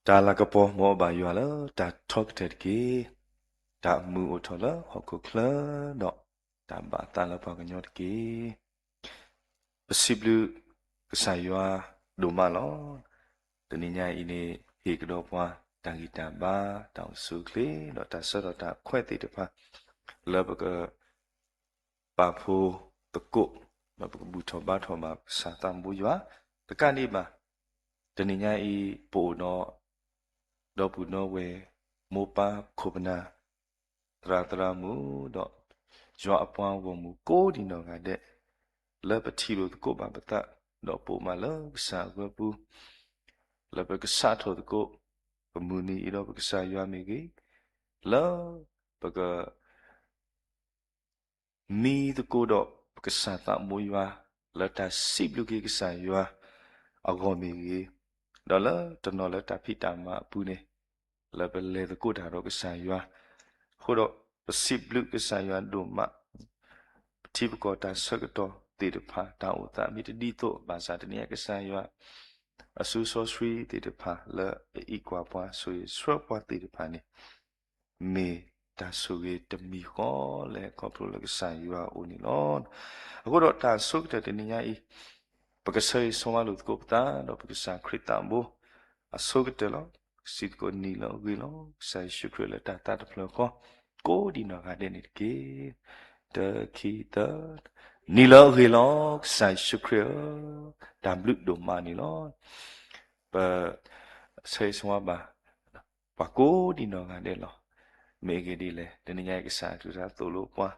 တၢ်လၤကပီၤမ်အဘၣ်ယွၤလၢတၢ်ထီကတၢၢ်တက့ၢ်. တၢ်အမုာ်အိၣ်ထီၣ်လၢဟီၣ်ခိၣ်ချၢဒီး တၢ်ဘၣ်အသးလၢပှၤကညီတက့ၢ်. ပစံးဘျုးကစၢ်ယွၤဒိၣ်မးလီၤ. တနံၤညါအံၤန့ၣ် ဟ့ၣ်ကဒီးပှၤတၢ်ဂံၢ်တၢ်ဘါ, တၢ်အိၣ်ဆူၣ်အိၣ်ချ့, ဒီးတၢ်ဆၢထၢၣ်တၢ်ခွဲးသ့ၣ်တဖၣ် လၢပက ပာ်ဖှိၣ်သကိး, ဒီးပကဘူၣ်ထီၣ်ဘါထီၣ်ဘၣ်ကစၢ်သးဘိယွၤ, တကးဒံးဘၣ် တနံၤညါအံၤ ပအိၣ်ဒီး ဒီပုၢ်ဒီဝဲၢ် မိၢ်ပၢ်ခိၣ်ပနၢ် သရၣ်သရၣ်မုၣ် ဒီးယွၤအပှၤဂီၢ်မုၢ်ကိးဒံးနီၢ်ဂၤဒဲး, လၢပထံၣ်လိာ်သကိးဘၣ်ပသး, ဒီးပအိၣ်မးလၢကစၢ်အဂၢၢ်ပူၤ, လၢပကစးထီၣ်သကိး ပမုၢ်နံၤအံၤဒီးပကစၢ်ယွၤမ့ၢ်ဂ့ၤ, လၢပက မံသကိးဒီးပကစၢ်သးဘိယွၤ လၢတၢ်စံးဘျုးက့ၤကစၢ်ယွၤအဂီၢ်မ့ၢ်ဂ့ၤ, ဒီးလၢတနီၤလၢတၢ်ဖံးတၢ်မၤအပူၤန့ၣ်, လၢပလဲၤသကိးတၢ်ဒီးကစၢ်ယွၤ, အဃိဒီးပစံးဘျုးကစၢ်ယွၤဒိၣ်မး, ပထံပကီၢ်တၢ်ဆၢကတီၢ်သ့ၣ်တဖၣ် တၢ်အိၣ်သးမ့ၢ်တဒ်သိး ဘၣ်ဆၣ်တနံၤအံၤကစၢ်ယွၤ အစုစီဆှံသ့ၣ်တဖၣ် လၢအအံးကွၢ်ပှၤ ဆိၣ်ဂ့ၤဆှၢပှၤသ့ၣ်တဖၣ်န့ၣ် မ့ၢ်တၢ်ဆိၣ်ဂ့ၤတမံၤဃီလဲၣ် ခီဖျိလၢကစၢ်ယွၤအအိၣ်န့ၣ်လီၤ. အဃိဒီးတၢ်အဆိကတၢၢ်တနံၤညါအံၤ, ပကဆၢဂ့ၤဆၢဝါလိာ်သကိးပသး ဒီးပကစၢ်ခရံာ်သးဘိ အဆိကတၢၢ်လီၤ. ပကစံးသကိးနံၤလၢအဂ့ၤလီၤ ကစၢ်ယ့ၣ်ၡူးခရံာ်လၢတၢ်သးတဖျၢၣ်ဃီ ကိးဒံးနီၢ်ဂၤဒဲးန့ၣ်တက့ၢ်. တၢ ခံ သၢ, နံၤလၢအဂ့ၤလီၤ ကစၢ်ယ့ၣ်ၡူးခရံာ်ဧၢ, တၢ်ဘျုးဒိၣ်မးန့ၣ်လီၤ. ပဆၢဂ့ၤဆၢဝါဘၣ် ပှၤကိးဒံးနီၢ်ဂၤဒဲးလီၤ. မ့ၢ်အဂ့ၢ်ဒ်လဲၣ်, တနံၤညါအံၤကစၢ်အကလုၢ်ကထါသိၣ်လိပှၤ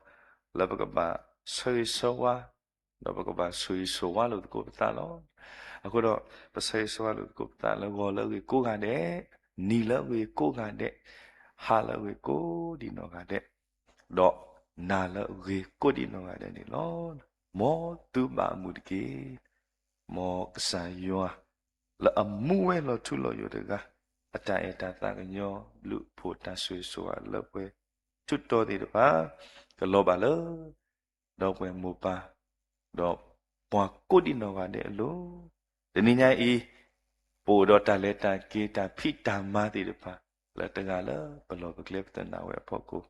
လၢပကဘၣ်ဆၢဂ့ၤဆၢဝါ, ဒီးပကဘၣ်ဆိၣ်ဂ့ၤဆိၣ်ဝါလိာ်သကိးပသးလီၤ. အဃိဒီး ပဆၢဂ့ၤဆၢဝါလိာ်သကိးပသးလၢဂီၤလၢအဂ့ၤကိးဂၤဒဲး, နံၤလၢအဂ့ၤကိးဂၤဒဲး, ဟါလၢအဂ့ၤကိးဒံးနီၢ်ဂၤဒဲး, ဒီးနၤလၢအဂ့ၤကိးဒံးနီၢ်ဂၤဒဲးန့ၣ်လီၤ. မ်သုဘၣ်အမုာ်တက့ၢ်. မ်ကစၢ်ယွၤ လၢအမူဝဲလီၤထူလီၤယိာ်တဂၤ အတၢ်အဲၣ်တၢ်သးကညီၤဘျုးဖှိၣ်တၢ်ဆိၣ်ဂ့ၤဆိၣ်ဝါလၢပှဲၤထူတီသ့ၣ်တဖၣ် ကလီၤဘၣ်လၢ ဒီပုၢ်ဝဲၢ်မိၢ်ပၢ် ဒီးပှၤကိးဒံးနီၢ်ဂၤဒဲးအလိၤ. တနံၤညါအံၤ ပအိၣ်ဒီးတၢ်လဲၤတၢ်က့ၤ တၢ်ဖံးတၢ်မၤသ့ၣ်တဖၣ် လၢတဂၤလၢပလီၢ်ပကျဲပသနာ်ဝဲအဖီခိၣ်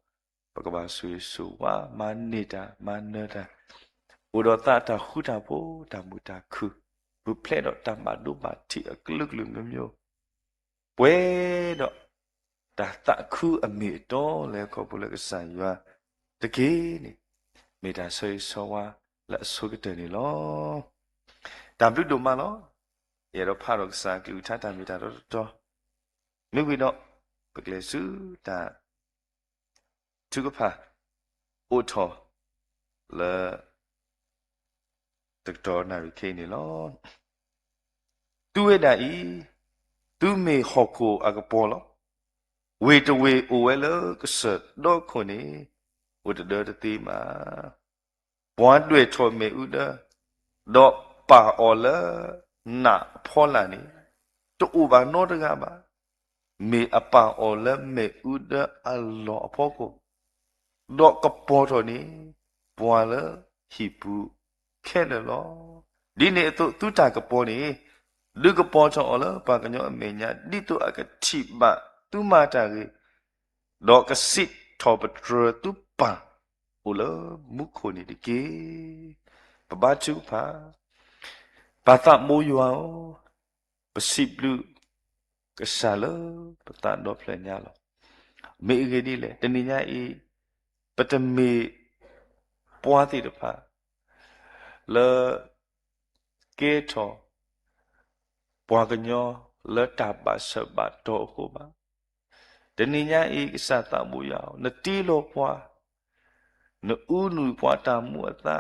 ပကဘၣ်ဆိၣ်ဂ့ၤဆိၣ်ဝါ မၤန့ၢ်တၢ် မၤနၢၤတၢ် အိၣ်ဒီးသးတၢ်ဃူတၢ်ဖိး တၢ်မုာ်တၢ်ခုၣ် ပူၤဖျဲးဒီးတၢ်ဘၣ်ဒိဘၣ်ထံးအကလုာ်ကလုာ်မျိုးမျိုး ပှဲၤဒီး တၢ်သးခုအမ့ၢ်အတီလၢခီဖျိလၢကစၢ်ယွၤတက့ၢ်န့ၣ် မ့ၢ်တၢ်ဆၢဂ့ၤဆၢဝါလၢအဆိကတၢၢ်န့ၣ်လီၤ. တၢ်ဘျုးဒိၣ်မးလီၤ. ယအဲၣ်ဒိးဖးဒီးကစၢ်အကလုၢ်ကထါတၢ်မ့ၢ်တၢ်တီတီတီ မ့ၢ်ဝံၤဒီး ပကလဲၤဆူတၢ်ထုကဖၣ် အိၣ်ထီၣ်လၢ တကတီၢ်နၣ်ရံၣ်ခဲအံၤန့ၣ်လီၤ. သုဝဲဒၣ်အံၤ, သုမ့ၢ်ဟီၣ်ခိၣ်အကပီၤလီၤ. ဝ့ၢ်တဝ့ၢ်အိၣ်ဝဲလၢကစၢၢ်ဒီခိၣ်န့ၣ် အိၣ်တဒၢတသ့ဘၣ်. ပှၤဒွဲၣ်ထီၣ်မ့ၣ်အူဒၢ, ဒီးပာ်အီၤလၢနးအဖီလာ်န့ၣ် တအိၣ်ဘၣ်နီတဂၤဘၣ်. မ့ၢ်အပာ်အီၤလၢမ့ၣ်အူဒၢအလီၢ်အဖီခိၣ်, ဒီးကပီၤထီၣ်န့ၢ်ပှၤလၢဟံၣ်ပူၤခဲလၢာ်လီၤ. ဒ်န့ၣ်အသိးသုတၢ်ကပီၤန့ၣ် ဒုးကပီၤထီၣ်အီၤလၢပှၤကညီအမဲာ်ညါ ဒ်သိးအကထံၣ်ဘၣ်သုမၤတၢ်ဂ့ၤ ဒီးကစံးထီၣ်ပတြၢၤသုပၢ်အိၣ်လၢမူခိၣ်န့ၣ်တက့ၢ်. ပဘါထုကဖၣ်, ပၢ်သးဘိယွၤဧၢ, ပစံးဘျုးကစၢ်လၢပသးဒီဖျၢၣ်ညါလီၤ. မ့ၢ်အဂ့ၢ်ဒ်လဲၣ်, တနံၤညါအံၤ ပတမ့ၢ်ပှၤသ့ၣ်တဖၣ် လၢ ကဲထီၣ် ပှၤကညီလၢတၢ်ဘၣ်ဆၢဘၣ်တီၤအဃိဘၣ်. တနံၤညါအံၤ ကစၢ်သးဘိယွၤဧၢ, နတ့လီၤပှၤ, နအူနုၢ်ပှၤတၢ်မူအသါ,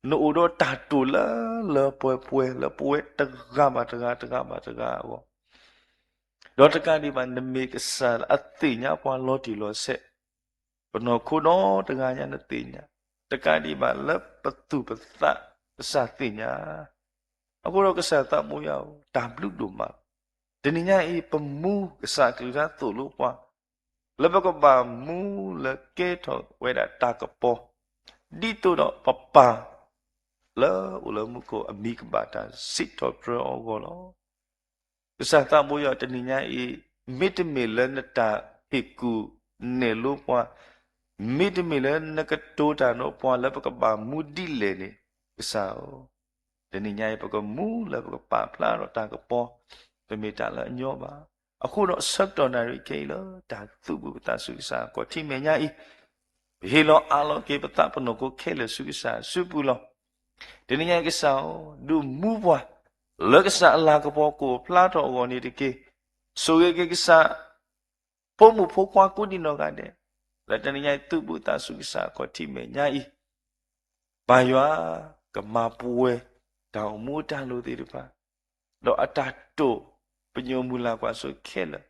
နအိၣ်ဒီးတၢ်တိာ်လၢလၢပှဲၤပှဲၤ လၢပဝဲတဂၤဘၣ်တဂၤ တဂၤဘၣ်တဂၤအဂီၢ်, ဒီးတကးဒံးဘၣ် နမ့ၢ်ကစၢ်လၢအသ့ၣ်ညါပှၤလီၤတံၢ်လီၤဆဲး, ပနီၢ်ခိဒီတဂၤညါနသ့ၣ်ညါ, တကးဒံးဘၣ်လၢပသူၣ်ပသး ကစၢ်သ့ၣ်ညါ. အဃိဒီးကစၢ်သးဘိယွၤဧၢ, တၢ်ဘျုးဒိၣ်မးလီၤ. တနံၤညါအံၤ ပမူကစၢ်အကလုၢ်ကထါသိၣ်လိပှၤ လၢပကဘၣ်မူလၢကဲထီၣ်ဝဲဒၣ်တၢ်ကပီၤ, ဒ်သိးဒီးပပၢ်လၢအိၣ်လၢမူခိၣ်အမံၤကဘၣ်တၢ်စံးထီၣ်ပတြၢၤအီၤအဂီၢ်လီၤ. ကစၢ်သးဘိယွၤတနံၤညါအံၤ, မ့တမ့ၢ်လၢနတၢ်ဟ့ၣ်ကူၣ်နဲၣ်လိပှၤ, မ့တမ့ၢ်လၢနကတိၤတၢ်ဒီးပှၤလၢပကဘၣ်မူဒ်လဲၣ်န့ၣ်, ကစၢ်ဧၢ, တနံၤညါအံၤ ပကမူလၢပကပာ်ဖျါထီၣ်တၢ်ကပီၤ, တမ့ၢ်တၢ်လၢအညီဘၣ်. အဃိဒီးဆၢကတီၢ်နၣ်ရံၣ်ခဲအံၤလၢ တၢ်သူၣ်ဘှံးပသးဆူကစၢ်အခီၣ်ထံးမဲာ်ညါအံၤ, ပဟ့ၣ်လီၤအးလီၤက့ၤပသးပနီၢ်ခိခဲလၢာ်ဆူကစၢ်အစုပူၤလီၤ. တနံၤညါအံၤကစၢ်ဧၢ, ဒုးမူပှၤ လၢကစၢ်အလၤကပီၤကအိၣ်ဖျါထီၣ်အဂီၢ်န့ၣ်တက့ၢ်. ဆိၣ်ဂ့ၤက့ၤကစၢ် ဖိမုၣ်ဖိခွါကိးဒံးနီၢ်ဂၤဒဲး, လၢတနံၤညါအံၤသူၣ်ဘှံးသးဆူကစၢ်အခီၣ်ထံးမဲာ်ညါအံၤ, ပၢ်ယွၤ ကမၤပှဲၤတၢ်အိၣ်မူတၢ်လိၤသ့ၣ်တဖၣ်, ဒီးအတၢ်တိာ်ပညိၣ်မုၢ်လၢ်ကွၢ်စိခဲလၢာ်,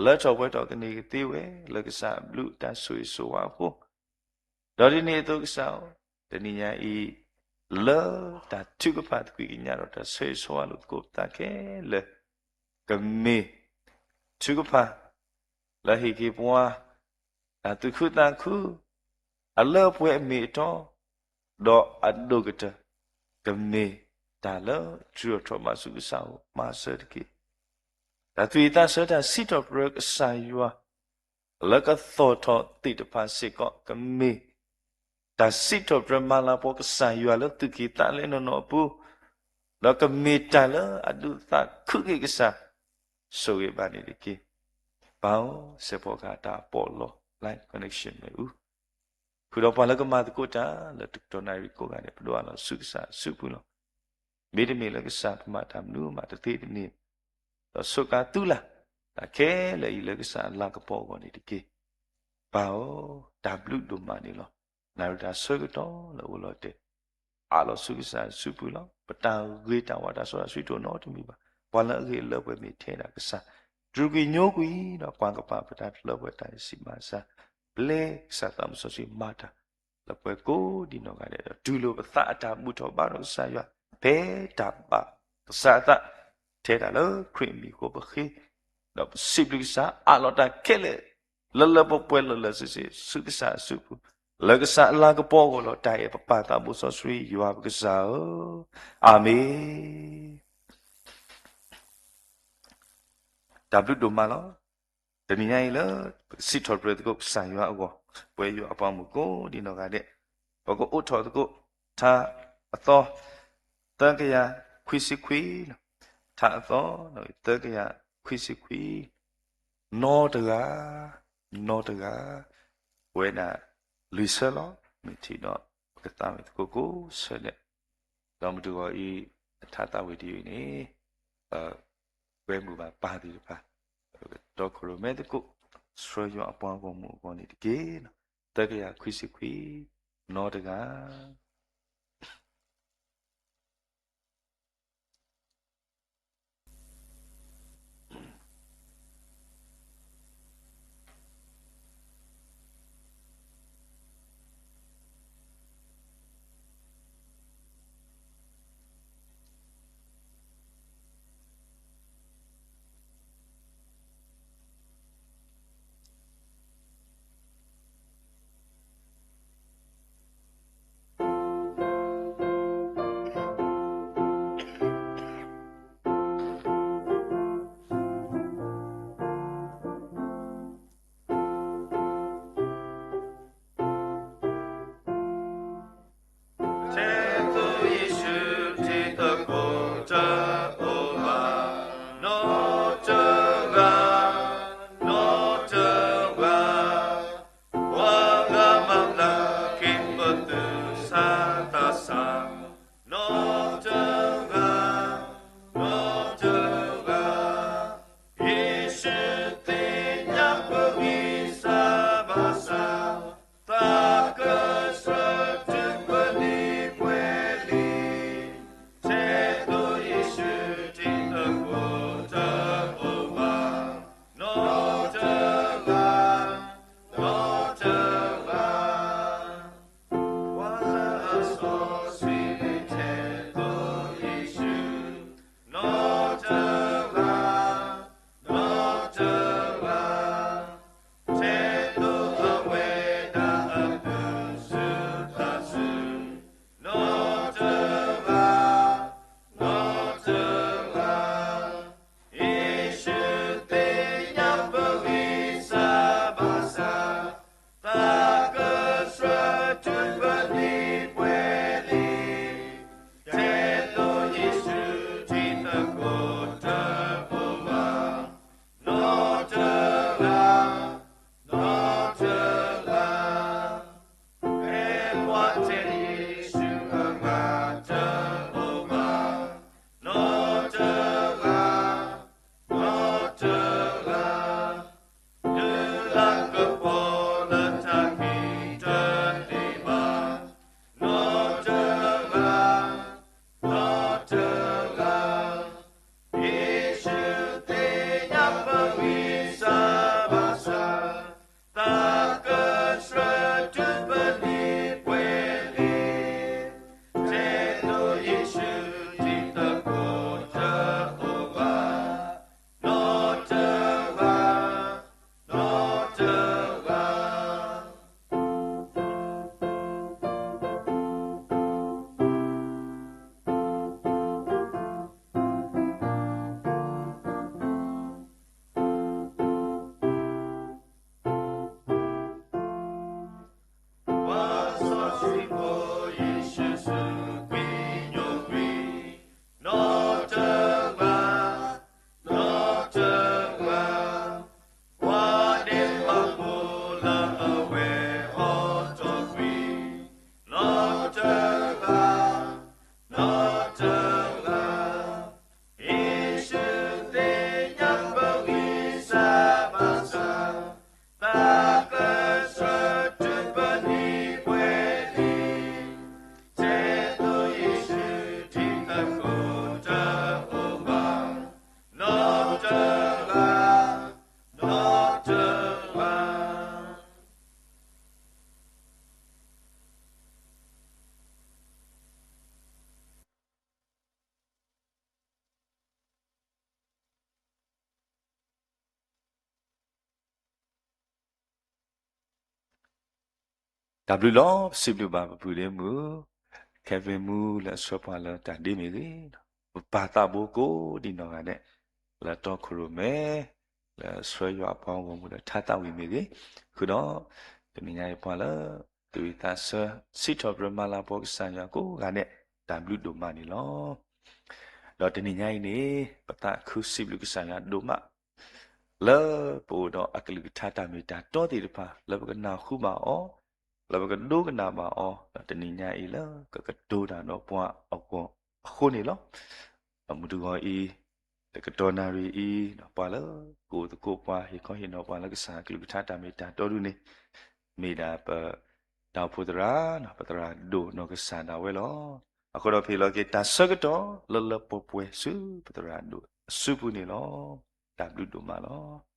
လၢထီၣ်ပှဲၤထီၣ်ကန့ၢ်ကသ့ဝဲ လၢကစၢ်အဘျုးတၢ်ဆိၣ်ဂ့ၤဆိၣ်ဝါအဃိ, ဒီးဒ်န့ၣ်အသိးကစၢ်ဧၢ, တနံၤညါအံၤ လၢတၢ်ထုကဖၣ်သကွံာ်ကညးဒီးတၢ်ဆၢဂ့ၤဆၢဝါလိာ်သကိးပသးခဲလၢာ်, ကမ့ၢ်ထုကဖၣ် လၢဟ့ၣ်က့ၤပှၤ တၢ်သူၣ်ခုသးခု အလၢအပှဲၤအမ့ၢ်အတီ, ဒီးအဒိၣ်ကတၢၢ် ကမ့ၢ်တၢ်လၢအထုးထီၣ်ထီၣ်ဘၣ်ဆူကစၢ်အအိၣ်မၤစၢၤတက့ၢ်. တၢ်သူၣ်ဝံၣ်သးဆၢတၢ်စံးထီၣ်ပတြၢၤကစၢ်ယွၤ လၢကသီၣ်ထီၣ်သ့ၣ်တဖၣ်စ့ၢ်ကီး ကမ့ၢ်တၢ်စံးထီၣ်ပတြၢၤမၤလၤကပီၤကစၢ်ယွၤလၢသူၣ်ကံၢ်သးလဲနီၢ်နီၢ်အပူၤ, ဒီးကမ့ၢ်တၢ်လၢအဒုးသးခုက့ၤကစၢ်, ဆိၣ်ဂ့ၤဘၣ်န့ၣ်တက့ၢ်. ပၢ်ဧၢ, စဲးဖီကဟၣ်တၢ်ပီးလီ live connection မ့ၢ်အူ, ဃုာ်ဒီးပှၤလၢကမၤသကိးတၢ်လၢတကတီၢ်နၣ်ရံၣ်ကိးဂၤဒဲး ပဒိးအးလီၤဆူကစၢ်အစုပူၤလီၤ. မ့တမ့ၢ်လၢကစၢ်ပမၤတၢ်မနုၤမးတသ့တန့ၢ်, ဒီးစူးကါသုလၢ် တၢ်ခဲလၢာ်အံၤလၢကစၢ်အလၤကပီၤအဂီၢ်န့ၣ်တက့ၢ်. ပၢ်ဧၢ, တၢ်ဘျုးဒိၣ်မးန့ၣ်လီၤ. နၣ်ရံၣ်တၢ်ဆၢကတီၢ်လၢအိၣ်လီၤတဲာ် အးလီၤဆူကစၢ်အစုပူၤလီၤ. ပတၢ်ဂ့ၤတၢ်ဝါတၢ်စီတၢ်ဆှံတအိၣ်နီတမံၤဘၣ်. ပှၤလၢအဂ့ၤအလၢပှဲၤမ့ၢ်ထဲဒၣ်ကစၢ်, တြူာ်ကွံာ်ညိကွံာ်ဒီးကွၢ်ကပၤပတၢ်တလၢပှဲၤတၢ်အံၤစံးမၤစၢ်, ပျဲကစၢ်သးစီဆှံမၤတၢ် လၢပှဲၤကိးဒံးနီၢ်ဂၤဒဲးဒီး တူၢ်လိာ်ပသးအတၢ်ဘူၣ်ထီၣ်ဘါထီၣ်ကစၢ်ယွၤ ဖဲတၢ်ဘၣ်ကစၢ်အသး, ထဲဒၣ်လၢခရံာ်အမံၤအဃိပဃ့, ဒီးပစံးဘျုးကစၢ် အးလီၤတၢ်ခဲလၢာ် လၢလၢပှဲၤပှဲၤလၢလၢဆ့ဆ့ ဆူကစၢ်အစုပူၤ, လၢကစၢ်အလၤကပီၤအဂီၢ်လီၤ. တၢ်အဲၣ်ပပၢ်သးဘိစီဆှံယွၤပကစၢ်ဧၢ, အၤမ့ၣ်. တၢ်ဘျုးဒိၣ်မးလီၤ. တနံၤညါအံၤလၢ ပကစံးထီၣ်ပတြၢၤသကိးကစၢ်ယွၤအဂီၢ်, ပဝဲယွၤအပှၤမုၣ်ကိးဒံးနီၢ်ဂၤဒဲး, ပကအိးထီၣ်သကိး ထါအသီ သၢကယၤခွံဆံခွံ, ထါအသီ သၢကယၤခွံဆံခွံ, နီတဂၤ, နီတဂၤ, ပဝဲဒၣ်လွံၢ်ဆၢလီၤ. မ့ၢ်ထံၣ်ဒီး ပကသးဝံၣ်သကိးကိးဆၢဒဲး, ဒီးမုၢ်တဂီၤအံၤ အထါသးဝံၣ်တယုၢ်အံၤန့ၣ် ပဝဲမုၢ်ဘၣ်ပၢ်သ့ၣ်တဖၣ် ပကတီခိၣ်ရိၣ်မဲသကိး ဆှၢယွၤအပှၤဂီၢ်မုၢ်အဂီၢ်န့ၣ်တက့ၢ်. သၢကယၤခွံဆံခွံ, နီတဂၤ. တၢ်ဘျုးလီၤ. ပစံးဘျုးဘၣ်ပပုၢ်ဒ့မုၣ် Kevin မူလၢအဆှၢပှၤလၢတၢ်ဒ့မ့ၢ်ဂ့ၤ, ပပၢ်သးဘိကိးဒံးနီၢ်ဂၤဒဲး လၢတီခိၣ်ရိၣ်မဲ လၢအဆှၢယွၤအပှၤဂီၢ်မုၢ်လၢထါသးဝံၣ်မ့ၢ်ဂ့ၤ, ဃုာ်ဒီး တနံၤညါအံၤပှၤလၢ သူၣ်ဝံၣ်သးဆၢ စံးထီၣ်ပတြၢၤမၤလၤကပီၤကစၢ်ယွၤကိးဂၤဒဲး တၢ်ဘျုးဒိၣ်မးန့ၣ်လီၤ. ဒီးတနံၤညါအံၤန့ၣ် ပသးခုစံးဘျုးကစၢ်ယွၤဒိၣ်မး လၢပအိၣ်ဒီးအကလုၢ်ကထါတၢ်မ့ၢ်တၢ်တီသ့ၣ်တဖၣ် လၢပကနၢ်ဟူဘၣ်အီၤ, လၢပကဒိကနၣ်ဘၣ်အီၤ, ဒီးတနံၤညါအံၤလၢကကတိၤတၢ်ဒီးပှၤအဂီၢ်အဃိန့ၣ်လီၤ. ဒီးမုၢ်တဂီၤအံၤ, တကတီၢ်နၣ်ရံၣ်အံၤ, ဒီးပှၤလၢကအိၣ်သကိးပှၤ ဟ့ၣ်ခီဟ့ၣ်နီၤပှၤလၢကစၢ်အကလုၢ်ကထါတၢ်မ့ၢ်တၢ်တီဒုန့ၣ်, မ့ၢ်ဒၣ်ပ တၢ်အိၣ်ဖှိၣ်သရၣ်, ပသရၣ်ဒိၣ်နီၢ်ကစၢ်ဒၣ်ဝဲလီၤ. အဃိဒီးပဟ့ၣ်လီၤက့ၤတၢ်ဆၢကတီၢ်လၢလၢပှဲၤပှဲၤဆူပသရၣ်ဒိၣ်အစုပူၤန့ၣ်လီၤ. တၢ်ဘျုးဒိၣ်မးလီၤ.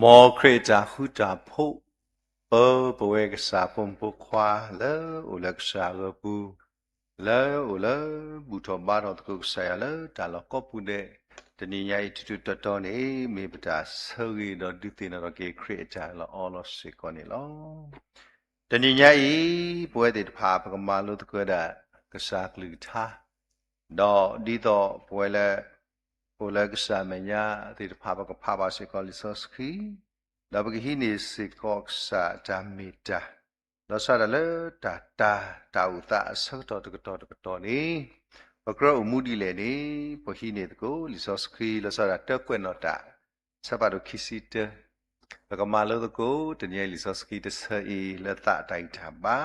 မ်ခရံာ်အတၢ်ဃူတၢ်ဖိး, ပၢပဝဲကစၢ်ဖိမုၣ်ဖိခွါ လၢအိၣ်လၢကစၢ်အဂီၢ်ပူၤ, လၢအိၣ်လၢဘူၣ်ထီၣ်ဘါထီၣ်သကိးကစၢ်ယွၤလၢတၢ်လီၢ်ကိးပူၤဒဲး, တနံၤညါအံၤထူထူတီတီန့ၣ် မ့ၢ်ပတၢ်ဆၢဂ့ၤဒီးဒုးသ့ၣ်နီၣ်ထီၣ်က့ၤခရံာ်အတၢ်အၢၣ်လီၤအီလီၤစ့ၢ်ကီးန့ၣ်လီၤ. တနံၤညါအံၤ ပဝဲသ့ၣ်တဖၣ် ပကမၤလိသကိးဝဲဒၣ် ကစၢ်ကလုၢ်ကထါ, ဒီးဒ်သိးပဝဲလၢ အိၣ်လၢကစၢ်အမဲာ်ညါသ့ၣ်တဖၣ် ပကဖးဘၣ်စ့ၢ်ကီးလံာ်စီဆှံ, ဒီးပကဟံးန့ၢ်စ့ၢ်ကီးကစၢ်အတၢ်မ့ၢ်တၢ်, လီၤဆီဒၣ်တၢ်လၢတၢ်တၢ်အိၣ်သးအဆၢကတီၢ်တကတီၢ်တကတီၢ်န့ၣ်, ပကြၢးအိၣ်မူဒ်လဲၣ်န့ၣ်, ပဟံးန့ၢ်သကိးလံာ်စီဆှံ လီၤဆီဒၣ်တၢ်ကွဲးနီၣ်တၢ် ဆၢဖးဒိၣ်ခံဆံတၢ, ပကမၤလိသကိး တနံၤအံၤလံာ်စီဆှံတဆၢအံၤ လၢသးတၢ်ဂံၢ်တၢ်ဘါ,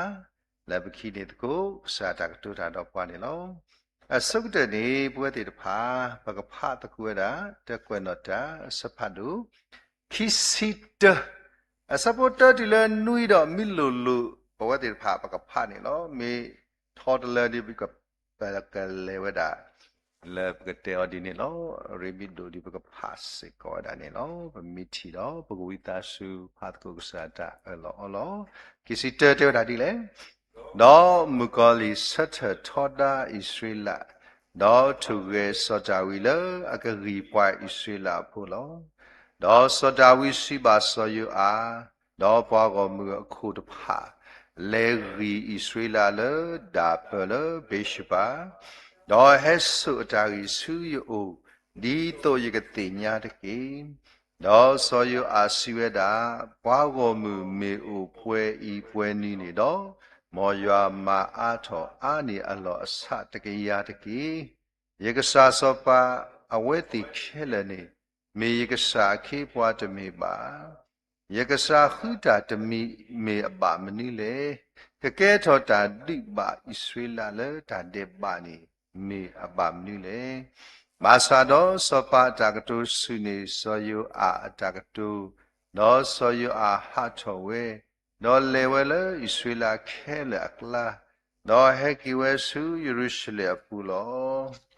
လၢပကဟံးန့ၢ်သကိး ကစၢ်တၢ်ကတိၤတၢ်ဒီးပှၤန့ၣ်လီၤ. အဆိကတၢၢ်န့ၣ် ပဝဲသ့ၣ်တဖၣ် ပကဖးသကိးဝဲဒၣ် တၢ်ကွဲးနီၣ်တၢ် အဆၢဖးဒိၣ် ခံဆံတၢ, အဆၢဖိတၢတုၤလၢနွံဒီး မ့ၢ်လိၣ်လိၣ် ပဝဲသ့ၣ်တဖၣ် ပကဖးန့ၣ်လီၤ. မ့ၢ်ထီတလၢဒ် ပကလဲၤဝဲဒၣ် လၢပကတဲအီၤဒ်န့ၣ်လီၤ. ရ့မ့ၢ်ဒိၣ်ဒ် ပကဖးစ့ၢ်ကီးဝဲဒၣ်န့ၣ်လီၤ. ပမ့ၢ်ထံၣ်ဒီး ပကဝံသးစူၤ ဖးသကိးကစၢ်တၢ်အၢၣ်လီၤအီလီၤ. ခံဆံတၢတဲဝဲဒၣ်ဒ်လဲၣ်, ဒီးမုၣ်ကီၤလံၢ်ဆၢထၢၣ်ထီဒါအံၣ်စရ့လး, ဒီးထိၣ်ဂဲၤစီၤဒၤဝံးလၢအကဂံၢ်ပှၤအံၣ်စရ့လးအဖိလီၤ. ဒီးစီၤဒၤဝံးစံးဘၣ်စီၤယိၤအၤ, ဒီးပှၤဂီၢ်မုၢ်အခိၣ်တဖၣ်, လဲၤဂံၢ်အံၣ်စရ့လးလၢဒၢ်ပၢၢ်လၢဘ့းၡဘၤ, ဒီးဟဲစိာ်အတၢ်ဂံၢ်ဆူယအိၣ်, ဒ်သိးယကသ့ၣ်ညါတက့ၢ်. ဒီးစီၤယိၤအၤစံးဝဲဒၣ်, ပှၤဂီၢ်မုၢ်မ့ၢ်အိၣ်ပှဲၤအံၤပှဲၤနုၤန့ၣ်ဒီး, မ်ယွၤမၤအါထီၣ်အါန့ၢ်အလီၢ်အဆးတကယၤတက့ၢ်. ယကစၢ်စီၤပၤအဝဲသ့ၣ်ခဲလၢာ်န့ၣ်, မ့ၢ်ယကစၢ်အခ့အပှၤတမ့ၢ်ဘၣ်. ယကစၢ်ဃုတၢ်တမံၤမ့ၢ်အဘၣ်မနုၤလဲၣ်. ကကဲထီၣ်တၢ်ဒုးဘၣ်အံၣ်စရ့လးလၢတၢ်ဒဲးဘးန့ၣ် မ့ၢ်အဘၣ်မနုၤလဲၣ်. ဘၣ်ဆၣ်ဒီးစီၤပၤအတၢ်ကတိၤဆူၣ်န့ၢ်စီၤယိၤအၤအတၢ်ကတိၤ, ဒီးစီၤယိၤအၤဟးထီၣ်ဝဲ, ဒီးလဲၤဝဲလၢအံၣ်စရ့လးခဲလၢာ်အကျါ, ဒီးဟဲက့ၤဝဲဆူယရူၤၡလ့ၣ်အပူၤလီၤ.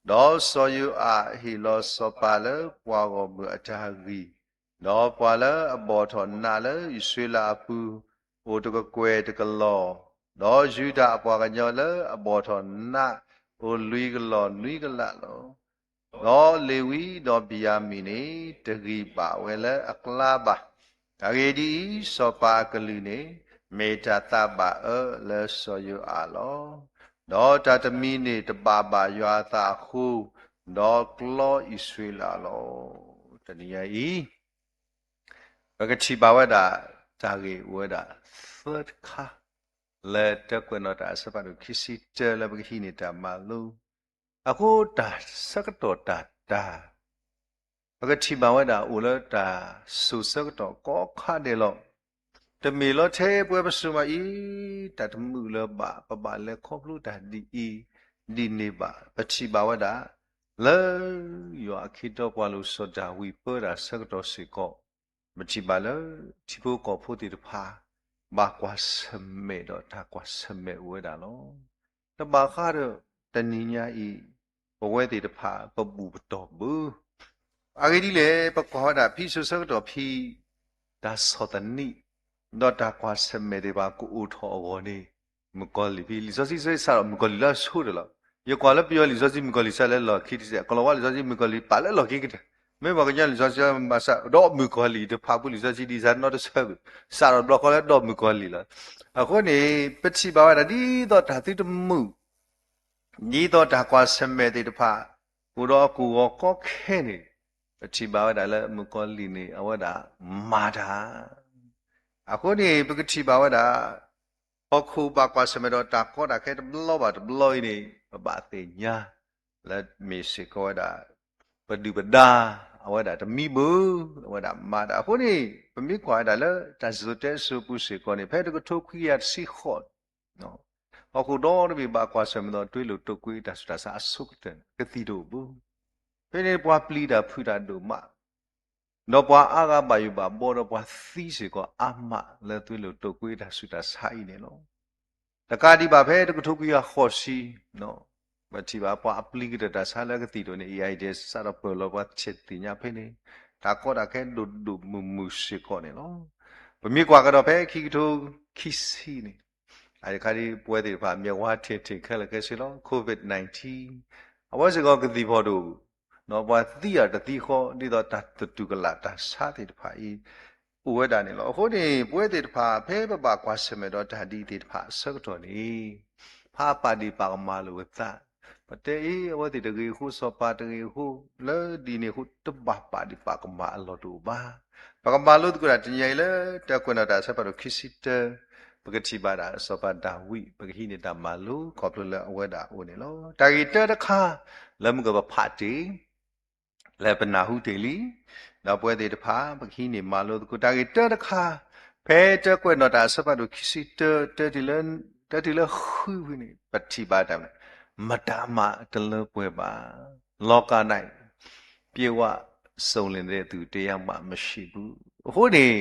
ဒီးစီၤယိၤအၤဟ့ၣ်လီၤစီၤပၤလၢပှၤဂီၢ်မုၢ်အတၢ်ဂံၢ်, ဒီးပှၤလၢအဘီၣ်ထီၣ်နးလၢအံၣ်စရ့လးအပူၤ, အိၣ်တကကွဲၢ်တကလီၢ်, ဒီးယူဒၤအပှၤကညီလၢအဘီၣ်ထီၣ်နး, အိၣ်လွံၢ်ကလီၢ်နွံကလးလီၤ. ဒီးလ့ၤဝံဒီးဘံၣ်ယၤမံၣ်န့ၣ် တဂံၢ်ဘၣ်ဝဲလၢအကျါဘၣ်. အဂ့ၢ်ဒ်အံၤ, စီၤပၤအကလုၢ်န့ၣ် မ့ၢ်တၢ်သးဘၣ်အၢလၢစီၤယိၤအၤလီၤ. ဒီးတၢ်တမံၤန့ၣ်တဘၣ်ဘၣ်ယွၤအသးအဃိ, ဒီးကျီအံၣ်စရ့လးလီၤ. တနံၤညါအံၤ ပကထံၣ်ဘၣ်ဝဲဒၣ် တၢ်ဂ့ၢ်အိၣ်ဝဲဒၣ်သၢတခါ လၢတၢ်ကွဲးနီၣ်တၢ်အဆၢဖးဒိၣ်ခံဆံတၢလၢပကဟံးန့ၢ်တၢ်မၤလိ, အဃိတၢ်ဆၢကတီၢ်တၢ်တၢ် ပကထံၣ်ဘၣ်ဝဲဒၣ်အိၣ်လၢတၢ်စိာ်ဆၢကတီၢ်ကိးခါဒဲးလီၤ. တမ့ၢ်လီၤထဲပဝဲပစိၤမးအံၤ တၢ်တမုာ်လၢၤဘၣ် ပဘၣ်လဲၤခီဖျိတၢ်ဒ်အံၤ, ဒ်န့ၣ်ဘၣ်. ပထံၣ်ဘၣ်ဝဲဒၣ် လၢယွၤအခ့အတီပှၤလိၤစီၤဒၤဝံးပၢတၢ်ဆၢကတီၢ်စ့ၢ်ကီး, ပထံၣ်ဘၣ်လၢ ထံဖိကီၢ်ဖိသ့ၣ်တဖၣ် ဘၣ်ကွၢ်ဆၢၣ်မဲာ်ဒီးတၢ်ကွၢ်ဆၢၣ်မဲာ်အိၣ်ဝဲဒၣ်လီၤ. တဘၣ်ဃးဒီး တနံၤညါအံၤ ပဝဲသ့ၣ်တဖၣ်ပဘူၣ်ပတီၢ်ဘၣ်. အဂ့ၢ်ဒ်လဲၣ် ပကွၢ်ဝဲဒၣ်ဖဲစိာ်ဆၢကတီၢ်ဖဲ တၢ်ဆီၣ်သနံး ဒီးတၢ်ကွၢ်ဆၢၣ်မဲာ်သ့ၣ်တဖၣ်ကအိၣ်ထီၣ်အဂီၢ်န့ၣ်, မုၣ်ကီၤလံၢ်ဖဲ လံာ်စီဆှံစ့ၢ်ကီးစးထီၣ်မုၣ်ကီၤလံၢ်လၢအဆိတၢ်လီၤ. ယကွၢ်လၢပယီၤလံာ်စီဆှံမုၣ်ကီၤလံာ်စးလၢလီၢ်ခံတစဲး, ကီၤလၤဝါလံာ်စီဆှံမုၣ်ကီၤလံာ်ပာ်လၢလီၢ်ခံကတၢၢ်, မ့ၢ်ပှၤကညီလံာ်စီဆှံမၤစၢၤ ဒီးမုၣ်ကီၤလံာ်တဖၣ်ပူၤလံာ်စီဆှံဒ်စးနီတဆၢဘၣ်, စးထီၣ်တဘျီဃီလၢဒီးမုၣ်ကီၤလံာ်လီၤ. အဃိန့ၣ် ပထံၣ်ဘၣ်ဝဲဒၣ်ဒ်သိးတၢ်သုတမုာ် ဒ်သိးတၢ်ကွၢ်ဆၢၣ်မဲာ်သ့ၣ်တဖၣ် အိၣ်ဒီးအကဝီၤကီခဲန့ၣ်, ပထံၣ်ဘၣ်ဝဲဒၣ်လၢမုၣ်ကီၤလံၢ်န့ၣ် အဝဲဒၣ်မၤတၢ်. အဃိန့ၣ် ပကထံၣ်ဘၣ်ဝဲဒၣ် ဟီၣ်ခိၣ်ဘၣ်ကွၢ်ဆၢၣ်မဲာ်ဒီးတၢ်ကီတၢ်ခဲတဘျီဘၣ်တဘျီအံၤန့ၣ် ပဘၣ်သ့ၣ်ညါ လၢမ့ၢ်စ့ၢ်ကီးဝဲဒၣ် ပဒုၣ်ပဒါ အဝဲဒၣ်တမံဘၣ်, အဝဲဒၣ်မၤတၢ်. အဃိန့ၣ် ပမ့ၢ်ကွၢ်ဝဲဒၣ်လၢတၢ်စံၣ်စိၤတဲစိၤပူၤစ့ၢ်ကီးန့ၣ် ဖဲတကထိခွံကယၤတဆံဃိး ဟီၣ်ခိၣ်ဒီတဘ့ၣ်ဘၣ်ကွၢ်ဆၢၣ်မဲာ်ဒီး တွ့လိာ်တိာ်ကွံာ်တၢ်ဆူးတၢ်ဆါအဆိကတၢၢ်န့ၣ် ကသံၣ်တအိၣ်ဘၣ်. ဖဲန့ၣ် ပှၤပျံၤတၢ်ဖုးတၢ်ဒိၣ်မး, ဒီးပှၤအါဂၤဘၣ်ယိၣ်ဘၣ်ဘီဒီးပှၤသံစ့ၢ်ကီးအါမးလၢတွ့လိာ်တိာ်ကွံာ်တၢ်ဆူးတၢ်ဆါအံၤန့ၣ်လီၤ. တကးဒံးဘၣ်ဖဲတကထိခွံကယၤဃိးဆံ ပထံၣ်ဘၣ်ပှၤအပျံၤကတၢၢ်တၢ်ဆါလၢကသံၣ်တအိၣ်န့ၣ် အံၤအံၤဒဲး စးထီၣ်ပၢၢ်လီၤပှၤဆဲးသ့ၣ်ညါဖဲန့ၣ် တၢ်ကီတၢ်ခဲဒိၣ်ဒိၣ်မုၢ်မုၢ်စ့ၢ်ကီးန့ၣ်လီၤ. ပမ့ၢ်ကွၢ်ကဒီးဖဲခံကထိခံဆံန့ၣ် အတခါဒ်ပဝဲသ့ၣ်တဖၣ် မျက်ဝါထင်ထင်ခဲလၢာ်ခဲဆ့လီၤ COVID nineteen အဝဲစ့ၢ်ကီးကသံၣ်ဖီၣ်ဒိၣ် ပှၤသံအီၤတသံဃီ ဒ်သိးတၢ်သတူၢ်ကလာ်တၢ်ဆါသ့ၣ်တဖၣ်အံၤ အိၣ်ဝဲဒၣ်န့ၣ်လီၤ. အဃိန့ၣ် ပဝဲသ့ၣ်တဖၣ် ဖဲပဘၣ်ကွၢ်ဆၢၣ်မဲာ်ဒီးတၢ်ဒ်အံၤသ့ၣ်တဖၣ်အဆၢကတီၢ်န့ၣ် ဖးပာ်ဒ့ၣ်ပာ်ကမၣ်လိာ်ပသး, ပတဲအံၤ အဝဲသ့ၣ်တဂ့ၤအဃိ စီၤပၤတဂ့ၤအဃိ လၢဒ်န့ၣ်အဃိ တဘၣ်ပာ်ဒ့ၣ်ပာ်ကမၣ်အလီၢ်တအိၣ်ဘၣ်. ပကမၤလိသကိးတၢ်တနံၤအံၤလၢ တၢကွဲးနီၣ်တၢ်အဆၢဖးဒိၣ်ခံဆံတၢ ပကထံၣ်ဘၣ်ဒၣ်စီၤပၤဒၤဝံး ပကဟံးန့ၢ်တၢ်မၤလိ ခီဖျိလၢအဝဲဒၣ်အအိၣ်န့ၣ်လီၤ. တၢ်ဂ့ၢ်တၢတခါ လၢမုၢ်ကပဖးတ့ၢ် လၢပနၢ်ဟူတ့ၢ်လံ, ဒီးပဝဲသ့ၣ်တဖၣ် ပကဟံးန့ၢ်မၤလိသကိး တၢ်ဂ့ၢ်တၢတခါ ဖဲတၢကွဲးနီၣ်တၢ်အဆၢဖးဒိၣ်ခံဆံတၢ တၢတုၤလၢဃုဝံၤန့ၣ် ပထံၣ်ဘၣ်တၢ် မတၤမးတလၢပှဲၤဘၣ်, လောက၌ ပြည့်ဝစုံလင်တဲ့သူ တယောက်မှမရှိဘူး. အဃိန့ၣ်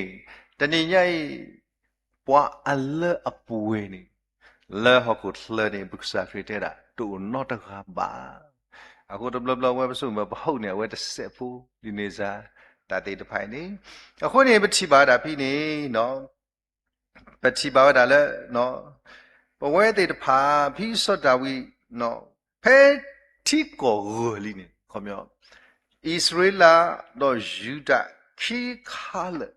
တနံၤညါအံၤ ပှၤအလၢအပှဲၤန့ၣ် လၢဟီၣ်ခိၣ်ချၢန့ၣ် ပကစၢ်ခရံာ်တဲဒၣ် တအိၣ်နီတဂၤဘၣ်. အဃိတဘျီဘျီဝဲပစိမၢပဟီၣ်န့ၣ် အဝဲတစဲးဖိ ဒ်န့ၣ်စ့ၢ် တၢ်သ့ၣ်တဖၣ်အံၤန့ၣ် အဃိန့ၣ် ပထံၣ်ဘၣ်ဝဲဒၣ်ဖဲန့ၣ် ပထံၣ်ဘၣ်ဝဲဒၣ်လၢ ပဝဲသ့ၣ်တဖၣ် ဖံစီၤဒၤဝံး ဖဲထံကီၢ်ဂၢၢ်လံန့ၣ် ခီ အံၣ်စရ့လးဒီးယူဒၤခံခါလၢာ်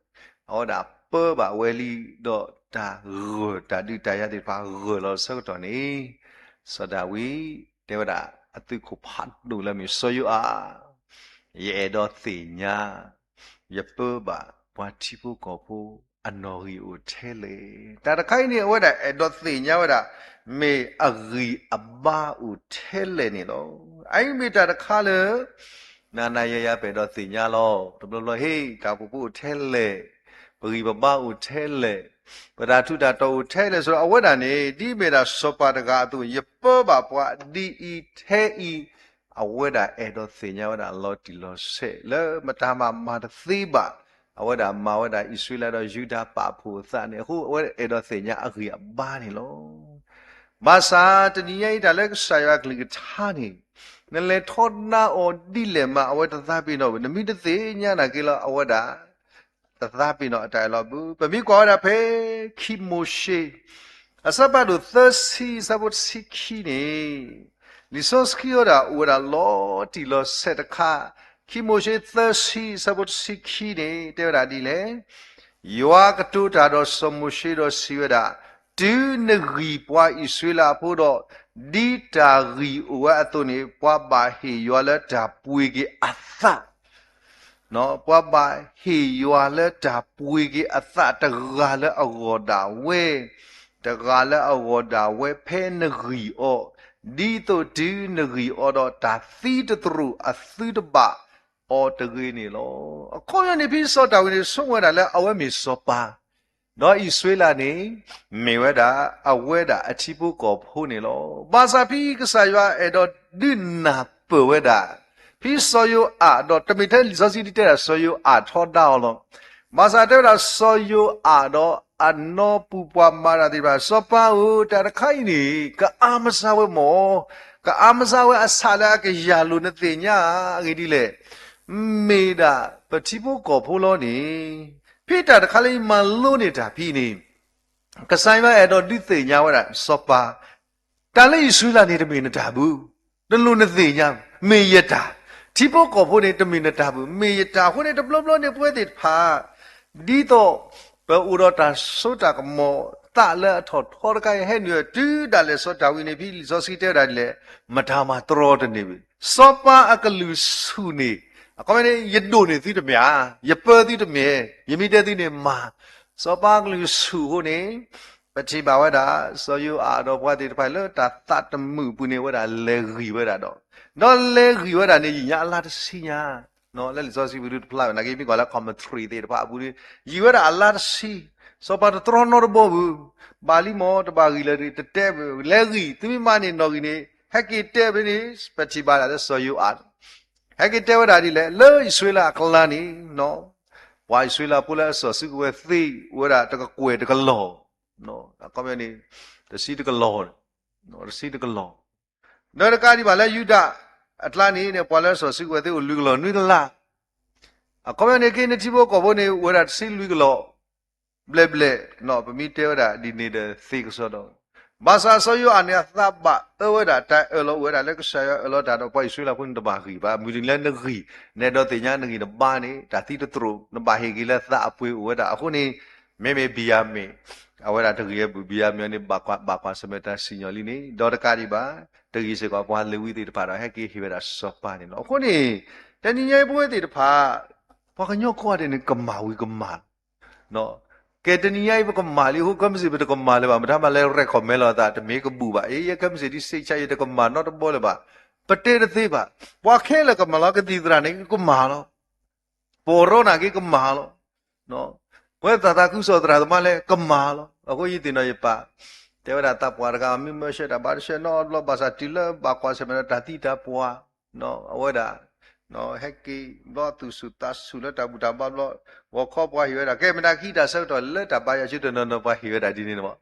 အဝဲဒၣ်ပၢဘၣ်ဝဲလံ ဒီးတၢ်ဂၢၢ်တၢ်ဒုးတၢ်ယၤသ့ၣ်တဖၣ်ဂၢၢ်လီၤအဆၢကတီၢ်န့ၣ် စီၤဒၤဝံးတဲဝဲဒၣ် အသုးခိၣ်ဖးဒိၣ်လၢအမ့ၢ်စီၤယိၤအၣ် ယအဲၣ်ဒိးသ့ၣ်ညါ ယပၢဘၣ်ပှၤထံဖိကီၢ်ဖိအနီၣ်ဂံၢ်အိၣ်ထဲလဲၣ်. တၢ်တခါအံၤန့ၣ် အဝဲဒၣ်အဲၣ်ဒိးသ့ၣ်ညါဝဲဒၣ် မ့ၢ်အဂံၢ်အဘါအိၣ်ထဲလဲၣ်န့ၣ်လီၤ. အအံၤမ့ၢ်တၢ်တခါလၢ နၤနၤယၤယၤပအဲၣ်ဒိးသ့ၣ်ညါလီၤ. တဘျီဘျီ ဟ့ၣ် တၢ်အိၣ်ဖှိၣ်ဖိအိၣ်ထဲလဲၣ်, ပဂံၢ်ပဘါအိၣ်ထဲလဲၣ်, ပတၢ်ထူးတၢ်တီၤအိၣ်ထဲလဲၣ် ဆိုတော့ အဝဲဒၣ်န့ၣ် ဒ်မ့ၢ်ဒၣ်စီၤပၤတဂၤအသိး ယပၢဘၣ်ပှၤဒ်အံၤထဲအံၤ အဝဲဒၣ်အဲၣ်ဒိးသ့ၣ်ညါဝဲဒၣ်လီၤတံၢ်လီၤဆဲး လၢမတၤမၤမၤတသ့ဘၣ်. အဝဲဒၣ်မၤဝဲဒၣ်အံၣ်စရ့လးဒီးယူဒၤပာ်ဖှိၣ်အသးန့ၣ် အဃိအဝဲအဲၣ်ဒိးသ့ၣ်ညါအဂံၢ်အဘါန့ၣ်လီၤ. ဘၣ်ဆၣ်တနံၤညါအံၤ တၢ်လၢကစၢ်ယွၤအကလုၢ်ကထါန့ၣ် နလဲၤထီဒါအီၤဒ်လဲၣ်မး အဝဲတသးပ့ၤနီၣ်ဘၣ်. နမ့ၢ်တသ့ၣ်ညါနာ်က့လီၤ အဝဲဒၣ် တသးပ့ၤနီၣ်အတၢ်အၢၣ်လီၤဘၣ်. ပမ့ၢ်ကွၢ်ဝဲဒၣ်ဖဲ ခံမိၤၡ့ အဆၢဖးဒိၣ်သၢဆံ အဆၢဖိတဆံခံန့ၣ် လံာ်စီဆှံအံၤဒၣ်အိၣ်ဝဲဒၣ်လီၤတံၢ်လီၤဆဲးတခါ, ခံမိၤၡ့ သၢဆံ အဆၢဖိတဆံခံန့ၣ် တဲဝဲဒၣ်ဒ်လဲၣ်. ယွၤကတိၤတၢ်ဒီးစီၤမိၤၡ့ဒီးစံးဝဲဒၣ်, တုၤနဂံၢ်ပှၤအံၣ်စရ့လးဖိဒီး, ဒ်တၢ်ဂံၢ်အိၣ်ဝဲအသိးန့ၣ် ပှၤဘၣ်ဟ့ၣ်ယွၤလၢတၢ်ပှ့ၤက့ၤအသး ပှၤဘၣ်ဟ့ၣ်ယွၤလၢတၢ်ပှ့ၤက့ၤအသး တဂၤလၢအဂီၢ်ဒၣ်ဝဲ, တဂၤလၢအဂီၢ်ဒၣ်ဝဲ ဖဲနဂံၢ်အီၤ, ဒ်သိးတုၤနဂံၢ်အီၤဒီး တၢ်သံတသရူးအသုတဘၣ်အီၤတဂ့ၤန့ၣ်လီၤ. အခီပညီန့ၣ် ဖံစီၤဒၤဝံးန့ၣ် ဆိကမိၣ်ဝဲဒၣ်လၢအဝဲမ့ၢ်စီၤပၤ ဒီးအံၣ်စရ့လးန့ၣ် မ့ၢ်ဝဲဒၣ် အဝဲဒၣ်အထံဖိကီၢ်ဖိန့ၣ်လီၤ. ဘၣ်ဆၣ်ဖံကစၢ်ယွၤအဲၣ်ဒိးဒုးနၢ်ပၢၢ်ဝဲဒၣ် ဖံစီၤယိၤအၣ်ဒီး တမ့ၢ်ထဲလံာ်စီဆှံဒ်တဲဒၣ်စီၤယိၤအၣ်ထီဒါအီၤလီၤ. ဘၣ်ဆၣ်တဲဝဲဒၣ်စီၤယိၤအၣ်ဒီး အနီၢ်ပူၤပှၤမၤတၢ်သ့ၣ်တဖၣ် စီၤပၤဧၢ, တၢ်တခါအံၤန့ၣ် ကအါမစါဝဲမၢ်, ကအါမစါဝဲအဆၣ်လၢအကယၤလိၤ နသ့ၣ်ညါအဂ့ၢ်ဒ်လဲၣ်. မ့ၢ်ဒၣ်ပထံဖိကီၢ်ဖိလီၤန့ၣ်, ဖဲတၢ်တခါလၢယမၤလိန့ၢ်တၢ်ဖဲန့ၣ် ကစၢ်ယွၤအဲၣ်ဒိးဒုးသ့ၣ်ညါဝဲဒၣ်စီၤပၤ, တၢ်လၢအံၣ်စရ့လးန့ၣ် တမ့ၢ်နတၢ်ဘၣ်. တလိၣ်နသ့ၣ်ညါ, မ့ၢ်ယတၢ်, ထံဖိကီၢ်ဖိန့ၣ် တမ့ၢ်နတၢ်ဘၣ်, မ့ၢ်ယတၢ်အဃိန့ၣ် တဘျီဘျီန့ၣ် ပဝဲသ့ၣ်တဖၣ် ဒ်သိး ပအိၣ်ဒီးတၢ်စိတၢ်ကမီၤ သးလၢအထီၣ်ထီတခါအံၤ ဟဲနုာ်တုၤဒၣ်လဲာ်စီၤဒၤဝံးန့ၣ် ဖဲလံာ်စီဆှံတဲဝဲဒၣ်ဒ်လဲၣ်, မတၤမၤတြီတန့ၢ်ဘၣ်. စီၤပၤအကလုၢ်ဆူၣ်န့ၣ် အခီပညီန့ၣ် ယဒိၣ်န့ၢ်သုတမ့ၢ်ဧါ, ယပၢသုတမ့ၢ်, ယမ့ၢ်တဲသုန့ၣ်မၤ. စီၤပၤအကလုၢ်ဆူၣ်အဃိန့ၣ် ပထံၣ်ဘၣ်ဝဲဒၣ် စီၤယိၤအၤဒီးပှၤသ့ၣ်တဖၣ်လၢတၢ်သးတမုာ်အပူၤန့ၣ် အဝဲဒၣ်လဲၤဂံၢ်ဝဲဒၣ်ဒီး, ဒီးလဲၤဂံၢ်ဝဲဒၣ်န့ၣ် ယံာ်ညါအလါတဆံညါ, လၢလံာ်စီဆှံပူၤဒုတဖျါဘၣ် နာ်က့မ့ၢ်ကွၢ်လၢ commentary သ့ၣ်တဖၣ်အပူၤဒီး ယံာ်ဝဲဒၣ်အလါတဆံ, စီၤပၤတတြီနီတဘီဘၣ်, ဘၣ်လံမ့ၢ် တဘၣ်ဂံၢ်လၢၤ တတဲဘၣ်, လဲၤဂံၢ် သုမ့ၢ်မၤန့ၢ်နီၣ်ဂံၢ်န့ၣ် ဟဲက့ၤတဲဖဲန့ၣ် ပထံၣ်ဘၣ်ဒၣ်လၢစီၤယိၤအၤ ဟဲက့ၤတဲဝဲဒၣ်ဒ်လဲၣ်, လၢအံၣ်စရ့လးအကျါန့ၣ် ပှၤအံၣ်စရ့လးဖိလၢအစီၤစုကဝဲၤသ့ အိၣ်ဝဲဒၣ်တကကွဲၢ်တကလီၢ်, အခီပညီန့ၣ် တဆံတကလီၢ်, တဆံတကလီၢ်, ဒီးတကးဒံးဘၣ်လၢယူဒၤအကျါန့ၣ် ပှၤလၢအစီၤစုကဝဲၤသ့အိၣ်လွံၢ်ကလီၢ်နွံကလး, အခီပညီန့ၣ် က့ၤနထံဖိကီၢ်ဖိန့ၣ် အိၣ်ဝဲဒၣ်တဆံလွံၢ်ကလီၢ် ဘျဲၣ်ဘျဲၣ်, ပမ့ၢ်တဲဝဲဒၣ်ဒ်န့ၣ်ဒီးသ့ကစီဒီ, ဘၣ်ဆၣ်စီၤယိၤအၤန့ၣ် အသးဘၣ်အၢဝဲဒၣ် တၢ်အၢၣ်လီၤအိၣ်ဝဲဒၣ်လၢကစၢ်ယွၤအၢၣ်လီၤတၢ်ဒီးပှၤအံၣ်စရ့လးဖိန့ၣ်တဘၣ်ဂံၢ်ဘၣ်, မုၢ်တနံၤလၢနဂံၢ် နအဲၣ်ဒိးသ့ၣ်ညါနဂံၢ်နဘါန့ၣ် တၢ်သံတသရိာ် နဘၣ်ဟ့ၣ်က့ၤလၢသးအပှ့ၤအိၣ်ဝဲဒၣ်အဃိန့ၣ်, မ့မ့ၢ်ဘံၣ်ယၤမံၣ် အဝဲဒၣ်တဂံၢ်အပူၤ ဘံၣ်ယၤမံၣ်အံၤန့ၣ် ဘၣ်ကွၢ်ဆၢၣ်မဲာ်တၢ်စံၣ်ညီၣ်လံန့ၣ် ဒီးတကးဒံးဘၣ် တဂံၢ်စ့ၢ်ကီးပှၤလ့ၤဝံသ့ၣ်တဖၣ်ဒီး ဟဲက့ၤဟ့ၣ်ဝဲဒၣ်စီၤပၤန့ၣ်လီၤ. အဃိန့ၣ် တနံၤညါအံၤပဝဲသ့ၣ်တဖၣ် ပှၤကညီကိးဂၤဒဲးန့ၣ် ကမၣ်ဝံၤကမၣ်လီၤ ကဲတနံၤညါအံၤပကမၣ်လံအဃိ ခဲမုၢ်ဆ့ၣ်ပတကမၣ်လၢၤဘၣ်, မတၤမၤလဲၤ recommend လီၤအသး တမ့ၢ်ကဘူၣ်ဘၣ်, အ့ ယဲခဲမုၢ်ဆ့ၣ်ဒ်စ့ၢ်ကီးယတကမၣ်နီတဘီလၢၤဘၣ်, ပတဲတသ့ဘၣ်, ပှၤခဲလၢာ်ကမၣ်လီၤ, ကသံၣ်သရၣ်န့ၣ်ကမၣ်လီၤ, ပီၢ်ရီနာ်က့ကမၣ်လီၤ, ပဝဲသးသးခုကစီၣ်သရၣ်သမါလၢကမၣ်လီၤ. အဃိယသ့ၣ်နီၣ်ယပၢ် တဲဝဲဒၣ်သးပှၢ်တဂၤ မ့ၢ်မၢဆှၢတၢ်ဘါတဆှၢနီတဘျီ ဘၣ်ဆၣ်တုၤလၢဘၣ်ကွၢ်ဆၢၣ်မဲာ်ဒီးတၢ်သံတၢ်ပှၢ် အဝဲဒၣ် ဟဲက့ၤဘျီသူၣ်ဆူၣ်သးဆူၣ်လၢတၢ်ဘူၣ်တၢ်ဘါဘျီ, ဂီၤခီပှၤဟ့ၣ်ဝဲဒၣ် ကဲမတၤကဟံးတၢ်ဆၢကတီၢ်လၢတၢ်ဘါယွၤဆူတနီၤနီၤ ပှၤဟ့ၣ်ဝဲဒၣ်ဒ်န့ၣ်န့ၣ်မး,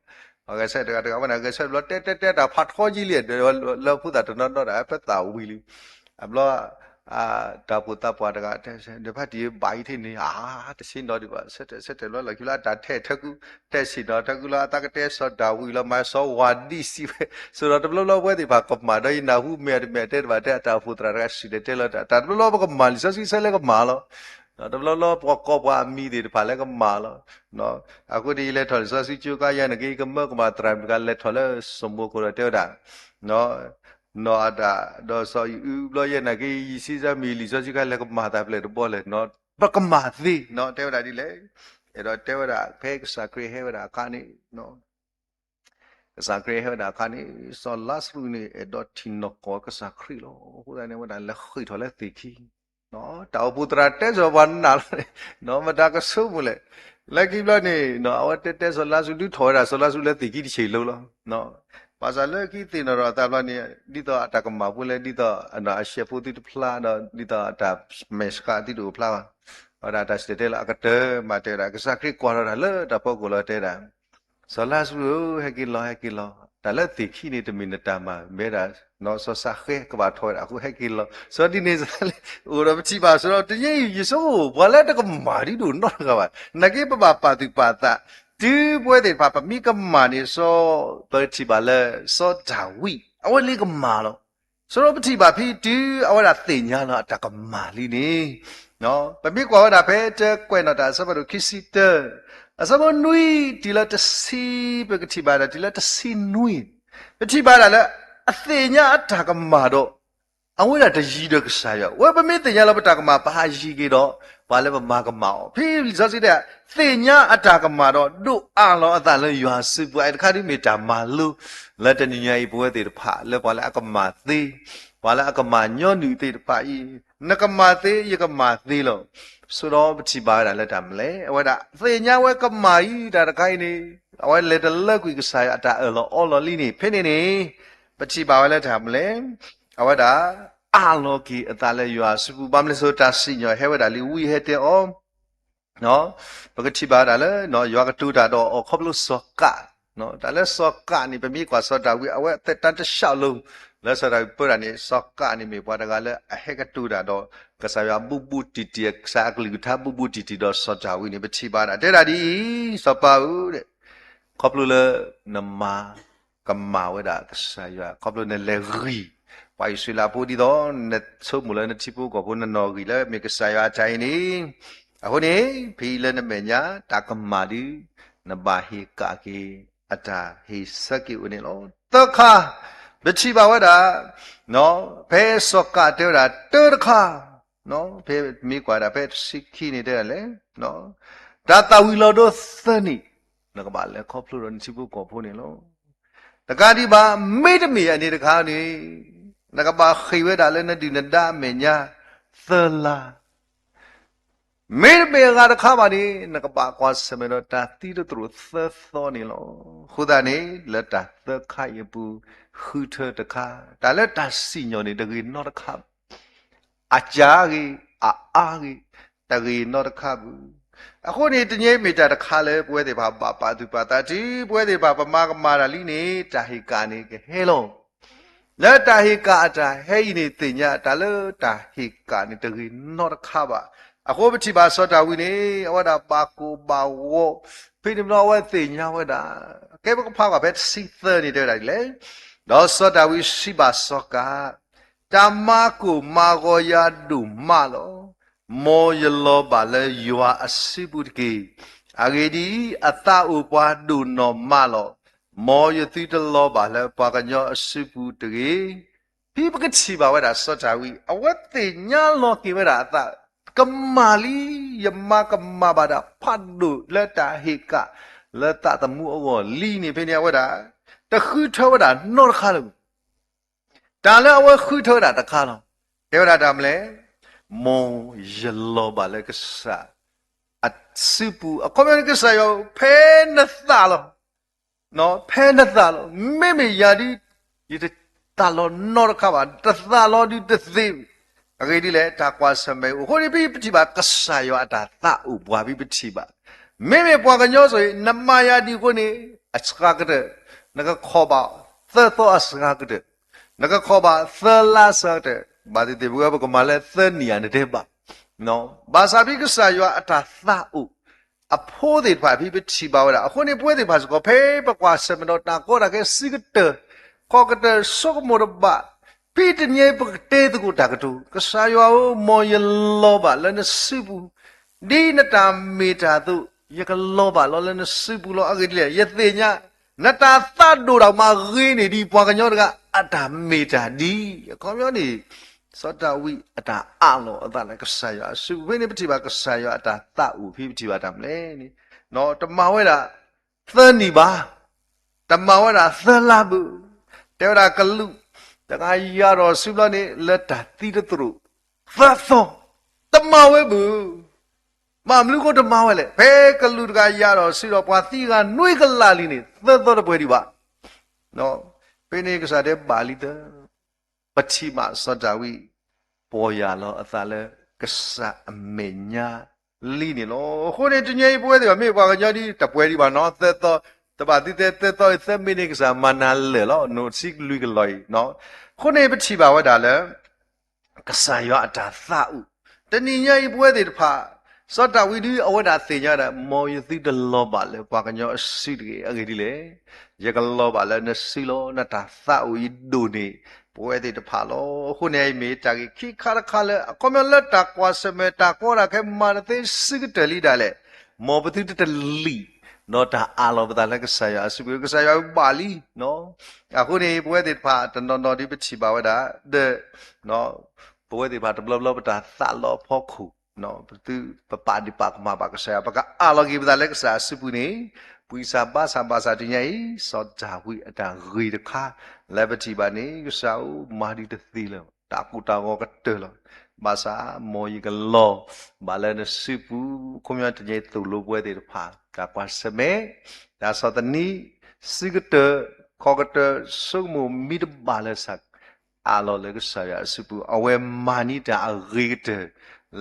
ဂဲၤဆၢထၢၣ်တဂၤတဂၤဝဲန့ၣ် ဂဲၤဆၢထၢၣ်ဘျီ တဲတဲတဲတၢ်ဖးထီကံလံ, လၢဖိသၣ်တနီၤနီၤဒီး အဖၢသးဝံၤလံ, အဘျီ တၢ်အိၣ်ဖှိၣ်သးပှၢ်တဂၤ တဲ ဒီးဖါတံၢ်ဘၣ်အံၤထဲန့ၣ် အါ တဆ့ၣ်နီၤဒံးဘၣ် ဆၢထၢၣ်ဆၢထၢၣ်ဘျီလီၢ်ခံလၢအတၢ်ထဲၣ်ထဲကူ ထဲၣ်ဆ့ၣ်နီၤထဲကူလီၤ အသးကတဲစီၤဒၤဝံးလီၤ မၤစီၤဝၤဒံၣ်စံးဝဲ, စိၤဒီးတဘျီဘျီပဝဲသ့ၣ်တဖၣ်ကမၣ်ဒီး ယနၢ်ဟူမဲာ်တမဲာ်တဲတဘၣ်တဲ အတၢ်အိၣ်ဖှိၣ်သရၣ်တဂၤစံၣ်တဲၤတဲလီၤတၢ် တၢ်တဘျီဘျီပကမၣ်လံာ်စီဆှံဆၢလၢကမၣ်လီၤ, တဘျီဘျီပှၤကိးပှၤအမံၤသ့ၣ်တဖၣ်လၢကမၣ်လီၤ. အဃိန့ၣ် ယလဲၤထီၣ်လံာ်စီဆှံကၠိကါယဲနာ်က့ ကမၢကမၣ်သရၣ်မုၣ်တဂၤလဲၤထီၣ်လၢစီၤမိၤကိၤဒီးတဲဝဲဒၣ် နီၢ်အတၢ် ဒီးစီၤအံၤအုဘျီယဲနာ်က့ ယစံးစၢ်မံၤလံာ်စီဆှံကါလဲၤကမၣ်တၢ်ဖျဲၣ်တဘီလဲၣ်, ပကမၣ်သ့နီၢ် တဲဝဲဒၣ်ဒ်လဲၣ်, အဲၣ်ဒိးတဲဝဲဒၣ် ဖဲကစၢ်ခရံာ်ဟဲဝဲဒၣ်အခါန့ၣ် ကစၢ်ခရံာ်ဟဲဝဲဒၣ်အခါန့ၣ် စီၤလါစရူးန့ၣ် အဲၣ်ဒိးထံၣ်နီၢ်ကီၢ်ကစၢ်ခရံာ်လီၤ. အဃိသတးန့ၣ် အဝဲဒၣ်လဲၤဃ့ၢ်ထီၣ်လၢသ့ၣ်ခံ တၢ်အိၣ်ဖှိၣ်သရၣ်တဲစီၤပှၤနးလီၤန့ၣ် မတၤကဆိကမိၣ်လဲၣ်. လၢခံဘျီန့ၣ် အဝဲတဲတဲစီၤလါစရူး ဒုးထီၣ်ဝဲဒၣ်စီၤလါစရူးလၢသ့ၣ်ခံတဆံးလိၤလီၤ. ဘၣ်ဆၣ်လၢခံသ့ၣ်နီၣ်ထီၣ်အသးဘျီန့ၣ် ဒ်သိးအတၢ်ကမၣ်ဖိလၢ ဒ်သိးအရှဲၣ်ဖိသုတဖျါဒီး ဒ်သိးအတၢ်မဲာ်ဆှးသုတအိၣ်ဖျါဘၣ်. အဝဲဒၣ်တၢ်စံၣ်တဲၤတဲလီၤအကတၢၢ်မးတဲဝဲဒၣ် ကစၢ်ခရံာ်ကွၢ်ထီၣ်တၢ်လၢတၢ်ဖီခိၣ်လီၤတဲဒၣ် စီၤလါစရူးဧၢ, ဟဲက့ၤလီၤ ဟဲက့ၤလီၤ. တၢ်လၢသ့ၣ်ခံန့ၣ် တမ့ၢ်နတၢ်မၤ မ့ၢ်ဒၣ် စီၤၡဃဲကဘၣ်ထီၣ်ဝဲဒၣ်အဃိ ဟဲက့ၤလီၤ. စီၤဒံးန့ၢ်စၢ်လၢ အိၣ်ဒီးပထံၣ်ဘၣ် စီၤဒီးတယဲအံၤ ယဆိကမိၣ် ပှၤလၢတကမၣ်ဒ်ဒိၣ်နီတဂၤဘၣ်. နာ်က့ပဘၣ်ပာ်သူၣ်ပာ်သး တုၤပဝဲသ့ၣ်တဖၣ် ပမ့ၢ်ကမၣ်န့ၣ် စီၤ ပထံၣ်ဘၣ်လၢ စီၤဒၤဝံး အဝဲလၢကမၣ်လီၤ. စီၤဒီးပထံၣ်ဘၣ်ဖဲတုၤအဝဲဒၣ်သ့ၣ်ညါလီၤအတၢ်ကမၣ်လံန့ၣ် ပမ့ၢ်ကွၢ်ဝဲဒၣ်ဖဲတၢ်ကွဲးနီၣ်တၢ်အဆၢဖးဒိၣ်ခံဆံတၢ အဆၢဖိနွံတုၤလၢတဆံ ပကထံၣ်ဘၣ်ဒၣ်တုၤလၢတဆံနွံ ပထံၣ်ဘၣ်ဒၣ်လၢ အသ့ၣ်ညါအတၢ်ကမၣ်ဒီး အဝဲဒၣ်တယံၤဒီးကစၢ်ယွၤ ဝဲပမ့ၢ်သ့ၣ်ညါလီၤပတၢ်ကမၣ် ပဟးယံၤက့ၤဒီး ပှၤလၢပမၤကမၣ်အီၤ ဖဲလံာ်စီဆှံတဲ သ့ၣ်ညါအတၢ်ကမၣ်ဒီး ဒိးအးလီၤအသးလၢယွၤစုပူၤ အတခါဒ်မ့ၢ်တၢ်မၤလိ လၢတနံၤညါအံၤ ပဝဲသ့ၣ်တဖၣ် လၢပှၤလၢအကမၣ်သ့ ပှၤလၢအကမၣ်ညီနုၢ်သ့ၣ်တဖၣ်အံၤ နကမၣ်သ့ ယကမၣ်သ့လီၤ. ဆိဒီးပထံၣ်ဘၣ်ဝဲဒၣ်လၢတၢ်မနုၤလဲၣ် အဝဲဒၣ်သ့ၣ်ညါဝဲကမၣ်အံၤ တၢ်တခါအံၤန့ၣ် အဝဲလဲၤတလၢကွံာ်ကစၢ်ယွၤအတၢ်အၢၣ်လီၤအီလီၤလံန့ၣ် ဖဲန့ၣ်န့ၣ် ပထံၣ်ဘၣ်ဝဲလၢတၢ်မနုၤလဲၣ် အဝဲဒၣ် အးလီၤက့ၤအသးလၢယွၤစုပူၤ ဘၣ်မနုၤလဲၣ် တၢ်စံၣ်ညီၣ်ဟဲဝဲဒၣ်လံ ဝံဟဲတဲအီၤ ပကထံၣ်ဘၣ်ဝဲဒၣ်လၢ ယွၤကတိၤတၢ်ဒီးအီၤခီဖျိစီၤကး တၢ်လၢစီၤကးန့ၣ် ပမ့ၢ်ကွၢ်စီၤဒၤဝံး အဝဲအသက်တမ်းတလျှောက်လုံး လၢစီၤဒၤဝံးပၢတၢ်န့ၣ် စီၤကးန့ၣ်မ့ၢ်ပှၤတဂၤလၢအဟဲကတိၤတၢ်ဒီး ကစၢ်ယွၤဘူးဘူးတံၢ်တံၢ် ကစၢ်အကလုၢ်ကထါဘူးဘူးတံၢ်တံၢ်ဒီးစီၤဒၤဝံးန့ၣ် ပထံၣ်ဘၣ်ဒၣ် တဲဒၣ်ဒ်အံၤ စီၤပၤဧၢ ခီဖျိလၢနမၤကမၣ်ဝဲဒၣ်ကစၢ်ယွၤ ခီဖျိနလဲၤဂံၢ် ပှၤအံၣ်စရ့လးဖိဒ်သိး နဆိကမိၣ်လၢနထံဖိကီၢ်ဖိ နနီၣ်ဂံၢ်လၢမ့ၢ်ကစၢ်ယွၤအတၢ်အံၤန့ၣ်, အဃိန့ၣ် ဖဲအံၤလၢနမဲာ်ညါ တၢ်ကမၣ်ဒုး နဘၣ်ဟ့ၣ်ကၣ်က့ၤ အတၢ်ဟ့ၣ်ဆၢက့ၤအိၣ်န့ၣ်လီၤ. သၢခါ, ပထံၣ်ဘၣ်ဝဲဒၣ် ဖဲစီၤကၤတဲဝဲဒၣ်တၢတခါ, ဖဲမ့ၢ်ကွၢ်ဒၣ်ဖဲတဆံခံန့ၣ်တဲဒၣ်လဲၣ်, တၢ်သၣ်ဝံၤလီၤဒိသၢနံၣ်, နကဘၣ်လဲၤခီဖျိဒီးနထံဖိကီၢ်ဖိန့ၣ်လီၤ. တကးဒံးဘၣ် မ့တမ့ၢ်အန့ၣ်တခါန့ၣ်, နကဘၣ်ဃ့ၢ်ဝဲဒၣ်လၢနဒုၣ်နဒါအမဲာ်ညါ သၢလါ မ့တမ့ၢ်အဂၤတခါဘၣ်န့ၣ် နကဘၣ်ကွၢ်ဆၢၣ်မဲာ်ဒီးတၢ်သံတသရိာ်သၢသီန့ၣ်လီၤ. အဃိသတးန့ၣ် လၢတၢ်သၢခါအံၤအပူၤ ဃုထၢတခါ, တၢ်လၢတၢ်စံၣ်ညီၣ်န့ၣ် တဂ့ၤနီတခါဘၣ်. အစှၤဂ့ၤ, အအါဂ့ၤ, တဂ့ၤနီတခါဘၣ်. အဃိန့ၣ် တနံၤအံၤမ့ၢ်တၢ်တခါလၢပဝဲသ့ၣ်တဖၣ်ဘၣ်ပာ်သူၣ်ပာ်သးတုၤ ပဝဲသ့ၣ်တဖၣ်ပမၤကမၣ်တၢ်လံန့ၣ် တၢ်ဟ့ၣ်ကၣ်န့ၣ်ကဟဲလီၤ. လၢတၢ်ဟ့ၣ်ကၣ်အတၢ်ဟဲအံၤန့ၣ် သ့ၣ်ညါတၢ်လၢတၢ်ဟ့ၣ်ကၣ်န့ၣ်တဂ့ၤနီတခါဘၣ်. အဃိပထံၣ်ဘၣ်စီၤဒၤဝံးန့ၣ် အဝဲဒၣ်ဘၣ်ကိၢ်ဘၣ်ဂီၤ, ဖဲန့ၣ်ဘျီအဝဲသ့ၣ်ညါဝဲဒၣ်, ကဲပကဖးကွၢ်ဖဲတဆံသၢန့ၣ်တဲဝဲဒၣ်ဒ်လဲၣ်, ဒီးစီၤဒၤဝံးစံးဘၣ်စီၤကၤ, တၢ်မၤကိၢ်မၤဂီၤယၤဒိၣ်မးလီၤ. မ်ယလီၤဘၣ်လၢယွၤအစုပူၤတက့ၢ်. အဂ့ၢ်ဒ်အံၤ, အသးအိၣ်ပှၤဒိၣ်နီၢ်မးလီၤ. မ်ယသုတလီၤဘၣ်လၢပှၤကညီအစုပူၤတဂ့ၤ. ဖဲပကထံၣ်ဘၣ်ဝဲဒၣ်စီၤဒၤဝံး အဝဲသ့ၣ်ညါလီၤက့ၤဝဲဒၣ်အသး, ကမၣ်လံ, ယမၤကမၣ်ဘၣ်တၢ်ဖးဒိၣ်လၢတၢ်ဟ့ၣ်ကၣ် လၢသးသမူအဂီၢ်လံန့ၣ် ဖဲန့ၣ်အဝဲဒၣ် တဃုထၢဝဲဒၣ်နီတခါလၢၤဘၣ်. တၢ်လၢအဝဲဃုထၢဝဲဒၣ်တခါလီၤ. တဲဝဲဒၣ်တၢ်မနုၤလဲၣ်, မ်ယလီၤဘၣ်လၢကစၢ်အစုပူၤ, အခီပညီန့ၣ် ကစၢ်ယွၤဧၢ, ဖဲနသးလီၤ. ဖဲနသးလီၤ. မ့မ့ၢ်ယၤဒ် ယတသးလီၤနီတခါဘၣ်, တသးလီၤဒုးတသ့ဘၣ်. အဂ့ၢ်ဒ်လဲၣ်, တၢ်ကွၢ်ဆၢၣ်မဲာ်အိၣ်. အဃိန့ၣ် ဖဲပထံၣ်ဘၣ်ကစၢ်ယွၤအတၢ်သးအိၣ်ပှၤ ဖဲပထံၣ်ဘၣ်, မ့မ့ၢ်ပှၤကညီစီၤအံၤ နမၤယၤဒ်အဃိန့ၣ် အစှၤကတၢၢ်, နကခီၣ်ဘၣ်သၢသီအစှၤကတၢၢ်, နကခီၣ်ဘၣ်သၢလါအစှၤကတၢၢ်, ဘၣ်သ့ၣ်သ့ၣ် ပဝဲပကမၤလၢသၢနံၣ်ဧါ နတဲဘၣ်. ဘၣ်ဆၣ်ဖဲကစၢ်ယွၤအတၢ်သးအိၣ် အဖိသ့ၣ်တဖၣ် ဖဲပထံၣ်ဘၣ်ဝဲဒၣ်. အဃိန့ၣ် ပဝဲသ့ၣ်တဖၣ်စ့ၢ်ကီး ဖဲပကွၢ်ဆၢၣ်မဲာ်ဒီးတၢ်ကီတၢ်ခဲ စုကတၢၢ် ခီၣ်ကတၢၢ် ဆိကမိၣ်တဘၣ်, ဖဲတနံၤအံၤ ပကတဲသကိးတၢ်ကတိၤ, ကစၢ်ယွၤဧၢ, မ်ယလီၤဘၣ်လၢနစုပူၤ, ဒ်နတၢ်မ့ၢ်တၢ်အသိး ယကလီၤဘၣ်လီၤလၢနစုပူၤလီၤ. အဂ့ၢ်ဒ်လဲၣ်, ယသ့ၣ်ညါ နတၢ်သးဒိၣ်တၢ်မၤဂ့ၤန့ၢ်ဒံးပှၤကညီတဂၤ အတၢ်မ့ၢ်တၢ်ဒ်အံၤ. အခီပညီန့ၣ် စီၤဒၤဝံးအတၢ်အးလီၤအသးလၢကစၢ်ယွၤအစုပူၤ. ဖဲန့ၣ်ပထံၣ်ဘၣ်ကစၢ်ယွၤအတၢ်သးအိၣ် ဖဲပထံၣ်ဘၣ်တၢ်မနုၤလဲၣ်န့ၣ်, တမၤဝဲဒၣ်သၢနံၣ်ဘၣ်, တမၤဝဲဒၣ်သၢလါဘၣ်. တဲဝဲဒၣ်ကလူးတဂၤယၤဒီးစုဘျီန့ၣ် လၢတၢ်သံတသရိာ်သၢသီ, တမၤဝဲဘၣ်. ဘၣ်မနုၤဃိတမၤဝဲလဲၣ်. ဖဲကလူးတဂၤယၤဒီးစုဒီး ပှၤသံဂၤနွံကလးလံန့ၣ် သၢသီတပှဲၤဒံးဘၣ်. ဖဲန့ၣ်ကစၢ်တဲဘၣ်လံသၢ, ပထံၣ်ဘၣ်စီၤဒၤဝံး ပီၢ်ယၢ်လီၤအသးလၢကစၢ်အမဲာ်ညါလံန့ၣ်လီၤ. အဃိန့ၣ် တနံၤအံၤပဝဲသ့ၣ်တဖၣ် မ့ၢ်ပှၤကညီဒ် တပှဲၤဒံးဘၣ်နီၤ, သၢသီ, တဘၣ်သံသဲသၢသီအံၤ သၢမ့ၢ်န့ၣ် ကစၢ်မၤနၤလၢာ်လီၤ, နီၢ်ဆံလွံၢ်ကလီၤအံၤ. အဃိန့ၣ် ပထံၣ်ဘၣ်ဝဲဒၣ်လၢ ကစၢ်ယွၤအတၢ်သးအိၣ်, တနံၤညါအံၤပဝဲသ့ၣ်တဖၣ်, စီၤဒၤဝံးဒ်အဝဲဒၣ်သ့ၣ်ညါဒၣ် မ်ယသုတလီၤဘၣ်လၢပှၤကညီအစုတဂ့ၤ. အဂ့ၢ်ဒ်လဲၣ်, ယကလီၤဘၣ်လၢနစုလီၤ. နတၢ်သးအိၣ်အံၤဒိၣ်န့ၢ်ပဝဲသ့ၣ်တဖၣ်လီၤ. အဃိန့ၣ်အံၤမ့ၢ်တၢ်ဂ့ၢ်ခံခါတခါလၢ အခီပညီလၢတၢ်ကွၢ်ဆၢၣ်မဲာ် တၢ်ကီတၢ်ခဲမၤတသ့စုကတၢၢ်လံဒၣ်လဲာ်, မ်ပသုတတလံၣ် ဒီးတၢ်အးလီၤပသးလၢကစၢ်ယွၤအစုပူၤ, ကစၢ်ယွၤဘၣ်လံ. အဃိန့ၣ် ပဝဲသ့ၣ်တဖၣ်တနီၤနီၤဒ်ပထံၣ်ဘၣ်ဝဲဒၣ်, ဒီး ပဝဲသ့ၣ်တဖၣ်တဘျီဘျီပတၢ်သးလီၤအဖီခိၣ်, ပသုပပာ်ဒံးပာ်ကမၣ်ဘၣ်ကစၢ်ယွၤ, ပကအးလီၤက့ၤပသးလၢကစၢ်အစုပူၤန့ၣ်, ပှၤစၢဘါစၢ်ဘၣ်ဆၣ်တနံၤညါအံၤ စီၤဒၤဝံးအတၢ်ဂ့ၤတခါ လၢပထံၣ်ဘၣ်န့ၣ် ကစၢ်ဧၢ, မၤဒံးတသ့လၢၤ, တၢ်ကိၢ်တၢ်ဂီၤကတၢၢ်လီၤ. ဘၣ်ဆၣ် မ်ယကလီၤဘၣ်လၢနစုပူၤ, ခီပညီတနံၤအံၤသိၣ်လိပဝဲသ့ၣ်တဖၣ် တၢ်ကွၢ်ဆၢၣ်မဲာ်, တၢ်ဆီၣ်သနံး, စုကတၢၢ်, ခီၣ်ကတၢၢ်, ဆိကမိၣ်မံတဘၣ်လၢၤ အးလီၤလၢကစၢ်ယွၤအစုပူၤ, အဝဲမၤန့ၢ်တၢ်အဂ့ၤကတၢၢ်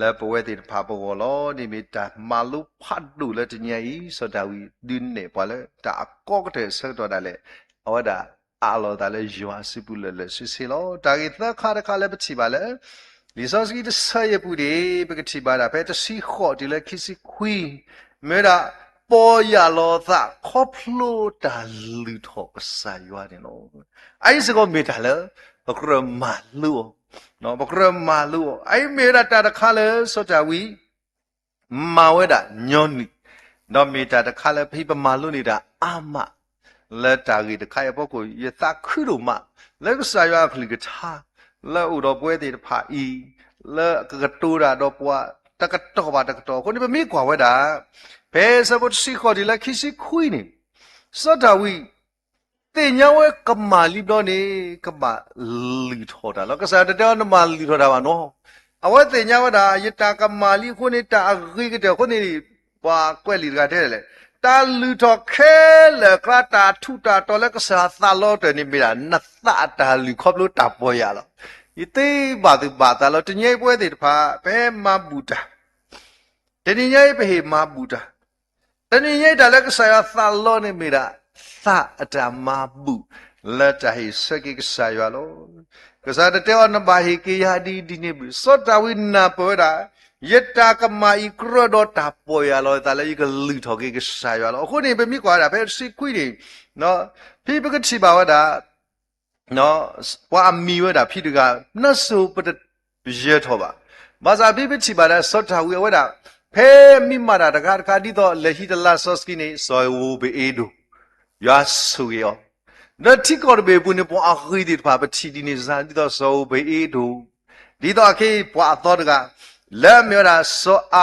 လၢပဝဲသ့ၣ်တဖၣ်ပဂီၢ်လီၤ. န့ၣ်မ့ၢ်တၢ်မၤလိဖးဒိၣ်လၢတနံၤညါအံၤ စီၤဒၤဝံးဒုးနဲၣ်ပှၤလၢတၢ်အကီကတၢၢ်အဆၢကတီၢ်ဒၣ်လဲာ်, အဝဲဒၣ်အးလီၤအသးလၢယွၤအစုပူၤလၢာ်လၢာ်ဆ့ဆ့လီၤ. တၢ်ဂ့ၢ်သၢခါတခါလၢပထံၣ်ဘၣ်လၢ လံာ်စီဆှံတဆၢအံၤအပူၤန့ၣ် ပကထံၣ်ဘၣ်ဒၣ်ဖဲတဆံဃိးတုၤလၢခံဆံခွံ, မ့ၢ်ဝဲဒၣ် ပီၢ်ယၢ်လီၤအသးခီဖျိတၢ်လုၢ်ထီၣ်ကစၢ်ယွၤန့ၣ်လီၤ. အအံၤစ့ၢ်ကီးမ့ၢ်တၢ်လၢ ပကြၢးမၤလိအီၤ, ပကြၢးမၤလိအီၤ. အအံၤမ့ၢ်ဝဲဒၣ်တၢ်တခါလၢစီၤဒၤဝံး မၤဝဲဒၣ်ညီနုၢ်, ဒီးမ့ၢ်တၢ်တခါလၢပဟံးပမၤလိန့ၢ်တၢ်အါမး လၢတၢ်ဂ့ၢ်တခါအံၤအဖီခိၣ် ယသးခုဒိၣ်မး လၢကစၢ်ယွၤအကလုၢ်ကထါ လၢအအိၣ်ဒီးပဝဲသ့ၣ်တဖၣ်အံၤ လၢကကတိၤတၢ်ဒီးပှၤ တကတီၢ်ဘၣ်တကတီၢ်. အဃိန့ၣ် ပမ့ၢ်ကွၢ်ဝဲဒၣ် ဖဲဆၢဖိတဆံဃိးတုၤလၢခံဆံခွံန့ၣ် စီၤဒၤဝံး သ့ၣ်ညါဝဲကမၣ်လံဘျီန့ၣ် ကဘၣ်လုၢ်ထီၣ်တၢ်လီၤ. ကစၢ်ယွၤတတဲအီၤနမၤလုၢ်ထီၣ်တၢ်ဘၣ်နီၤ. အဝဲသ့ၣ်ညါဝဲဒၣ် ယတၢ်ကမၣ်လံအဃိန့ၣ် တၢ်အဂ့ၤကတၢၢ်အဃိန့ၣ် ပှၤကွဲးလံာ်တဂၤတဲလဲၣ်, တၢ်လုၢ်ထီၣ်ခဲလၢာ်အကျါ တၢ်ထူးတၢ်တီၤလၢကစၢ်ယွၤသးလီတၢၢ်န့ၣ်မ့ၢ်ဒၣ် နသးအတၢ်လုၢ်ခီဖျိတၢ်ပီၢ်ယၢ်လီၤ. ယသ့ဘၣ်သူၣ်ဘၣ်သးလီၤ. တနံၤအံၤပဝဲသ့ၣ်တဖၣ် ပဟဲမၤဘူၣ်တၢ်, တနံၤညါအံၤပဟ့ၣ်မၤဘူၣ်တၢ် တနံၤညါအံၤတၢ်လၢကစၢ်ယွၤသးလီန့ၣ်မ့ၢ်ဒၣ် သးအတၢ်မၤဘူၣ် လၢတၢ်ဟ့ၣ်ဆၢက့ၤကစၢ်ယွၤလီၤ. ကစၢ်တတဲအီၤနဘၣ်ဟ့ၣ်က့ၤယၤဒ်အံၤဒ်န့ၣ်ဘၣ်. စီၤဒၤဝံးနၢ်ပၢၢ်ဝဲဒၣ် ယတၢ်ကမၣ်အံၤကြၢးဒီးတၢ်ပီၢ်ယၢ်လီၤအသးလၢယကလုၢ်ထီၣ်က့ၤကစၢ်ယွၤလီၤ. အဃိန့ၣ် ပမ့ၢ်ကွၢ်ဝဲဒၣ်ဖဲတဆံခွံန့ၣ် ဖဲပကထံၣ်ဘၣ်ဝဲဒၣ် ပှၤအမံၤဝဲဒၣ်ဖံတဂၤ နၢ်စိၤပတယၢၤထီၣ်ဘၣ်. ဘၣ်ဆၣ်ဖဲပထံၣ်ဘၣ်ဒၣ်စီၤဒၤဝံးအဝဲဒၣ် ဖဲမ့ၢ်မၤတၢ်တခါတခါ ဒ်သိးလဲၤဟံးတလါစီဆှံန့ၣ် စီၤဧိၤဘ့ၣ်အ့ဒိၣ် ယွၤဆိၣ်ဂ့ၤအီၤ, ဒီးထံကီၢ်တဘ့ၣ်အပူၤန့ၣ် ပှၤအဂ့ၤသ့ၣ်တဖၣ်ပထံၣ်ဒ်န့ၣ်စ့ၢ် ဒ်သိးစီၤဧိၤဘ့ၣ်အ့ဒိၣ်, ဒ်သိးအခဲအံၤပှၤအသီတဂၤ လၢအမ့ၢ်ဝဲဒၣ် စီၤ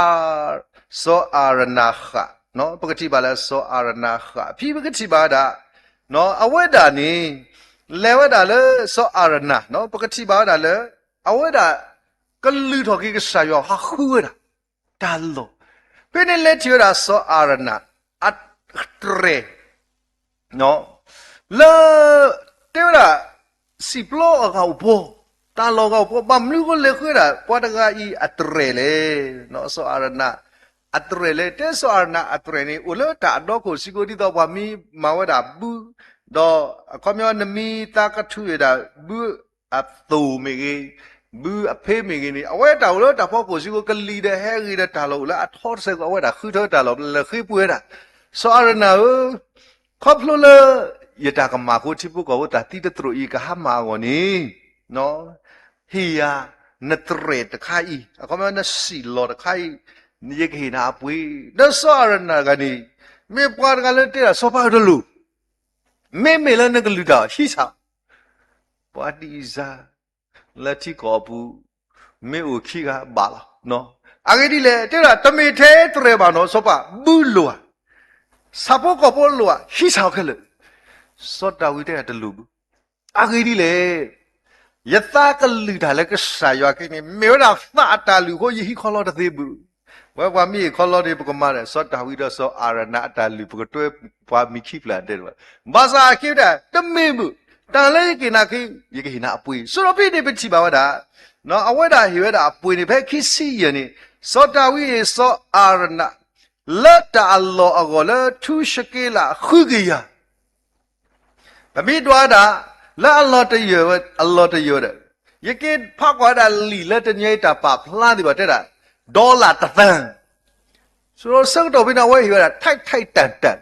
အၤရနၤဃး, ပကထံၣ်ဘၣ်လၢစီၤအၤရနၤဃး ဖဲပကထံၣ်ဘၣ်ဝဲဒၣ် အဝဲဒၣ်န့ၣ် လဲၤဝဲဒၣ်လၢစီၤအၤရနၤ ပကထံၣ်ဘၣ်ဝဲဒၣ်လၢ အဝဲဒၣ် ကလုၢ်ထီၣ်က့ၤကစၢ်ယွၤ ဟးဃုဝဲဒၣ် တၢ်လီၢ်, ဖဲန့ၣ်လဲၤထံၣ်ဝဲဒၣ်စီၤအၤရနၤ အတြဲၤ လၢ တဲဝဲဒၣ် စံာ်ပျီအဂၤအိၣ်ဘှီ, တၢ်လီၢ်အဂၤအိၣ်ဘှီ, ဘၣ်မနုၤဃိလဲၤဃုဝဲဒၣ် ပှၤတဂၤအံၤအတြဲၤလဲၣ်, စီၤအၤရနၤ အတြဲၤလဲၣ်, တဲစီၤအၤရနၤအတြဲၤန့ၣ် အိၣ်လၢတၢ်အဒီခိၣ်စ့ၢ်ကီး ဒ်သိးပှၤမ့ၢ်မၤဝဲဒၣ်ဘု, ဒီးအခီပညီနမ့ၢ်သးကထုးဝဲဒၣ်ဘု အသိၣ်မ့ၢ်ဂ့ၤ, ဘုအဖ့မ့ၢ်ဂ့ၤန့ၣ် အဝဲတၢ်အိၣ်လၢတၢ်ဖီခိၣ်စ့ၢ်ကီး ကလံၤဒီးဟဲဂ့ၤဒီးတၢ်လီၢ်အိၣ်လၢအထီတစဲးကီး အဝဲဒၣ်ဃုထၢတၢ်လီၢ် လဲၤဃ့ပှ့ၤဝဲဒၣ်, စီၤအၤရနၤဧၢ, ခီဖျိလၢ ယတၢ်ကမၣ်အဃိ ထံဖိကီၢ်ဖိတၢ်သံတသရိာ်အံၤ ကဟါမၢ်အဂီၢ်န့ၣ် ဟ့ၣ်ယၤ နတြဲၤတခါအံၤ, အခီပညီနစံာ်လီၤတခါအံၤ, ယကဟ့ၣ်နၤအပှ့ၤ, ဒီးစီၤအၤရနၤတဂၤန့ၣ် မ့ၢ်ပှၤတဂၤလၢတဲဒၣ် စီၤပၤဧၢတလိၣ်, မ့မ့ၢ်လၢနကလုၢ်တၢ်အီၤ ဟံးဆၣ် ပှၤတံၢ်စၢ် လၢထံကီၢ်အပူၤ မ့ၢ်အိၣ်ခံဂၤဘၣ်လီၤ. အဂ့ၢ်ဒ်လဲၣ်, တဲဒၣ် တမ့ၢ်ထဲတြဲၤဘၣ်နီၤ စီၤပၤ, ဘုလိၣ်ဧါ, ဆၣ်ဖိကီၢ်ဖိလိၣ်ဧါ, ဟံးဆၣ်အီၤခဲလၢာ်, စီၤဒၤဝံးတဲဒၣ်တလိၣ်ဘၣ်. အဂ့ၢ်ဒ်လဲၣ်, ယသးကလုၢ်တၢ်လၢကစၢ်ယွၤက့န့ၣ် မ့ၢ်ဝဲဒၣ်သးအတၢ်လုၢ်အဃိ ယဟံးခီလီတသ့ဘၣ်. ဝဲပှၤမ့ၢ်ဟ့ၣ်ခီလီန့ၣ် ပကမၤဒီး စီၤဒၤဝံးဒီးစီၤအၤရနၤအတၢ်လုၢ် ပကတွဲပှၤမံၤခံဖျၢၣ်တဲတဘၣ်. ဘၣ်ဆၣ်အက့ဝဲဒၣ် တမ့ၢ်ဘၣ်, တၢ်လၢယကဟ့ၣ်နၤက့ ယကဟ့ၣ်နၤအပှ့ၤ. ဆိဒီးဖဲန့ၣ်ပထံၣ်ဘၣ်ဝဲဒၣ် အဝဲဒၣ်ဟ့ၣ်ဝဲဒၣ်အပှ့ၤန့ၣ် ဖဲခံဆံယဲၢ်န့ၣ် စီၤဒၤဝံးဟ့ၣ်စီၤအၤရနၤ လၢတၢ်အလီၢ်အဂီၢ်လၢထူၣ်ရှက့လးဃုကယၤ ပမ့ၢ်ဒွးဒၣ် လၢအလီၤတယၢၤဝဲ အလီၤတယၢၤဝဲဒီး ယက့ၤဖးကွၢ်ဝဲဒၣ်လံာ်လၢတနံၤအံၤတၢ်ပာ်ဖျါသ့ၣ်တဖၣ်တဲဒၣ် ဒီလၣ်တသၢ, ဆိဒီးဆၢကတီၢ်ဖဲန့ၣ် အဝဲဟ့ၣ်ဝဲဒၣ် ထိုက်ထိုက်တန်တန်,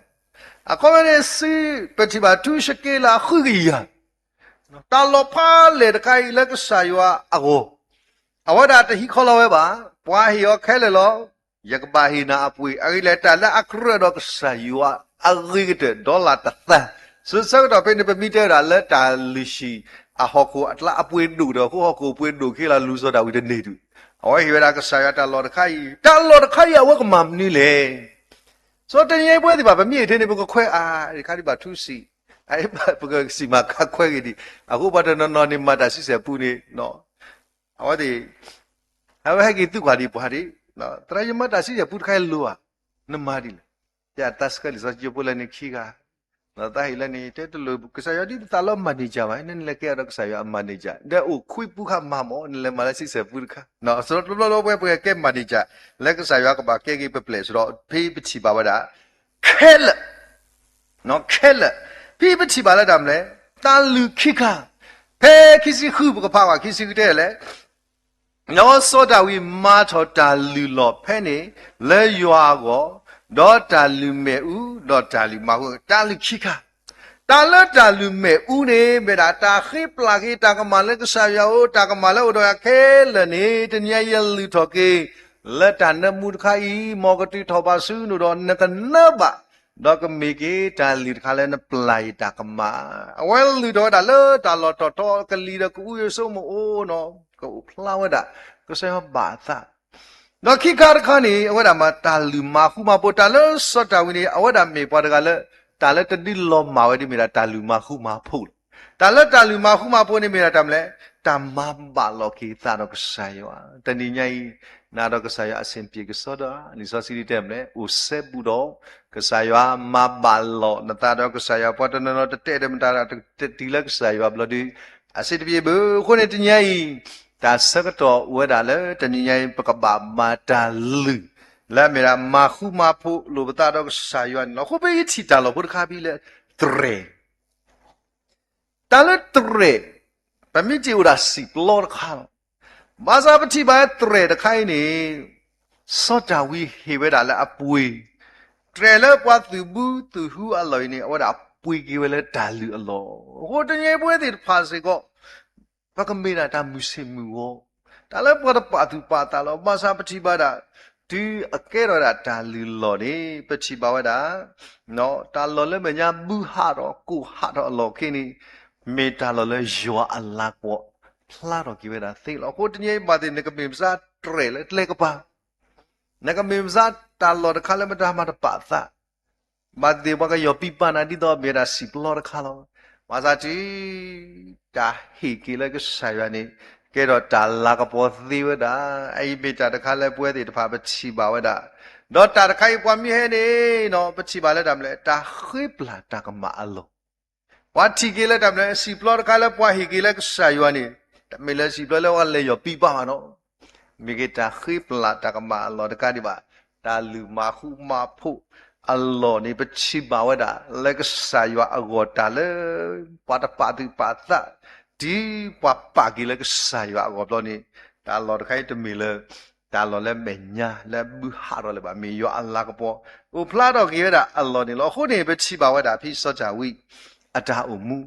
အခီပညီန့ၣ် စံးပထံၣ်ဘၣ်ထူၣ်ရှက့လးဃုကယၤ, တၢ်လီၢ်ဖးလဲၢ်တခါအံၤလၢကစၢ်ယွၤအဂီၢ်, အဝဲဒၣ်တဟံးခီလီဝဲဘၣ်, ပှၤဟ့ၣ်အီၤခဲလၢာ်လီၤ. ယကဘၣ်ဟ့ၣ်နၤအပှ့ၤ, အဂ့ၢ်ဒ်လဲၣ် တၢ်လၢအကြၢးဒီးကစၢ်ယွၤအဂ့ၤကတၢၢ် ဒီလၣ်တသၢ, ဆိဆၢကတီၢ်ဖဲန့ၣ် ပမ့ၢ်တဲဝဲဒၣ်လၢတၢ်လုၢ်ဟံၣ်အဟီၣ်ခိၣ်အကျါအပှ့ၤဒိၣ်ဒီး အဃိဟီၣ်ခိၣ်အပှ့ၤဒိၣ်က့လီၤ လူၤစီၤဒၤဝံးတန့ၢ်ဒုး, အဝဲဟ့ၣ်ဝဲဒၣ်ကစၢ်ယွၤတၢ်လီၢ်တခါအံၤ, တၢ်လီၢ်တခါအံၤအဝဲကမၤမနုၤလဲၣ်. ဆိတနံၤအံၤပဝဲသ့ၣ်တဖၣ် ပမ့ၢ်အံၤထဲန့ၣ် ပကခွဲးအါ တခါဒံးဘၣ်ထူစံး, ပကစံးမၤခါခွဲးဂ့ၤဒံး, အဃိပှၤတနီၤနီၤန့ၣ် မၤတၢ်ဆံဆဲၣ်ပူန့ၣ် အဝဲသ့ၣ် အဝဲဟဲက့ၤသုးကွၢ်ဒံးပှၤဒံး, သရၣ်ယမၤတၢ်ဆံဆဲၣ်ပူတခါအံၤလိၤဧါ, နမၤဒ်လဲၣ်, ယတၢ်ဆှၢလံာ်စီဆှံဖိလၢန့ၣ်ခံဂၤ, သးဟ့ၣ်လၢန့ၣ် တဲတလိၣ်ကစၢ်ယွၤဒ်သိးလၢ manager ဘၣ်, နလဲၤကဲအီၤဒီးကစၢ်ယွၤအ manager ဒီးအိၣ်ခွံပူခါမၤမး နလဲၤမၤလၢဆံဆဲၣ်ပူတခါ, ဆိတဘျီလၢပဝဲပကဲ manager လၢကစၢ်ယွၤကဘၣ်ကဲက့ၤပပျဲၢ်ဆိဒီး ဖဲပထံၣ်ဘၣ်ဝဲဒၣ် ခဲလၢာ် ခဲလၢာ်, ဖဲပထံၣ်ဘၣ်လၢတၢ်မနုၤလဲၣ်, တၢ်လုၢ်ခံခါ, ဖဲခံဆံဃု ပကဖးကွၢ်ခံဆံဃုတဲလဲၣ်, ဒီးစီၤဒၤဝံးမၤထီၣ်တၢ်လုၢ်လီၢ်ဖဲန့ၣ် လၢယွၤအဂီၢ်, ဒီးတၢ်လုၢ်မ့ၣ်အူ, ဒီးတၢ်လုၢ်မၤဃုာ်, တၢ်လုၢ်ခံခါ, တၢ် တၢ်လၢတၢ်လုၢ်မဲာ်အူန့ၣ် မ့ၢ်ဒၣ်တၢ်ဃ့ပျၢ်က့ၤတၢ်ကမၣ်လၢကစၢ်ယွၤအအိၣ်, တၢ်ကမၣ်လၢအိၣ်ဒီးယၤခဲလၢာ်န့ၣ် တနံၤညါအံၤယလုၢ်ထီၣ်က့ၤ လၢတၢ်နၢမူတခါအံၤ, မ်ကတုၤထီၣ်ဘၣ်ဆူနအိၣ်ဒီးနကနၢဘၣ်, ဒီးကမ့ၢ်က့ၤတၢ်လုၢ်တခါလၢနပျၢ်ယတၢ်ကမၣ်. အဝဲလုၢ်ထီၣ်ဝဲဒၣ်လၢတၢ်လီၢ်ထီၣ်ထီ ကလံၤဒီးကအူယိာ်စိကမီၤအိၣ်နီၤ, ကအိၣ်ဖျါဝဲဒၣ် ကစၢ်ယွၤဘၣ်အသး ဒီးခံခါတခါန့ၣ် အဝဲဒၣ်မၤတၢ်လုၢ်မၤဃူမၤဖိး တၢ်လၢစီၤဒၤဝံးန့ၣ် အဝဲဒၣ်မ့ၢ်ပှၤတဂၤလၢ တၢ်လၢတဒုးလီၤမၢ်ဝဲဒ်မ့ၢ်ဒၣ်တၢ်လုၢ်မၤဃူမၤဖိးလီၤ. တၢ်လၢတၢ်လုၢ်မၤဃူမၤဖိးန့ၣ်မ့ၢ်ဒၣ်တၢ်မနုၤလဲၣ်, တၢ်မၤဘၣ်လိာ်က့ၤသးဒီးကစၢ်ယွၤ. တနံၤညါအံၤ နၤဒီးကစၢ်ယွၤအဆင်ပြေကစီဒီဧါ, လံာ်စီဆှံတဲမနုၤလဲၣ်, အိၣ်စဲဘူးဒီး ကစၢ်ယွၤမၤဘၣ်လိာ်နသးဒီးကစၢ်ယွၤ, ပှၤတနီၤနီၤတတဲဒီးမတၤတၢ်တတုၤလၢကစၢ်ယွၤဘျီဒီး အဆင်တပြေဘၣ်. အဃိန့ၣ် တနံၤညါအံၤ တၢ်ဆၢကတီၢ်အိၣ်ဝဲဒၣ်လၢတနံၤညါအံၤ ပကဘၣ်မၤတၢ်လုၢ် လၢအမ့ၢ်ဒၣ်မၤဃူမၤဖိးလိာ်ပသးဒီးကစၢ်ယွၤန့ၣ်လီၤ. အဃိပဟံးထီၣ်တၢ်လီၢ်ဖိတခါဖဲလၢ သရဲၣ် တၢ်လၢသရဲၣ် ပမ့ၢ်ထံၣ်အိၣ်ဒၣ်စံာ်ပျီတခါလီၤ. ဘၣ်ဆၣ်ပထံၣ်ဘၣ်သရဲၣ်တခါအံၤန့ၣ် စီၤဒၤဝံးဟ့ၣ်ဝဲဒၣ်လၢအပှ့ၤ, သရဲၣ်လၢပှၤသုးဘူးသုးဟုအလီၢ်အံၤန့ၣ် အဝဲဒၣ်ပှ့ၤက့ၤဝဲလၢတၢ်လုၢ်အလီၢ်. အဃိတနံၤအံၤပဝဲသ့ၣ်တဖၣ်စ့ၢ်ကီး ပကမ့ၢ်ဒၣ်တၢ်မုၢ်ဆ့ၣ်မုၢ်ဂီၤ, တၢ်လၢပှၤတပာ်သူၣ်ပာ်သးလီၤ. ဘၣ်ဆၣ်ပထံၣ်ဘၣ်ဒၣ် တုၤအကဲထီၣ်ဒၣ်တၢ်လုၢ်လီၢ်န့ၣ် ပထံၣ်ဘၣ်ဝဲဒၣ် တၢ်လီၢ်လၢမဲာ်ညါဘုဟးထီၣ်ကိၢ်ဟးထီၣ်အလီၢ်ခံန့ၣ် မ့ၢ်တၢ်လီၢ်လၢယွၤအလၤကပီၤ ဖျါထီၣ်က့ၤဝဲဒၣ်သ့လီၤ. အဃိတနံၤအံၤဘၣ်သ့ၣ် နကမ့ၢ်မစါသရဲၣ်လၢကျဲကပၤ, နကမ့ၢ်မစါတၢ်လီၢ်တခါလၢမတၤမၤတပာ်သး ဘၣ်သ့ၣ်ပှၤကယီၢ်ပံပာ်နၤဒ်သိးမ့ၢ်ဒၣ်စံာ်ပျီတခါလီၤ. ဘၣ်ဆၣ်တုၤ တၢ်ဟ့ၣ်က့ၤလၢကစၢ်ယွၤန့ၣ် ကဲထီၣ်တၢ်လၤကပီၤသ့ဝဲဒၣ်. အအံၤမ့ၢ်တၢ်တခါလၢပဝဲသ့ၣ်တဖၣ်ပထံၣ်ဘၣ်ဝဲဒၣ်, ဒီးတၢ်တခါအံၤပှၤမ့ၢ်ဟဲန့ၣ်နီၤ ပထံၣ်ဘၣ်လၢတၢ်မနုၤလဲၣ်, တၢ်ဃ့ပျၢ်တၢ်ကမၣ်အလီၢ် ပှၤထံၣ်က့ၤလၢတၢ်မနုၤလဲၣ်, စံာ်ပျီတခါလၢပှၤဟ့ၣ်က့ၤလၢကစၢ်ယွၤန့ၣ် တမ့ၢ်လၢစံာ်ပျီလၢပှၤလဲၤယီၢ်ပံပာ်ဘၣ်နီၤ, မ့ၢ်က့ၤတၢ်ဃ့ပျၢ်တၢ်ကမၣ်အလီၢ်တခါဒံးဘၣ်. တၢ်လုၢ်မၤဃူမၤဖိးအလီၢ်န့ၣ် ပထံၣ်ဘၣ်ဝဲဒၣ် လၢကစၢ်ယွၤအဂီၢ်တၢ်လၢ ပှၤတပာ်သူၣ်ပာ်သး တုၤပှၤပာ်က့ၤလၢကစၢ်ယွၤအဂီၢ်ဘျီန့ၣ် တၢ်လီၢ်တခါအံၤတမ့ၢ်လၢ တၢ်လီၢ်လၢမဲာ်ညါလၢဘုဟးထီၣ်လၢၤဘၣ်, မ့ၢ်ယွၤအလၤကပီၤ အိၣ်ဖျါထီၣ်က့ၤဝဲဒၣ်အလီၢ်န့ၣ်လီၤ. အဃိန့ၣ် ပထံၣ်ဘၣ်ဝဲဒၣ်ဖဲစီၤဒၤဝံး အတၢ်အိၣ်မူ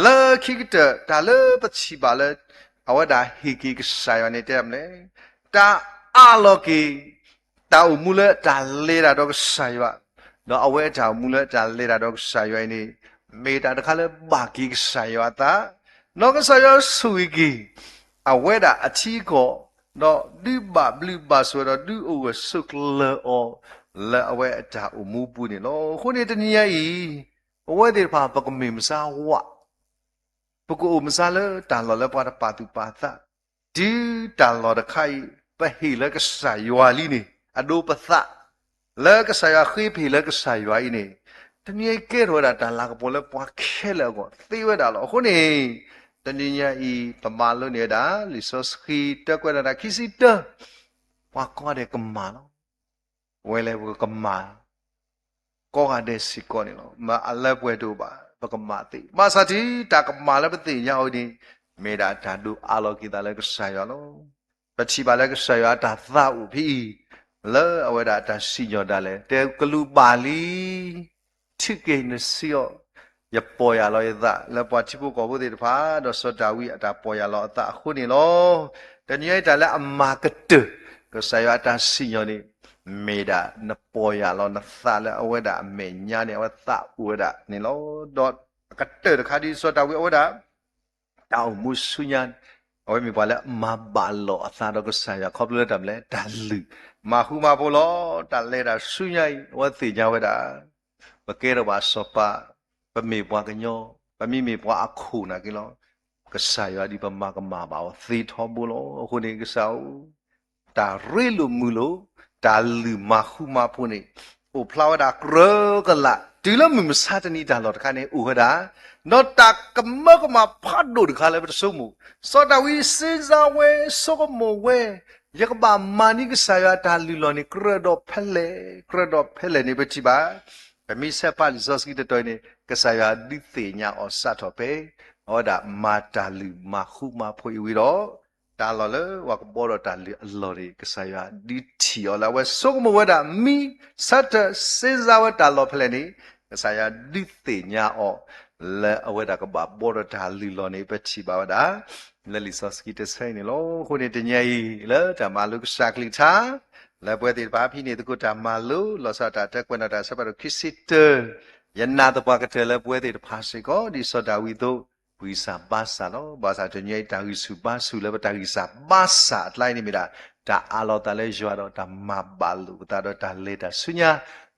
လၢခံကတၢၢ် တၢ်လၢပထံၣ်ဘၣ်လၢ အဝဲဒၣ်ဟ့ၣ်က့ၤကစၢ်ယွၤန့ၣ် တဲမနုၤလဲၣ်, တၢ်အးလီၤက့ၤ တၢ်အိၣ်မူလၢတၢ်လဲၤတၢ်ဒီးကစၢ်ယွၤ, ဒီးအဝဲအတၢ်အိၣ်မူလၢတၢ်လဲၤတၢ်ဒီးကစၢ်ယွၤအံၤန့ၣ် မ့ၢ်တၢ်တခါလၢဘၣ်က့ၤကစၢ်ယွၤအသး, ဒီးကစၢ်ယွၤဆိၣ်ဂ့ၤက့ၤ အဝဲဒၣ်အထံအကီၢ်, ဒီးဒုးဘၣ်ဘျုးဘၣ်ဆိၣ်ဝဲဒီးဒုးအိၣ်ဂၢၢ်ဆိးကျၢၤအီၤ လၢအဝဲအတၢ်အိၣ်မူပူၤန့ၣ်လီၤ. အဃိန့ၣ်တနံၤညါအံၤ ပဝဲသ့ၣ်တဖၣ် ပကမ့ၢ်မဆါဝး ပကအိၣ်မဆါလၢတၢ်လီၢ်လၢပှၤတပာ်သူၣ်ပာ်သး, တုၤတၢ်လီၢ်တခါအံၤ ပဟ့ၣ်လၢကစၢ်ယွၤလံန့ၣ် အဒိပသး, လၢကစၢ်ယွၤဃ့ပဟ့ၣ်လၢကစၢ်ယွၤအံၤန့ၣ်, တနံၤအံၤကဲထီၣ်ဝဲဒၣ်တၢ်လၤကပီၤလၢပှၤခဲလၢာ်အဂီၢ်သ့ဝဲဒၣ်လီၤ. အဃိန့ၣ် တနံၤညါအံၤ ပမၤလိန့ၢ်ဝဲဒၣ် လံာ်စီဆှံတၢကွဲးဒၣ်တၢ်ခံဆံတၢ, ပှၤကိးဂၤဒဲးကမၣ်လီၤ. ပဝဲလဲၣ်ပကမၣ် ကိးဂၤဒဲးစ့ၢ်ကီးန့ၣ်လီၤ. မ့ၢ်အလၢပှဲၤတအိၣ်ဘၣ် ပကမၣ်သ့. ဘၣ်ဆၣ်တုၤတၢ်ကမၣ်လၢပသ့ၣ်ညါအီၤန့ၣ် မ့ၢ်ဒၣ်တၢ်ဒိးအးလီၤက့ၤသးလၢကစၢ်ယွၤလီၤ. ပထံၣ်ဘၣ်လၢကစၢ်ယွၤအတၢ်သးအိၣ်ဖဲအံၤ လၢအဝဲဒၣ်တၢ်စံၣ်ညီၣ်ဒၣ်လဲာ် တဲကလူးဘၣ်လံ ထုးက့ၤနစုအီၤ, ယပီၢ်ယၢ်လီၤယသး လၢပှၤထံဖိကီၢ်ဖိသ့ၣ်တဖၣ် ဒီးစီၤဒၤဝံးအတၢ်ပီၢ်ယၢ်လီၤအသးအဃိန့ၣ်လီၤ. တနံၤအံၤတၢ်လၢအမၤကတၢၢ် ကစၢ်ယွၤအတၢ်စံၣ်ညီၣ်န့ၣ် မ့ၢ်ဒၣ်နပီၢ်ယၢ်လီၤနသးလၢအဝဲဒၣ်အမဲာ်ညါန့ၣ် အဝဲသးအိၣ်ဝဲဒၣ်န့ၣ်လီၤ. ဒီးအကတၢၢ်တခါဒ်စီၤဒၤဝံးအဝဲဒၣ် တၢ်အိၣ်မူဆူညါ အဝဲမ့ၢ်ပှၤလၢအမၤဘၣ်လိာ်အသးဒီးကစၢ်ယွၤ ခီဖျိလၢတၢ်မနုၤလဲၣ် တၢ်လုၢ် မၤဃူမၤဖိးလီၤ. တၢ်လဲၤတၢ်ဆူညါအံၤ အဝဲသ့ၣ်ညါဝဲဒၣ် ပကဲထီၣ်ဘၣ်စီၤပၤ, ပမ့ၢ်ပှၤကညီ, ပမ့မ့ၢ်ပှၤအခိၣ်နာ်က့လီၤ. ကစၢ်ယွၤဒ်ပမၤကမၣ်ဘၣ်အီၤသ့ထီဘိလီၤ. အဃိန့ၣ်ကစၢ်ဧၢ တၢ်ရ့လိာ်မုာ်လိာ် တၢ်လုၢ်မၤဃူမၤဖိးန့ၣ် အိၣ်ဖျါဝဲဒၣ်ကြၢးကလာ် တုၤလၢမုၢ်မဆါတနံၤတၢ်လီၢ်တခါန့ၣ် အိၣ်ဝဲဒၣ်, ဒီးတၢ်ကမၢကမၣ်ဖးဒိၣ်တခါလၢပတဆိကမိၣ်, စီၤဒၤဝံးစ့စါဝဲ ဆိကမိၣ်ဝဲ, ယကဘၣ်မၤန့ၢ်ကစၢ်ယွၤတၢ်လုၢ်လီၢ်န့ၣ် ကြၢးဒီးဖဲလဲၣ်, ကြၢးဒီးဖဲလဲၣ်န့ၣ် ပထံၣ်ဘၣ် ပမ့ၢ်ဆဲးဖးလံာ်စီဆှံတတီၤအံၤန့ၣ် ကစၢ်ယွၤဒုးသ့ၣ်ညါအီၤစးထီၣ်ဖဲ အဝဲဒၣ်မၤတၢ်လုၢ်မၤဃူမၤဖိးအံၤဝံၤဒီး တၢ်လီၢ်လၢပှၤကဘှီဒီးတၢ်လုၢ်အလီၢ်န့ၣ် ကစၢ်ယွၤဒုးထံၣ်အီၤလၢအဝဲဆိကမိၣ်ဝဲဒၣ် မံဆၢထၢၣ်စ့စါဝဲတၢ်လီၢ်ဖဲလဲၣ်န့ၣ် ကစၢ်ယွၤဒုးသ့ၣ်ညါအီၤ လၢအဝဲဒၣ်ကဘၣ်ဘှီဒီးတၢ်လုၢ်လီၢ်န့ၣ် ပထံၣ်ဘၣ်ဝဲဒၣ် လၢလံာ်စီဆှံတဆၢအံၤန့ၣ်လီၤ. အဃိန့ၣ်တနံၤအံၤ လၢတၢ်မၤလိကစၢ်ကလုၢ်ကထါ လၢပဝဲသ့ၣ်တဖၣ်ဟံးန့ၢ်သကိးတၢ်မၤလိ လီၤဆီဒၣ်တၢ်တဲကွဲးနီၣ်တၢ်ဆၢဖးဒိၣ်ခံဆံတၢ ယနာ်သပှၢ်ကတၢၢ်လၢပဝဲသ့ၣ်တဖၣ်စ့ၢ်ကီး ဒ်စီၤဒၤဝံးအသိး ပဂံၢ်စၢ်ဘါစၢ်လီၤ. ဘၣ်ဆၣ်တနံၤအံၤတၢ်ဂံၢ်ဆူၣ်ဘါဆူၣ်လၢပတၢ်ဂံၢ်စၢ်ဘါစၢ်အကျါအံၤန့ၣ်မ့ၢ်ဒၣ် တၢ်အးလီၤသးလၢယွၤဒီးတၢ်မၤဘၣ်လိာ်ပသးဒီးတၢ်လဲၤတၢ်ဆူညါ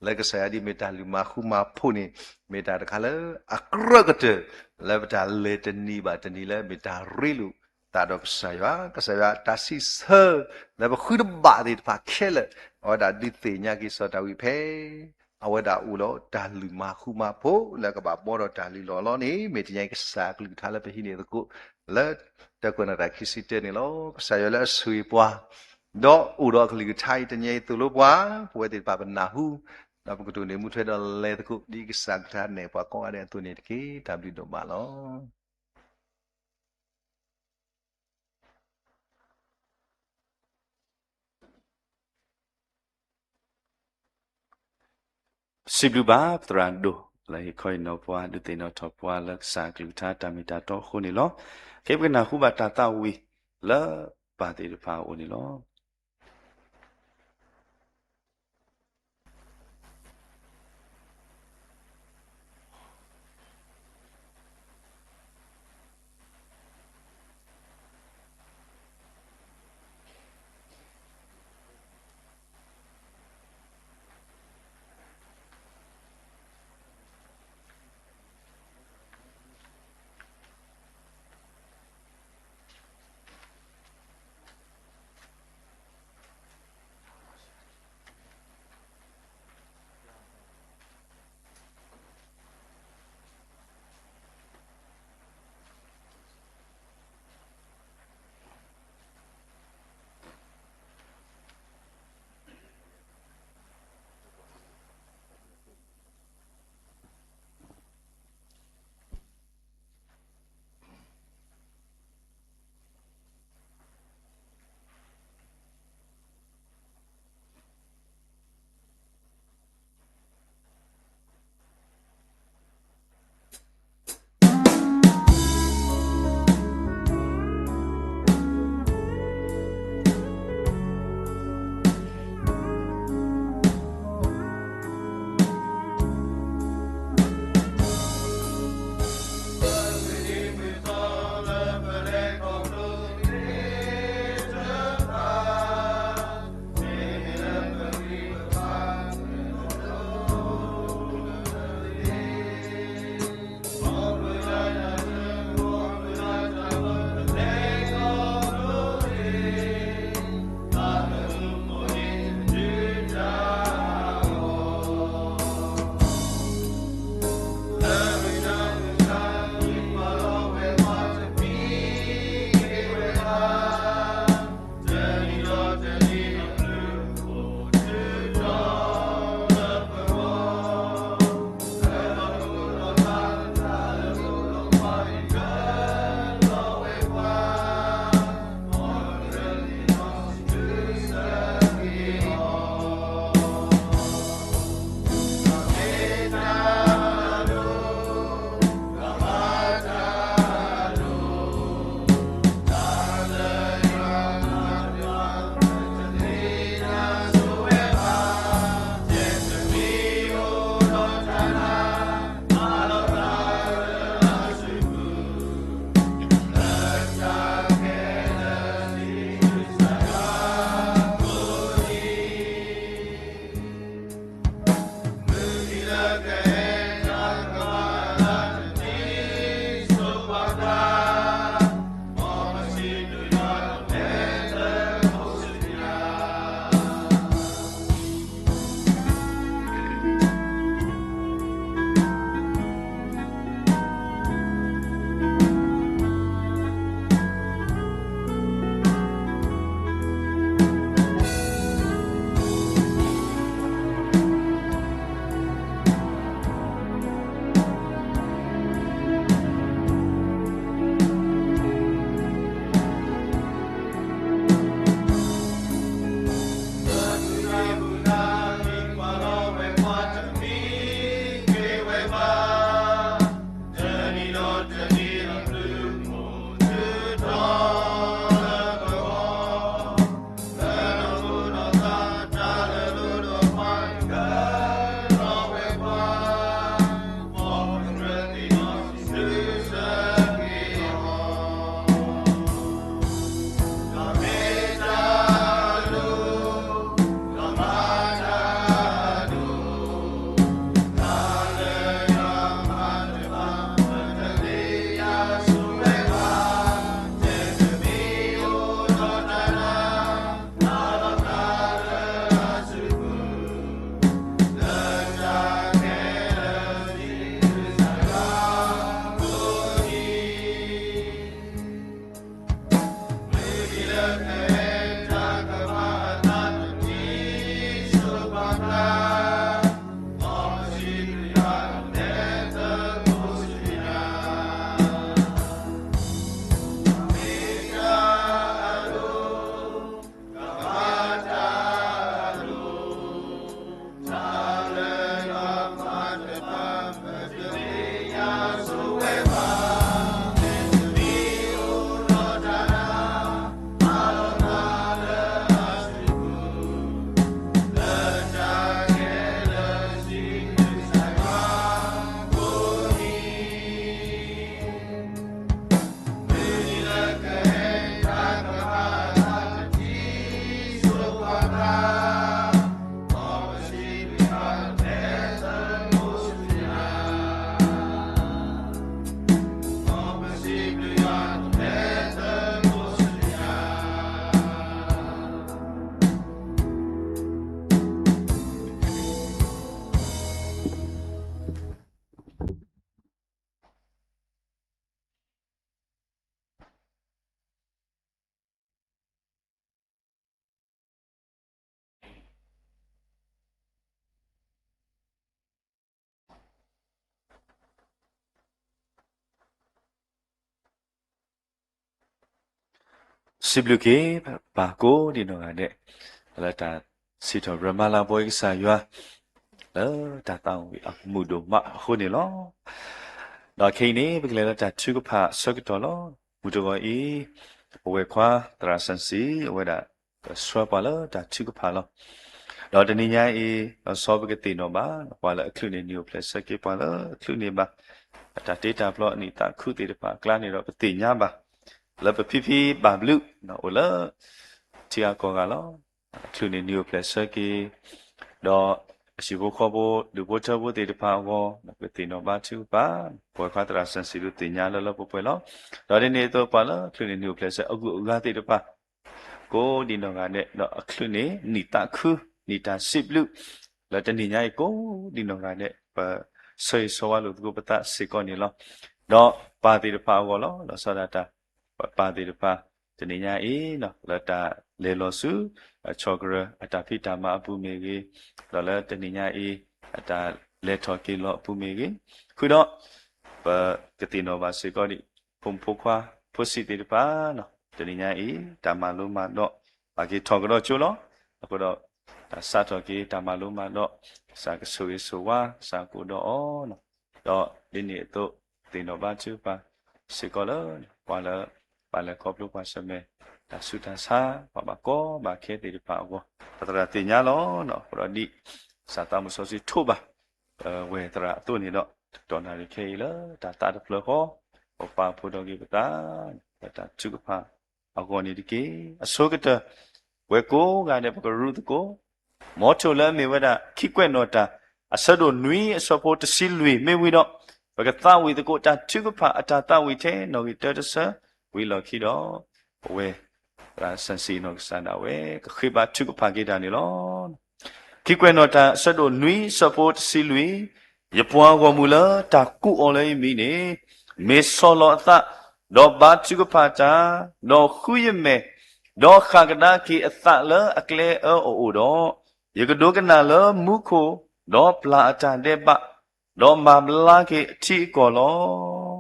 လၢကစၢ်ယွၤဒ်မ့ၢ်တၢ်လုၢ်မၤဃူမၤဖိးန့ၣ် မ့ၢ်တၢ်တခါလၢအကြၢးကတၢၢ် လၢပတၢ်လဲၤတနံၤဘၣ်တနံၤလၢမ့ၢ်တၢ်ရ့လိာ်သးဒီးကစၢ်ယွၤ, ကစၢ်ယွၤတၢ်စံးဆၢ လၢပဃုတဘၣ်သ့ၣ်တဖၣ်ခဲလၢာ် အဝဲဒၣ်ဒုးသ့ၣ်ညါက့ၤစီၤဒၤဝံးဖဲ အဝဲဒၣ်အိၣ်ဒီးတၢ်လုၢ်မၤဃူမၤဖိး လၢကဘၣ်ဘှီဒီးတၢ်လုၢ်လီၢ်လီၤန့ၣ် မ့ၢ်တနံၤအံၤကစၢ်ကလုၢ်ကထါလၢပဟံးန့ၢ်သကိး လၢတဲကွဲးနီၣ်တၢ်ခံဆံတၢန့ၣ်လီၤ. ကစၢ်ယွၤလၢအဆိၣ်ဂ့ၤပှၤ ဒီးအိၣ်ဒီးအကလုၢ်ကထါအံၤတနံၤအံၤသိၣ်လိပှၤ ပဝဲသ့ၣ်တဖၣ်ပနၢ်ဟူ ဒီးပကတိၢ်န့ၢ်မူထွဲဒီးလဲၤသကိး ဒ်ကစၢ်ကလုၢ်ကထါနဲၣ်ပှၤကိးဂၤဒဲးအသိးန့ၣ်တက့ၢ်. တၢ်ဘျုးဒိၣ်မးလီၤ. စံးဘျုးဘၣ်ပသရၣ်ဒိၣ် လၢဟ့ၣ်ခီဟ့ၣ်နီၤပှၤ ဒုးသ့ၣ်နီၣ်ထီၣ်ပှၤလၢကစၢ်ကလုၢ်ကထါတၢ်မ့ၢ်တၢ်တီအဃိန့ၣ်လီၤ. ခဲအံၤပကနၢ်ဟူဘၣ်တၢ်သးဝံၣ် လၢပၢ်သ့ၣ်တဖၣ်အအိၣ်န့ၣ်လီၤ. စံးဘျုးက့ၤပၢ်ကိးဒံနီၢ်ဂၤဒဲး လၢတၢ်စံးထီၣ်ပတြၢၤမၤလၤကပီၤကစၢ်ယွၤ လၢတၢ်သးဝံၣ်အမုာ်ဒိၣ်မးအဃိန့ၣ်လီၤ. ဒီးခဲအံၤန့ၣ် ပကလဲၤလၢတၢ်ထုကဖၣ်အဆၢကတီၢ်လီၤ. မုၢ်တဂီၤအံၤ ပဝဲၢ်ခွါသရၣ်စၣ်စံး အဝဲဒၣ် ကဆှၢပှၤလၢတၢ်ထုကဖၣ်လီၤ. ဒီးတနံၤညါအံၤ လီၤဆီပကသ့ၣ်နီၣ်ဘၣ် ပှၤလၢအချုးန့ၢ်နံၣ်အိၣ်ဖျဲၣ်ဆၢက့ၤ ပှၤလၢအချုးန့ၢ်ဘၣ် အတၢ်တ့တၢ်ဖျီအနံၣ်သးခုသ့ၣ်တဖၣ်အကျါန့ၣ်ဒီး ပသ့ၣ်ညါဘၣ် လၢပဖံဖံဘၣ်ဘျုး အိၣ်လၢ ထံဂၤကီၢ်ဂၤလီၤ. အချုးန့ၢ်နံၣ်အိၣ်ဖျဲၣ်ဆၢက့ၤ ဒီးအဟံၣ်ဖိဃီဖိ ဒူၣ်ဖိထၢဖိသ့ၣ်တဖၣ်အဂီၢ် ပသ့ၣ်နီၣ်ဘါထုကဖၣ် ပဝဲၢ်ခွါသရၣ်စၣ်စံးဒုးသ့ၣ်ညါလၢလၢပှဲၤပှဲၤလီၤ. ဒီးဒ်န့ၣ်အသိးပှၤလၢအချုးန့ၢ်နံၣ်အိၣ်ဖျဲၣ်ဆၢအဂုၤအဂၤသ့ၣ်တဖၣ် ကိးဒံနီၢ်ဂၤဒဲး ဒီးအချုးန့ၢ်နံၣ်သးခု နံၣ်တၢ်စံးဘျုး လၢတနံၤညါအံၤကိးဒံနီၢ်ဂၤဒဲး ပဆၢဂ့ၤဆၢဝါလိာ်သကိးပသးစ့ၢ်ကီးန့ၣ်လီၤ. ဒီးပၢ်သ့ၣ်တဖၣ်အဂီၢ်လီၤ. လီၤဆီဒၣ်တၢ် ပပၢ်သ့ၣ်တဖၣ် တနံၤညါအံၤ လၢတၢ်လဲၤလီၤဆူ ဆီၣ်ကရၢ အတၢ်ဖံးတၢ်မၤအပူၤမ့ၢ်ဂ့ၤ, ဒီးလၢတနံၤညါအံၤ အတၢ်လဲၤထီၣ်က့ၤလီၤအပူၤမ့ၢ်ဂ့ၤ, ဃုာ်ဒီး ပကသ့ၣ်နီၣ်ဘၣ်စ့ၢ်ကီးဒံး ဖိမုၣ်ဖိခွါ ဖိဆံးသ့ၣ်တဖၣ် တနံၤညါအံၤ တၢ်မၤလိမၤဒိး ဘၣ်က့ၤထီၣ်ကဒီးကၠိလီၤ. အဃိဒီး တၢ်စးထီၣ်က့ၤ တၢ်မၤလိမၤဒိး ကစၢ်ကဆိၣ်ဂ့ၤဆိၣ်ဝါ ကစၢ်ကအိၣ်ဒီးအီၤ ဒီးဒ်န့ၣ်အသိး သ့ၣ်နီၣ်ဘါထုကဖၣ်စ့ၢ်ကီးလၢ ပှၤလၢ ပာ်လဲၤခီဖျိပှၤဆၢၣ်မဲာ် တၢ်ဆူးတၢ်ဆါ ပှၤဘၣ်ကီဘၣ်ခဲသ့ၣ်တဖၣ်အဂီၢ် ပသရၣ်သ့ၣ်ညါလီၤ. အဃိဒီးဒ် ကစၢ်သးမုၢ်စီဆှံထိးဘၣ် ပဝဲၢ်သရၣ်အသိးန့ၣ်ဒီး တတီၢ်နၣ်ရံၣ်ခဲအံၤလၢတၢ်သးတဖျၢၣ်ဃီ ပပာ်ဖှိၣ်ထီၣ်က့ၤပသး လၢတၢ်ထုကဖၣ်အဂီၢ်န့ၣ်တက့ၢ်. အဆိကတၢၢ် ပဝဲကိးဂၤဒဲး ပကရူးသကိး မ်ထိၣ်လၢအမ့ၢ်ဝဲဒၣ် ခံကွဲးနီၣ်တၢ် အဆၢဒိၣ်နွံ အဆၢဖိတဆံလွံၢ် မ့ၢ်ဝံၤဒီး ပကသးဝံၣ်သကိးတၢ်ထုကဖၣ်အတၢ်သးဝံၣ်ထဲ နီၣ်ဂံၢ်တၢတဆၢ ဝံၤလီၢ်ခံဒီး ပဝဲ သရၣ်စၣ်စံးနီၢ်ကစၢ်ဒၣ်ဝဲ ကဃ့ဘါထုကဖၣ်က့ၤတၢ်န့ၣ်လီၤ. ခံကွဲးနီၣ်တၢ် အဆၢဒိၣ်နွံ အဆၢဖိတဆံလွံၢ်, ယပှၤဂီၢ်မုၢ်လၢတၢ်ကူၣ်အီၤလၢယမံၤန့ၣ် မ့ၢ်ဆီၣ်လီၤအသး, ဒီးဘါထုကဖၣ်တၢ်, ဒီးဃုယမဲာ်, ဒီးဃၣ်ကဒါက့ၤအသးလၢအကျဲအၢအအိၣ်ဒီး, ယကဒိကနၣ်လၢမူခိၣ်, ဒီးပျၢ်အတၢ်ဒဲးဘး, ဒီးမၤဘျါက့ၤအထံအကီၢ်လီၤ.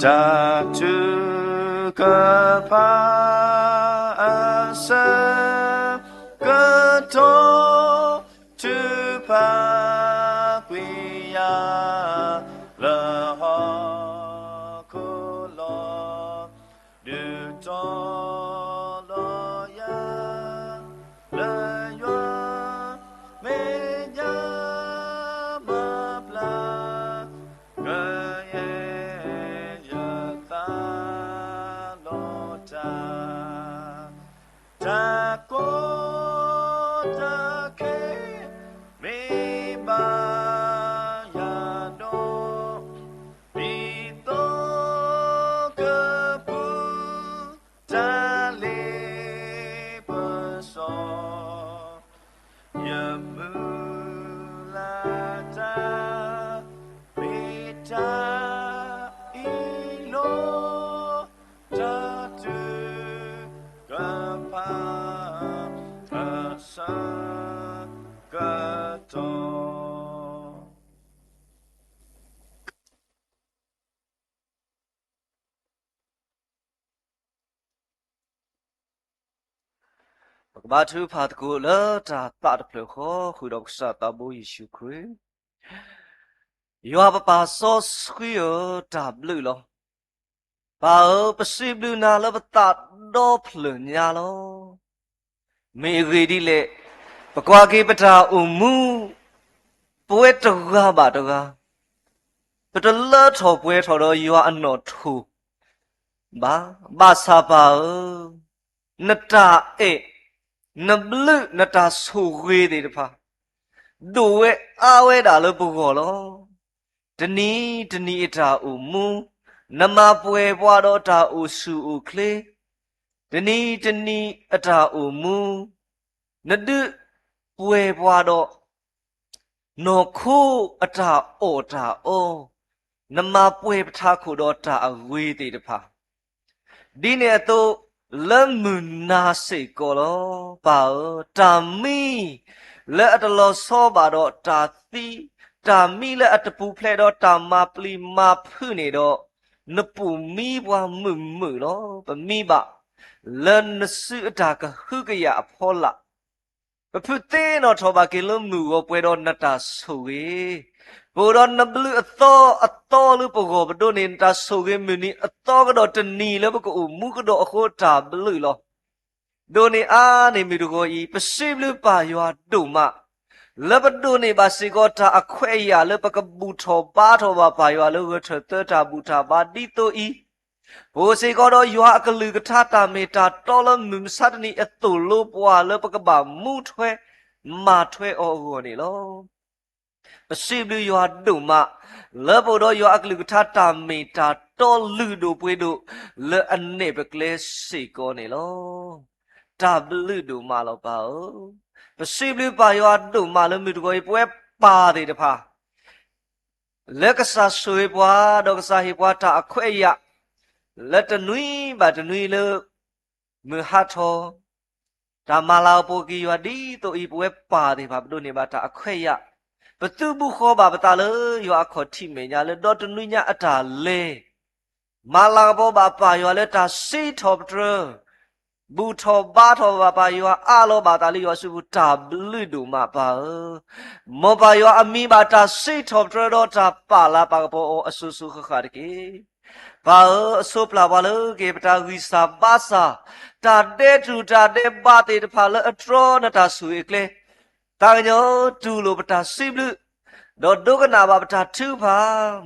တၢ်ထုကဖၣ်အဆၢကတီၢ် ထုကဖၣ်ကွံာ်ယၤ လၢဟီၣ်ခိၣ်လီၤ. ဒုးတီၤလီၤယၤ လၢယွၤမဲာ်ညါမၤဘျါ ကယဲၢ်ယသးလီၤတၢ် တၢ်ကီတၢ်ခဲ မ့ၢ်ဘၣ်ယၤဒီး ဒ်သိးကပူၤ တၢ်လ့ပစီ ယမုၢ်လၢ်တၢ် မ့ၢ်တၢ်အံၤလီၤ. တၢ်ထုကဖၣ်အဆၢကတီၢ် ပကဘါထုကဖၣ်သကိးလၢတၢ်သးတဖျၢၣ်ဃီ ဃုာ်ဒီးပကစၢ်သးဘိယ့ၣ်ၡူးခရံာ်. ယွၤပပၢ်စီဆှံဧၢ, တၢ်ဘျုးလီၤ. ပၢ်ဧၢ, ပစံးဘျုးနၤလၢပသးဒီဖျၢၣ်ညါလီၤ. မ့ၢ်အဂ့ၢ်ဒ်လဲၣ်, ပကွၢ်က့ၤပတၢ်အိၣ်မူ ပဝဲတဂၤဘၣ်တဂၤ ပတလၢထီၣ်ပှဲၤထီၣ်ဒီးယွၤအနီၣ်ထိၣ်ဘၣ်. ဘၣ်ဆၣ်ပၢ်ဧၢ, နတၢ်အဲၣ်, နဘျုး နတၢ်ဆိၣ်ဂ့ၤသ့ၣ်တဖၣ် ဒိၣ်ဝဲအါဝဲဒၣ်လၢပဂီၢ်လီၤ. တနံၤတနံၤအတၢ်အိၣ်မူ, နမၤပှဲၤပှၤဒီးတၢ်အိၣ်ဆူၣ်အိၣ်ချ့, တနံၤတနံၤအတၢ်အိၣ်မူ, နဒုးပှဲၤပှၤဒီး နီၢ်ခိအတၢ်အီၣ်တၢ်အီ, နမၤပှဲၤပထးခိၣ်ဒီးတၢ်အဂ့ၤသ့ၣ်တဖၣ် ဒ်န့ၣ်အသိး လၢမုၢ်နၤစ့ၢ်ကီးလီၤ. ပၢ်ဧၢ, တၢ်မံလၢအတလီၤဆီဘၣ်ဒီးတၢ်သံ, တၢ်မံလၢအတပူၤဖျဲးဒီးတၢ်မၤပျံၤမၤဖုးန့ၣ်ဒီး နပူၤမံပှၤမုာ်မုာ်လီၤ. ပမံဘၣ်လၢနစုအတၢ်ကဟုကယာ်အဖီလာ်, ပဖုသ့ၣ်နီၣ်ထီၣ်ဘၣ်က့ၤလၢမုၢ်ဂီၤပှဲၤဒီးနတၢ်ဆိၣ်ဂ့ၤ, ပအိၣ်ဒီးနဘျုးအသီအသီလၢပဂီၢ်ပဒိးန့ၢ် နတၢ်ဆိၣ်ဂ့ၤမုၢ်နံၤအသီကဒီးတနံၤလၢပကအိၣ်မူကဒီးအဃိတၢ်ဘျုးလီၤ. ဒိးန့ၢ်အါန့ၢ်မုၢ်တဂီၤအံၤ ပစံးဘျုးပၢ်ယွၤဒိၣ်မး, လၢပဒိးန့ၢ်ဘၣ်စ့ၢ်ကီးတၢ်အခွဲးအယာ်လၢပကဘူၣ်ထီၣ်ဘါထီၣ်ဘၣ်ပၢ်ယွၤလၢဂဲၤထၢၣ်သၢတၢ်ဘူၣ်တၢ်ဘါဒ်သိးအံၤ, ပအိၣ်စ့ၢ်ကီးဒီးယွၤအကလုၢ်ကထါတၢ်မ့ၢ်တၢ်တီလၢမုၢ်မဆါတနံၤအသိၣ်လိပှၤလၢပကဘၣ်မူထွဲမၤထွဲအီၤအဂီၢ်န့ၣ်လီၤ. ပစံးဘျုးယွၤဒိၣ်မး လၢပအိၣ်ဒီးယွၤအကလုၢ်ကထါတၢ်မ့ၢ်တၢ်တီလုၢ်ဒိၣ်ပှ့ၤဒိၣ် လၢအနဲၣ်ပကျဲစ့ၢ်ကီးန့ၣ်လီၤ. တၢ်ဘျုးဒိၣ်မးလီၤပၢ်ဧၢ, ပစံးဘျုးပၢ်ယွၤဒိၣ်မးလၢမုၢ်တဂီၤအံၤ ပဝဲပၢ်သ့ၣ်တဖၣ် လၢကစၢ်ဆိၣ်ဂ့ၤပှၤ ဒီးကစၢ်ဟ့ၣ်ပှၤတၢ်အခွဲးအယာ် လၢတနွံဘၣ်တနွံလၢ မုၢ်ဟးထီၣ် တၢ်မၤလၤကပီၤက့ၤယွၤဒ်သိးအံၤ ပဝဲပၢ်သ့ၣ်တဖၣ် ပဒိးန့ၢ်ဘၣ်တၢ်အခွဲးအယာ်, ပသုးဘူးဃီၤဘၣ်ပသးလၢယွၤအခီၣ်ထံးမဲာ်ညါလၢဒီတနွံညါအတၢ်လဲၤ မၤလၤကပီၤဘၣ်ပၢ်ယွၤလၢတၢ်စံးထီၣ်ပတြၢၤ, ဘူၣ်ထီၣ်ဘါထီၣ်ဘၣ်ပၢ်ယွၤအးလီၤဘၣ်သးလၢယွၤစုပူၤ တၢ်ဘျုးဒိၣ်မးပၢ်ဧၢ, မ်ပၢ်ယွၤအမံၤဘၣ်တၢ်စံးထီၣ်ပတြၢၤဒီးတၢ်ပာ်လၤပာ်ကပီၤအီၤအစိၤစိၤဃၣ်ဃၣ်တက့ၢ်. ပၢ်ဧၢ, အဆိပျၢ်ပှၤလၢကဟ့ၣ်ပတၢ်ဂံၢ်စၢ်ဘါစၢ်, တၢ်ဒဲးတူၢ်တၢ်ဒဲးဘးသ့ၣ်တဖၣ်လၢအတြီနတၢ်ဆိၣ်ဂ့ၤအကျဲ, သးကညီၤတူၢ်လိာ်ပတၢ်စံးဘျုး, ဒီးဒိကနၣ်ဘၣ်ပတၢ်ထုကဖၣ်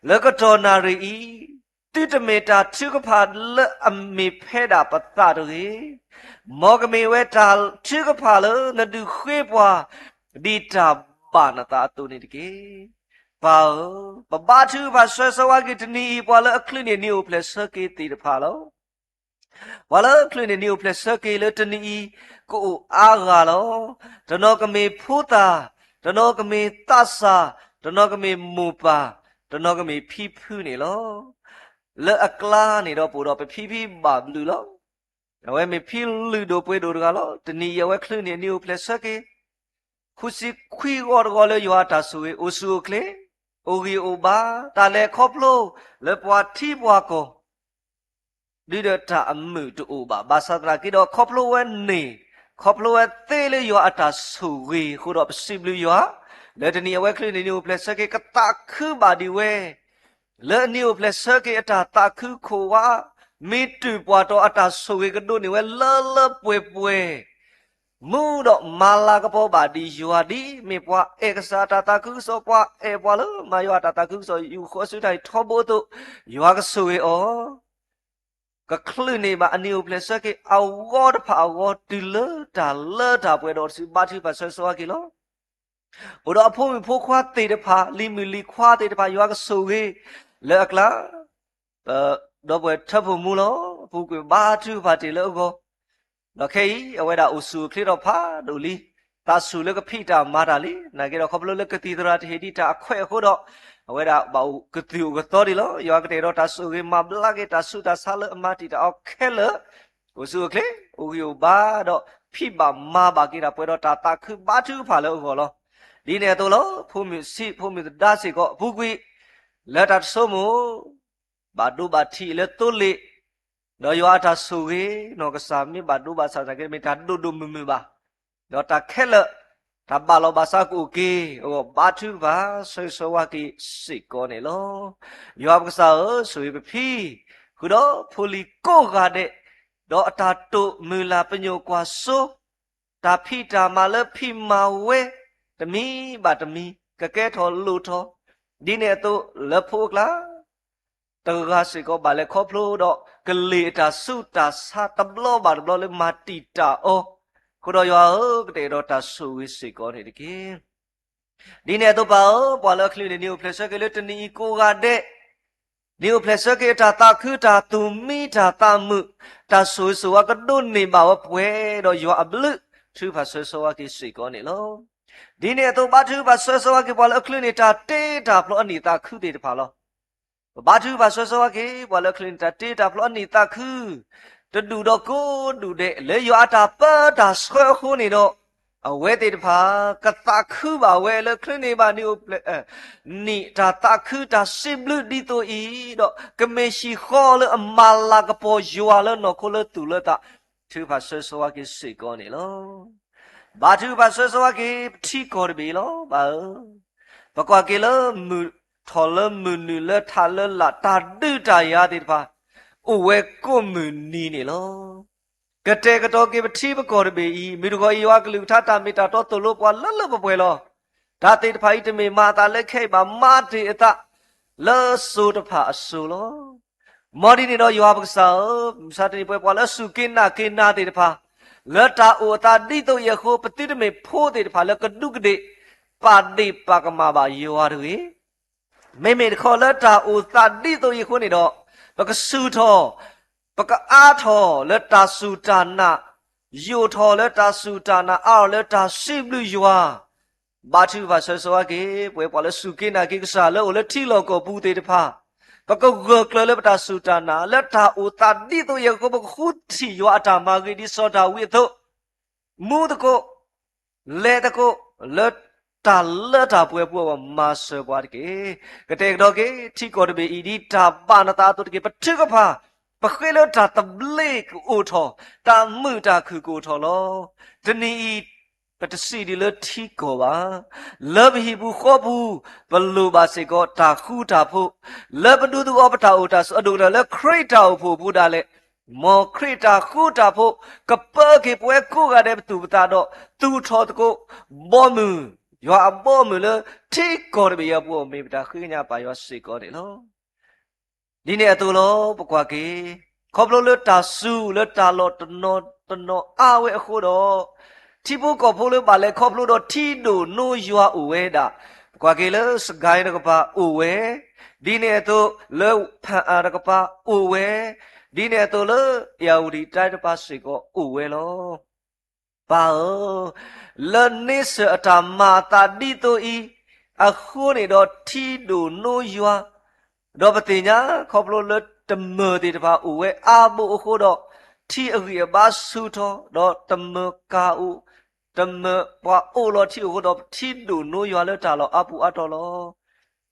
လၢကတီၢ်နၣ်ရံၣ်အံၤ, သုတမ့ၢ်တၢ်ထုကဖၣ်လၢအမ့ၢ်ဖဲဒၣ်ပသးတဂ့ၤ, မ်ကမ့ၢ်ဝဲတၢ်ထုကဖၣ်လၢနဒုးဃ့ပှၤ ဒ်တၢ်ဘၣ်နသးအသိးန့ၣ်တက့ၢ်. ပၢ်ဧၢ, ပဘါထုကဖၣ်ဆၢဂ့ၤဆၢဝါက့ၤတနံၤအံၤ ပှၤလၢအချုးန့ၢ်နံၣ်အိၣ်ဖျဲၣ်ဆၢက့ၤသ့ၣ်တဖၣ်လီၤ. ပှၤလၢအချုးန့ၢ်နံၣ်အိၣ်ဖျဲၣ်ဆၢက့ၤလၢတနံၤအံၤ ကအိၣ်အါဂၤလီၤ. တနီၤကမ့ၢ်ဖိသၣ်, တနီၤကမ့ၢ်သးစၢ်, တနီၤကမ့ၢ်မိၢ်ပၢ်, တနီၤကမ့ၢ်ဖံဖုန့ၣ်လီၤ. လၢအကျါန့ၣ်ဒီးပအိၣ်ဒီးပဖံဖံဘၣ်ဘျုးလီၤ. အဝဲမ့ၢ်ဖံလုၢ်ဒိၣ်ပှ့ၤဒိၣ်တဂၤလီၤ. တနံၤအံၤအဝဲချုးန့ၢ်နံၣ်အိၣ်ဖျဲၣ်ဆၢက့ၤ ဃုဆံခွံဂီၤတဂီၤလၢယွၤအတၢ်ဆိၣ်ဂ့ၤ အိၣ်ဆူၣ်အိၣ်ချ့, အိၣ်ဂံၢ်အိၣ်ဘါ, တၢ်လဲၤခီဖျိလၢပှၤထံပှၤကီၢ် ဒုးဒီးတၢ်အမုာ်တအိၣ်ဘၣ်. ဘၣ်ဆၣ်သနာ်က့ဒီး ခီဖျိဝဲန့ၣ်, ခီဖျိဝဲသ့လၢယွၤအတၢ်ဆိၣ်ဂ့ၤအဃိဒီး ပစံးဘျုးယွၤ, လၢတနံၤအဝဲချုးန့ၢ်နံၣ်အိၣ်ဖျဲၣ်ဆၢက့ၤ ကသးခုဘၣ်ဒံးဝဲ လၢအနံၣ်အိၣ်ဖျဲၣ်ဆၢက့ၤအတၢ်သးခုခိၣ်ဝါ, မ့ၢ်တုၢ်ပှၤတီၤအတၢ်ဆိၣ်ဂ့ၤကဒိးန့ၢ်ဝဲလၢလၢပှဲၤပှဲၤ မူဒီးမၤလၤကပီၤဘၣ်ဒံးယွၤဒ်မ့ၢ်ပှၤအဲၣ်ကစၢ်အတၢ်သးခုကစီၣ်, ပှၤအဲၣ်ပှၤလၢမၤယွၤအတၢ်သးခုကစီၣ် ယူာ်ဃီဆူတၢ်အံၤထီဘိအသိး, ယွၤကဆိၣ်ဂ့ၤအီၤ, ကချုးန့ၢ်ဘၣ်အနံၣ်အိၣ်ဖျဲၣ်ဆၢက့ၤအဂီၢ်တဖၣ်အဂီၢ် တုၤလၢတၢ်လၢတၢ်ပှဲၤဒီးတစုဘါထုကဖၣ်ဆၢဂ့ၤဆၢဝါက့ၤလီၤ. အိၣ်ဒီးအဖိမုၣ်ဖိခွါသ့ၣ်တဖၣ်, လံၤမုၣ်လံၤခွါသ့ၣ်တဖၣ် ယွၤကဆိၣ်ဂ့ၤလၢအကျါ ဒီပုၢ်ဝဲၢ်ထၢဖှိၣ်မူလီၤ. ပူၤကွံာ်ဘါထုကဖၣ်တ့ၢ်လၢအဂီၢ်, ဒီးခဲအံၤ အဝဲဒၣ်အိၣ်ဆူၣ်အိၣ်ချ့ထီၣ်ဖးဒိၣ်လံ, သးဆူၣ်လၢကဖံးတၢ်မၤတၢ်လံ. နာ်က့ဒီးခီဖျိလၢကသံၣ်သရၣ်တဟ့ၣ်ဒံးတၢ်အခွဲးအဃိဒီး, အဝဲဒၣ်ဘၣ်အိၣ်ကသူၣ်အိၣ်ကသီဒံးလီၤ. ယွၤကတဲာ်ဒီးတၢ်ဆိၣ်ဂ့ၤမၤဘျါက့ၤတၢ်ဆူးတၢ်ဆါလၢအမၤတံာ်တာ်အီၤခဲလၢာ်, အိၣ်ဆူၣ်အိၣ်ချ့, အိၣ်ဂံၢ်အိၣ်ဘါဒီး ဖံးဘၣ်မၤဘၣ်က့ၤတၢ်ပှဲၤဒီးတၢ်သးခုဘါထုကဖၣ်လၢအဂီၢ်လီၤ. ဒ်န့ၣ်အသိးလီၤ. ဖိမုၣ်ဆံးဖိမုၣ်သဒါစ့ၢ်ကီး ပူၤကွံာ် လၢတၢ်တဆိကမိၣ် ဘၣ်ဒိဘၣ်ထံးလၢသိလ့ၣ်, ဒီးယွၤအတၢ်ဆိၣ်ဂ့ၤ နီၢ်ကစၢ်မ့ၢ်ဘၣ်ဒိဘၣ်ဆၣ်သနာ်က့ မ့ၢ်တၢ်ဒိၣ်ဒိၣ်မုၢ်မုၢ်ဘၣ်, ဒီးတၢ်ခဲလၢာ် တၢ်ဘၣ်လီၤဘၣ်စးကအိၣ်က့ၤအဂီၢ် ဘါထုကဖၣ်ဆၢဂ့ၤဆၢဝါက့ၤစ့ၢ်ကီးန့ၣ်လီၤ. ယွၤပကစၢ်ဧၢ, ဆိၣ်ဂ့ၤပဖံ, ဃုာ်ဒီးဖိလံၤကိးဂၤဒဲး, ဒီးအတၢ်တိာ်မုၢ်လၢ်ပညိၣ်ကွၢ်စိ တၢ်ဖံးတၢ်မၤလၢဖံးမၤဝဲ တမံၤဘၣ်တမံၤ ကကဲထီၣ်လိၣ်ထီၣ်, ဒ်န့ၣ်အသိးလၢဖိအကျါ တဂၤစ့ၢ်ကီးဘၣ်လဲၤခီဖျိဒီး ကလ့ၣ်အတၢ်ဆူးတၢ်ဆါတဘျီဘၣ်တဘျီလၢမၤတံာ်တာ်အီၤ, အဃိဒီးယွၤဧၢ, ကတဲာ်ဒီးတၢ်ဆိၣ်ဂ့ၤစ့ၢ်ကီးန့ၣ်တက့ၢ်. ဒ်န့ၣ်အသိးပၢ်ဧၢ, ပှၤလၢအချုးန့ၢ်နံၣ်အိၣ်ဖျဲၣ်ဆၢက့ၤလၢတနံၤအံၤကိးဂၤဒဲး, နံၣ်အိၣ်ဖျဲၣ်ဆၢက့ၤအတၢ်သးခုတၢ်သူၣ်မံတၢ်သးမုာ်, တၢ်ဆိၣ်ဂ့ၤဆိၣ်ဝါကဒိးန့ၢ်ဘၣ်ဝဲပှဲၤဒီးယွၤအဘျုး ထုကဖၣ်ဆၢဂ့ၤဆၢဝါက့ၤစ့ၢ်ကီးန့ၣ်လီၤ. ဒ်န့ၣ်အသိးဘါထုကဖၣ်ဆၢဂ့ၤဆၢဝါက့ၤပှၤလၢအချုးန့ၢ်တၢ်တ့တၢ်ဖျီအနံၣ်သးခုသ့ၣ်တဖၣ်လီၤ. ပဘါထုကဖၣ်ဆၢဂ့ၤဆၢဝါက့ၤ ပှၤလၢအချုးန့ၢ်တၢ်တ့တၢ်ဖျီအနံၣ်သးခု တဒူၣ်ဒီးကိးဒူၣ်ဒဲး လၢယွၤအတၢ်ပၢတၢ်ဆှၢအဃိန့ၣ်ဒီး, အဝဲသ့ၣ်တဖၣ် ကသးခုဘၣ်ဝဲလၢ ချ့န့ၢ်ဘၣ်နံၣ်အိၣ်ဖျဲၣ် နံၣ်တၢ်သးခုတၢ်စံးဘျုးဒ်သိးအံၤဒီး ကမ့ၢ်ဟံၣ်ဃီလၢအမၤလၤကပီၤယွၤလၢနီၢ်ခိလၢသူၣ်လၢသး, ထုကဖၣ်ဆၢဂ့ၤဆၢဝါက့ၤစ့ၢ်ကီးန့ၣ်လီၤ. ဘါထုကဖၣ်ဆၢဂ့ၤဆၢဝါက့ၤ ပထံကီၢ်တဘ့ၣ်အံၤလီၤ ပၢ်ဧၢ. ပကွၢ်က့ၤလၢ မုၢ်ထီၣ်လၢမုၢ်နုာ်လၢထးလၢလာ် တၢ်ဒုးတၢ်ယၤသ့ၣ်တဖၣ် အိၣ်ဝဲကိးမုၢ်နံၤန့ၣ်လီၤ. ကတဲာ်ကတီၤက့ၤပထံပကီၢ်တဘ့ၣ်အံၤ မုၢ်တဂီၤအံၤယွၤကလုၢ်ကထါတၢ်မ့ၢ်တၢ်တီသိၣ်လိပှၤလၢလၢပှဲၤပှဲၤလီၤ. တၢ်သ့ၣ်တဖၣ်အံၤတမ့ၢ်မၤအသးလၢခဲအံၤဘၣ်, မၤတ့ၢ်အသးလၢစိၤတဖၣ်အစိၤလီၤ. မ်ဒ်န့ၣ်ဒီးယွၤပကစၢ်ဧၢ, မုၢ်မဆါတနံၤပဝဲပှၤလၢအစူၢ်က့ၤနာ်က့ၤနၤသ့ၣ်တဖၣ် လၢတၢ်အိၣ်အသးဒ်သိးအံၤအဃိ ပသုတမ့ၢ်ဖိသ့ၣ်တဖၣ်လၢကဒူးကဒ့ၣ် ပာ်ဒ့ၣ်ပာ်ကမၣ်ဘၣ်ယွၤတဂ့ၤ. မ့မ့ၢ်တခီလၢတၢ်အိၣ်သးဒ်သိးအံၤအဃိန့ၣ်ဒီး ပကဆူၣ်ထီၣ်, ပကအါထီၣ်လၢတၢ်စူၢ်တၢ်နာ်, ယိာ်ထီၣ်လၢတၢ်စူၢ်တၢ်နာ်, အါထီၣ်လၢတၢ်စံးဘျုးယွၤ, ဘါထုကဖၣ်ဆၢဂ့ၤဆၢဝါက့ၤ ပဝဲပှၤလၢစူၢ်က့ၤနာ်က့ၤကစၢ်လၢအိၣ်လၢထံလီၢ်ကီၢ်ပူၤသ့ၣ်တဖၣ်, ပကဂၢၢ်ကျၢၤလၢပတၢ်စူၢ်တၢ်နာ် လၢတၢ်အိၣ်သးဒ်သိးအံၤအဃိ ပကဃုထံၣ်ယွၤအတၢ်မၤဂ့ၤဒ်စီၤဒၤဝံးအသိး မူသကိး, လဲၤသကိး, လၢတၢ်လၢတၢ်ပှဲၤပူၤအဂီၢ် မၤစၢၤပှၤတက့ၢ်. ကတဲာ်ကတီၤက့ၤ ထံကီၢ်တဘ့ၣ်အံၤ ဒ်တၢ်ဘၣ်နသးအသိးတက့ၢ်. ပထုကဖၣ်, ပဃ့လၢတၢ်သဘျ့ကအိၣ်ထီၣ်, တၢ်မုာ်တၢ်ခုၣ်ကအိၣ်ထီၣ်လီၤ. တနံၤအံၤ ပတစံးဒ်လၢထံကီၢ်ဘၣ်. လၢပဟံၣ်ပူၤဃီပူၤ ပလိၣ်ဘၣ်စ့ၢ်ကီးတၢ်ဃူတၢ်ဖိး, လၢပဒူသဝီပတၢ်အိၣ်တၢ်ဆိး အဒိၣ်ကတၢၢ်လၢခရံာ်တၢ်အိၣ်ဖှိၣ်အပူၤဒၣ်လဲာ် မ်ခရံာ်တၢ်ဃူတၢ်ဖိး ကပၢက့ၤပဝဲကိးဂၤဒဲးပသူၣ်ပသးဒီး သူၣ်ထီၣ်သကိး ဘီမုၢ်, ယွၤအဘီမုၢ်လၢ ထံကီၢ်တဘ့ၣ်အံၤအပူၤ မ့ၢ်ပတၢ်ဃ့ကညးပၢ်ယွၤစ့ၢ်ကီးန့ၣ်လီၤ. ဒ်န့ၣ်အသိးလီၤ ပကွၢ်က့ၤ, ခီဖျိလၢတၢ်စူၢ်လၢတၢ်လီၢ်တနီၤတနီၤအါဝဲအဃိဒီး ထံဖိကီၢ်ဖိလၢဘၣ်လဲၤခီဖျိဒီးထံဒိၣ်နိယွၤအိၣ်ဝဲဒၣ်, ပကွၢ်က့ၤလၢစကဲတကပၤအိၣ်ဝဲ, ဒ်န့ၣ်အသိးလၢဖၣ်အၣ်တကပၤအိၣ်ဝဲ, ဒ်န့ၣ်အသိးလၢ အ့ၣ်ယၣ်ဝတံၣ်တၢ်တပၤစ့ၢ်ကီးအိၣ်ဝဲလီၤ. ပၢ်ဧၢ, လၢန့ဆၢၣ်အတၢ်မၤအသးဒ်သိးအံၤ အဃိန့ၣ်ဒီး ထံဒိၣ်နိယွၤ, ဒီးပသ့ၣ်ညါခီဖျိလၢတမၢၢ်သ့ၣ်တဖၣ်အိၣ်ဝဲအါဘိအဃိဒီး ထံအဂံၢ်အဘါဆူၣ်ထီၣ်, ဒီးတမၢၢ်ကၢ်အိၣ်, တမၢၢ်ပှၤအိၣ်လီၤထံအဃိဒီး ထံဒိၣ်နိယွၤလၢတၢ်လီၢ်အါပူၤအါတီၤလီၤ.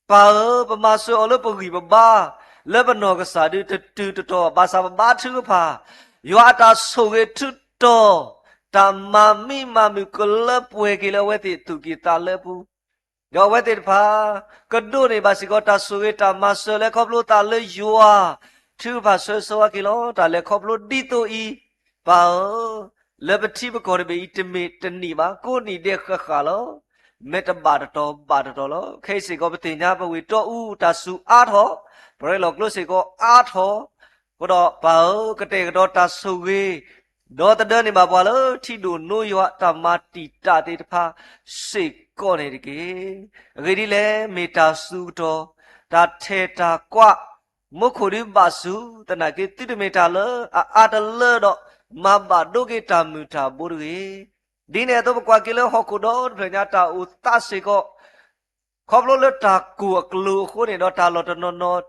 ပၢ်ဧၢ, ပမၤစၢၤအီၤလၢပဂံၢ်ပဘါ, လၢပနီၢ်ကစၢ်ဒုးတတုၤတတီၤ, ဘၣ်ဆၣ်ပဘါထုကဖၣ်, ယွၤအတၢ်ဆိၣ်ဂ့ၤထုးတီၤ, တၢ်မၤမံမၤမုာ်ကလၢပှဲၤက့ၤလၢအဝဲသ့ၣ်သူၣ်ကံၢ်သးလဲပူၤ, ဒီးအဝဲသ့ၣ်တဖၣ် ကဒိးန့ၢ်ဘၣ်စ့ၢ်ကီးတၢ်ဆိၣ်ဂ့ၤတၢ်မၤစၢၤလၢခီဖျိသးလၢယွၤ, ထုကဖၣ်ဆၢဂ့ၤဆၢဝါက့ၤလီၤ. တၢ်လဲၤခီဖျိဒ်သိးအံၤ, ပၢ်ဧၢ, လၢပထံပကီၢ်တဘ့ၣ်အံၤတမ့ၢ်တနံၣ်ဘၣ်, ကိးနံၣ်ဒဲးဃၣ်ဃၣ်လီၤ. မ့ၢ်တဘၣ်တတီၤဘၣ်တတီၤလီၤ. ခဲအံၤစ့ၢ်ကီးပသ့ၣ်ညါပဝ့ၢ်တီအူတၢ်စူၢ်အါထီၣ်, ပရဲလီၤကျိစ့ၢ်ကီးအါထီၣ်, အဃိဒီးပၢ်ဧၢ, ကတဲာ်ကတီၤတၢ်ဆိၣ်ဂ့ၤ, ဒီးသဒၢန့ၢ်ဘၣ်ပှၤလၢထံဒိၣ်နိယွၤတၢ်မၤတံာ်တာ်သ့ၣ်တဖၣ်စ့ၢ်ကီးန့ၣ်တက့ၢ်. အဂ့ၢ်ဒ်လဲၣ်, မ့ၢ်တၢ်စူၤကတီၢ်, တၢ်ထဲၣ်တၢ်ကွၢ်, မူခိၣ်ဒုးဘၣ်စူၤ, သနာ်က့သုတမ့ၢ်တၢ်လၢအအါတလၢဒီး မၤဘၣ်ဒိက့ၤတၢ်မုၢ်တၢ်ဘိတဂ့ၤ. ဒ်န့ၣ်အသိးပကွၢ်က့ၤလၢဟီၣ်ခိၣ်ဒီတဖျၢၣ်ညါတၢ်အိၣ်သးစ့ၢ်ကီး ခီဖျိလၢတၢ်ကိၢ်အကျိၤအဃိန့ၣ်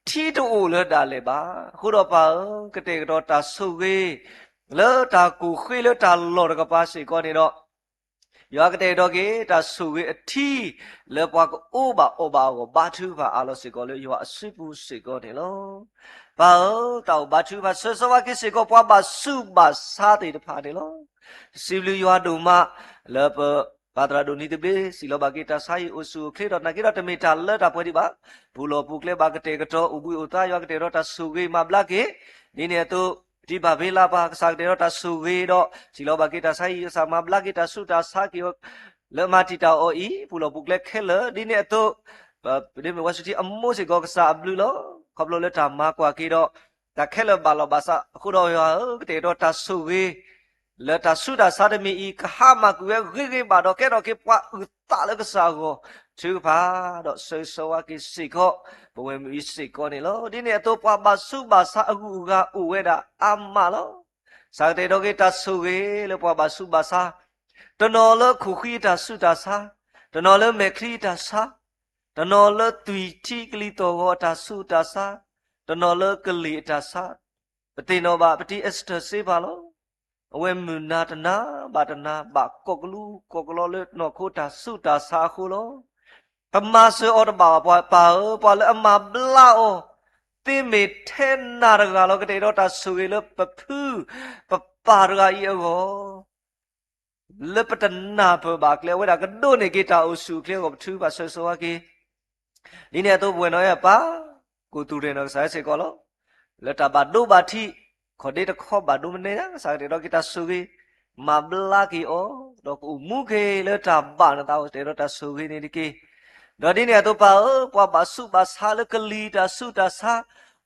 ဒီး တၢ်လီၢ်တနီၤနီၤ ထံတအိၣ်လၢဒၣ်လဲာ်ဘၣ်. အဃိဒီးပၢ်ဧၢ, ကတဲာ်ကတီၤတၢ်ဆိၣ်ဂ့ၤ လၢတၢ်ကိၢ်ဃ့လၢတၢ်လီၢ်တကပၤစ့ၢ်ကီးန့ၣ်ဒီး ယွၤကတဲာ်ကတီၤက့ၤ တၢ်ဆိၣ်ဂ့ၤအထံ လၢပှၤကအိၣ်ဘၣ်အီၣ်ဘၣ်အဂီၢ် ဘါထုကဖၣ်အးလီၤစ့ၢ်ကီးလၢယွၤအစုပူၤစ့ၢ်ကီးန့ၣ်လီၤ. ပၢ်ဧၢ, တၢ်အိၣ်ဘါထုကဖၣ်ဆၢဂ့ၤဆၢဝါက့ၤစ့ၢ်ကီး ပှၤဘၣ်ဆူးဘၣ်ဆါသ့ၣ်တဖၣ်န့ၣ်လီၤ. တၢ်စံးဘျုးယွၤဒိၣ်မး လၢပပၢ်သရၣ်ဒိၣ်နံၤသဘျ့ စံးလီၤဘၣ်က့ၤတၢ်ဆါဟံၣ်အိၣ်ဆူၣ်အိၣ်ချ့ဒီး နာ်က့ဒီးတမ့ၢ်တၢ်လၢတၢ်ပှဲၤဒံးဘၣ်. ပူၤလီၢ်ပူၤကျဲဘၣ်ကတဲာ်ကတီၤ အိၣ်ဘှံးအိၣ်သါ ယွၤကတဲာ်ကတီၤတၢ်ဆိၣ်ဂ့ၤမၤဘျါက့ၤ ဒ်န့ၣ်အသိး ပတံၤဘၣ်ဘ့လးပၢ် ကစၢ်ကတဲာ်ကတီၤတၢ်ဆိၣ်ဂ့ၤဒီး စံးလီၤဘၣ်က့ၤတၢ်ဆါဟံၣ် ကစၢ်မၤဘျါက့ၤတၢ်ဆူးတၢ်ဆါက့ၤ လၢမၤတံာ်တာ်အီၤအံၤ ပူၤလီၢ်ပူၤကျဲခဲလၢာ် ဒ်န့ၣ်အသိး ပဒိၣ်မုၢ်ဝါဆူၣ်ထံအမိၢ်စ့ၢ်ကီး ကစၢ်အဘျုးလီၤ. ခီဖျိလၢတၢ်မၤကွၢ်က့ၤဒီး တၢ်ခဲလၢာ်ဘၣ်လီၤဘၣ်စးအဃိဒီး ယွၤဧၢ, ကတဲာ်ကတီၤတၢ်ဆိၣ်ဂ့ၤ လၢတၢ်ဆူးတၢ်ဆါတမံၤအံၤ ကဟါမၢ်ကွံာ်ဝဲဂ့ၤဂ့ၤဘၣ်ဒီး ကဲထီၣ်က့ၤပှၤအုၣ်သးလၢကစၢ်အဂီၢ် ထုကဖၣ်ဒီးဆၢဂ့ၤဆၢဝါက့ၤစ့ၢ်ကီး ပဝဲမုၢ်အံၤစ့ၢ်ကီးန့ၣ်လီၤ. ဒ်န့ၣ်အသိး ပှၤဘၣ်ဆူးဘၣ်ဆါအဂုၤအဂၤအိၣ်ဝဲဒၣ်အါမးလီၤ. ကစၢ်ကတဲာ်ကတီၤက့ၤတၢ်ဆိၣ်ဂ့ၤလၢပှၤဘၣ်ဆူးဘၣ်ဆါ, တနီၤလၢခိၣ်ဃံအတၢ်ဆူးတၢ်ဆါ, တနီၤလၢမဲာ်ချံအတၢ်ဆါ, တနီၤလၢသွံၣ်ထံကလံၤသီၣ်ဂီၤအတၢ်ဆူးတၢ်ဆါ, တနီၤလၢကလံၤအတၢ်ဆါ, ပသ့ၣ်နီၣ်ဘၣ် ပတံၤ Esther စ့ပၢ်လီၤ. အဝဲမုၢ်နၤတနၤဘၣ်တနၤ ဘၣ်ကိးကလူကိးကလီလၢနီၢ်ခိတၢ်ဆူးတၢ်ဆါအဃိလီၤ. ပမၤစၢၤအီၤတဘၣ်ဘၣ် ပှၤပၢ်ဧၢ, ပှၤလၢအမၤဘျါအီၤသ့မ့ၢ်ထဲနၤတဂၤလီၤ. ကတဲာ်ကတီၤတၢ်ဆိၣ်ဂ့ၤလၢပဖုပပၢ်တဂၤအံၤအဂီၢ် လၢပတနၢ်ပၢၢ်ဘၣ်အကျဲ အဝဲဒၣ်ကဒိးန့ၢ်က့ၤတၢ်အိၣ်ဆူၣ်အိၣ်ချ့အဂီၢ် ပထုကဖၣ်ဆိၣ်ဂ့ၤဆိၣ်ဝါက့ၤ ဒ်န့ၣ်အသိးပဝဲနီၢ်အဲၣ်အပၢ် ကိးတူၢ်ရ့ၣ်နီၢ်ကစၢ်စ့ၢ်ကီးလီၤ. လၢတၢ်ဘၣ်ဒိဘၣ်ထံး ခီၣ်ဒ့တခီဘၣ်ဒိမနုၤညါ ကစၢ်ကတဲာ်ကတီၤက့ၤတၢ်ဆိၣ်ဂ့ၤ မၤဘျါက့ၤအီၤ ဒီးကအိၣ်မူက့ၤလၢတၢ်ဘၣ်နသးအိၣ် ကတဲာ်ကတီၤတၢ်ဆိၣ်ဂ့ၤန့ၣ်တက့ၢ်. ဒီးဒ်န့ၣ်အသိးပၢ်ဧၢ ပှၤဘၣ်ဆူးဘၣ်ဆါလၢကလံၤတၢ်ဆူးတၢ်ဆါ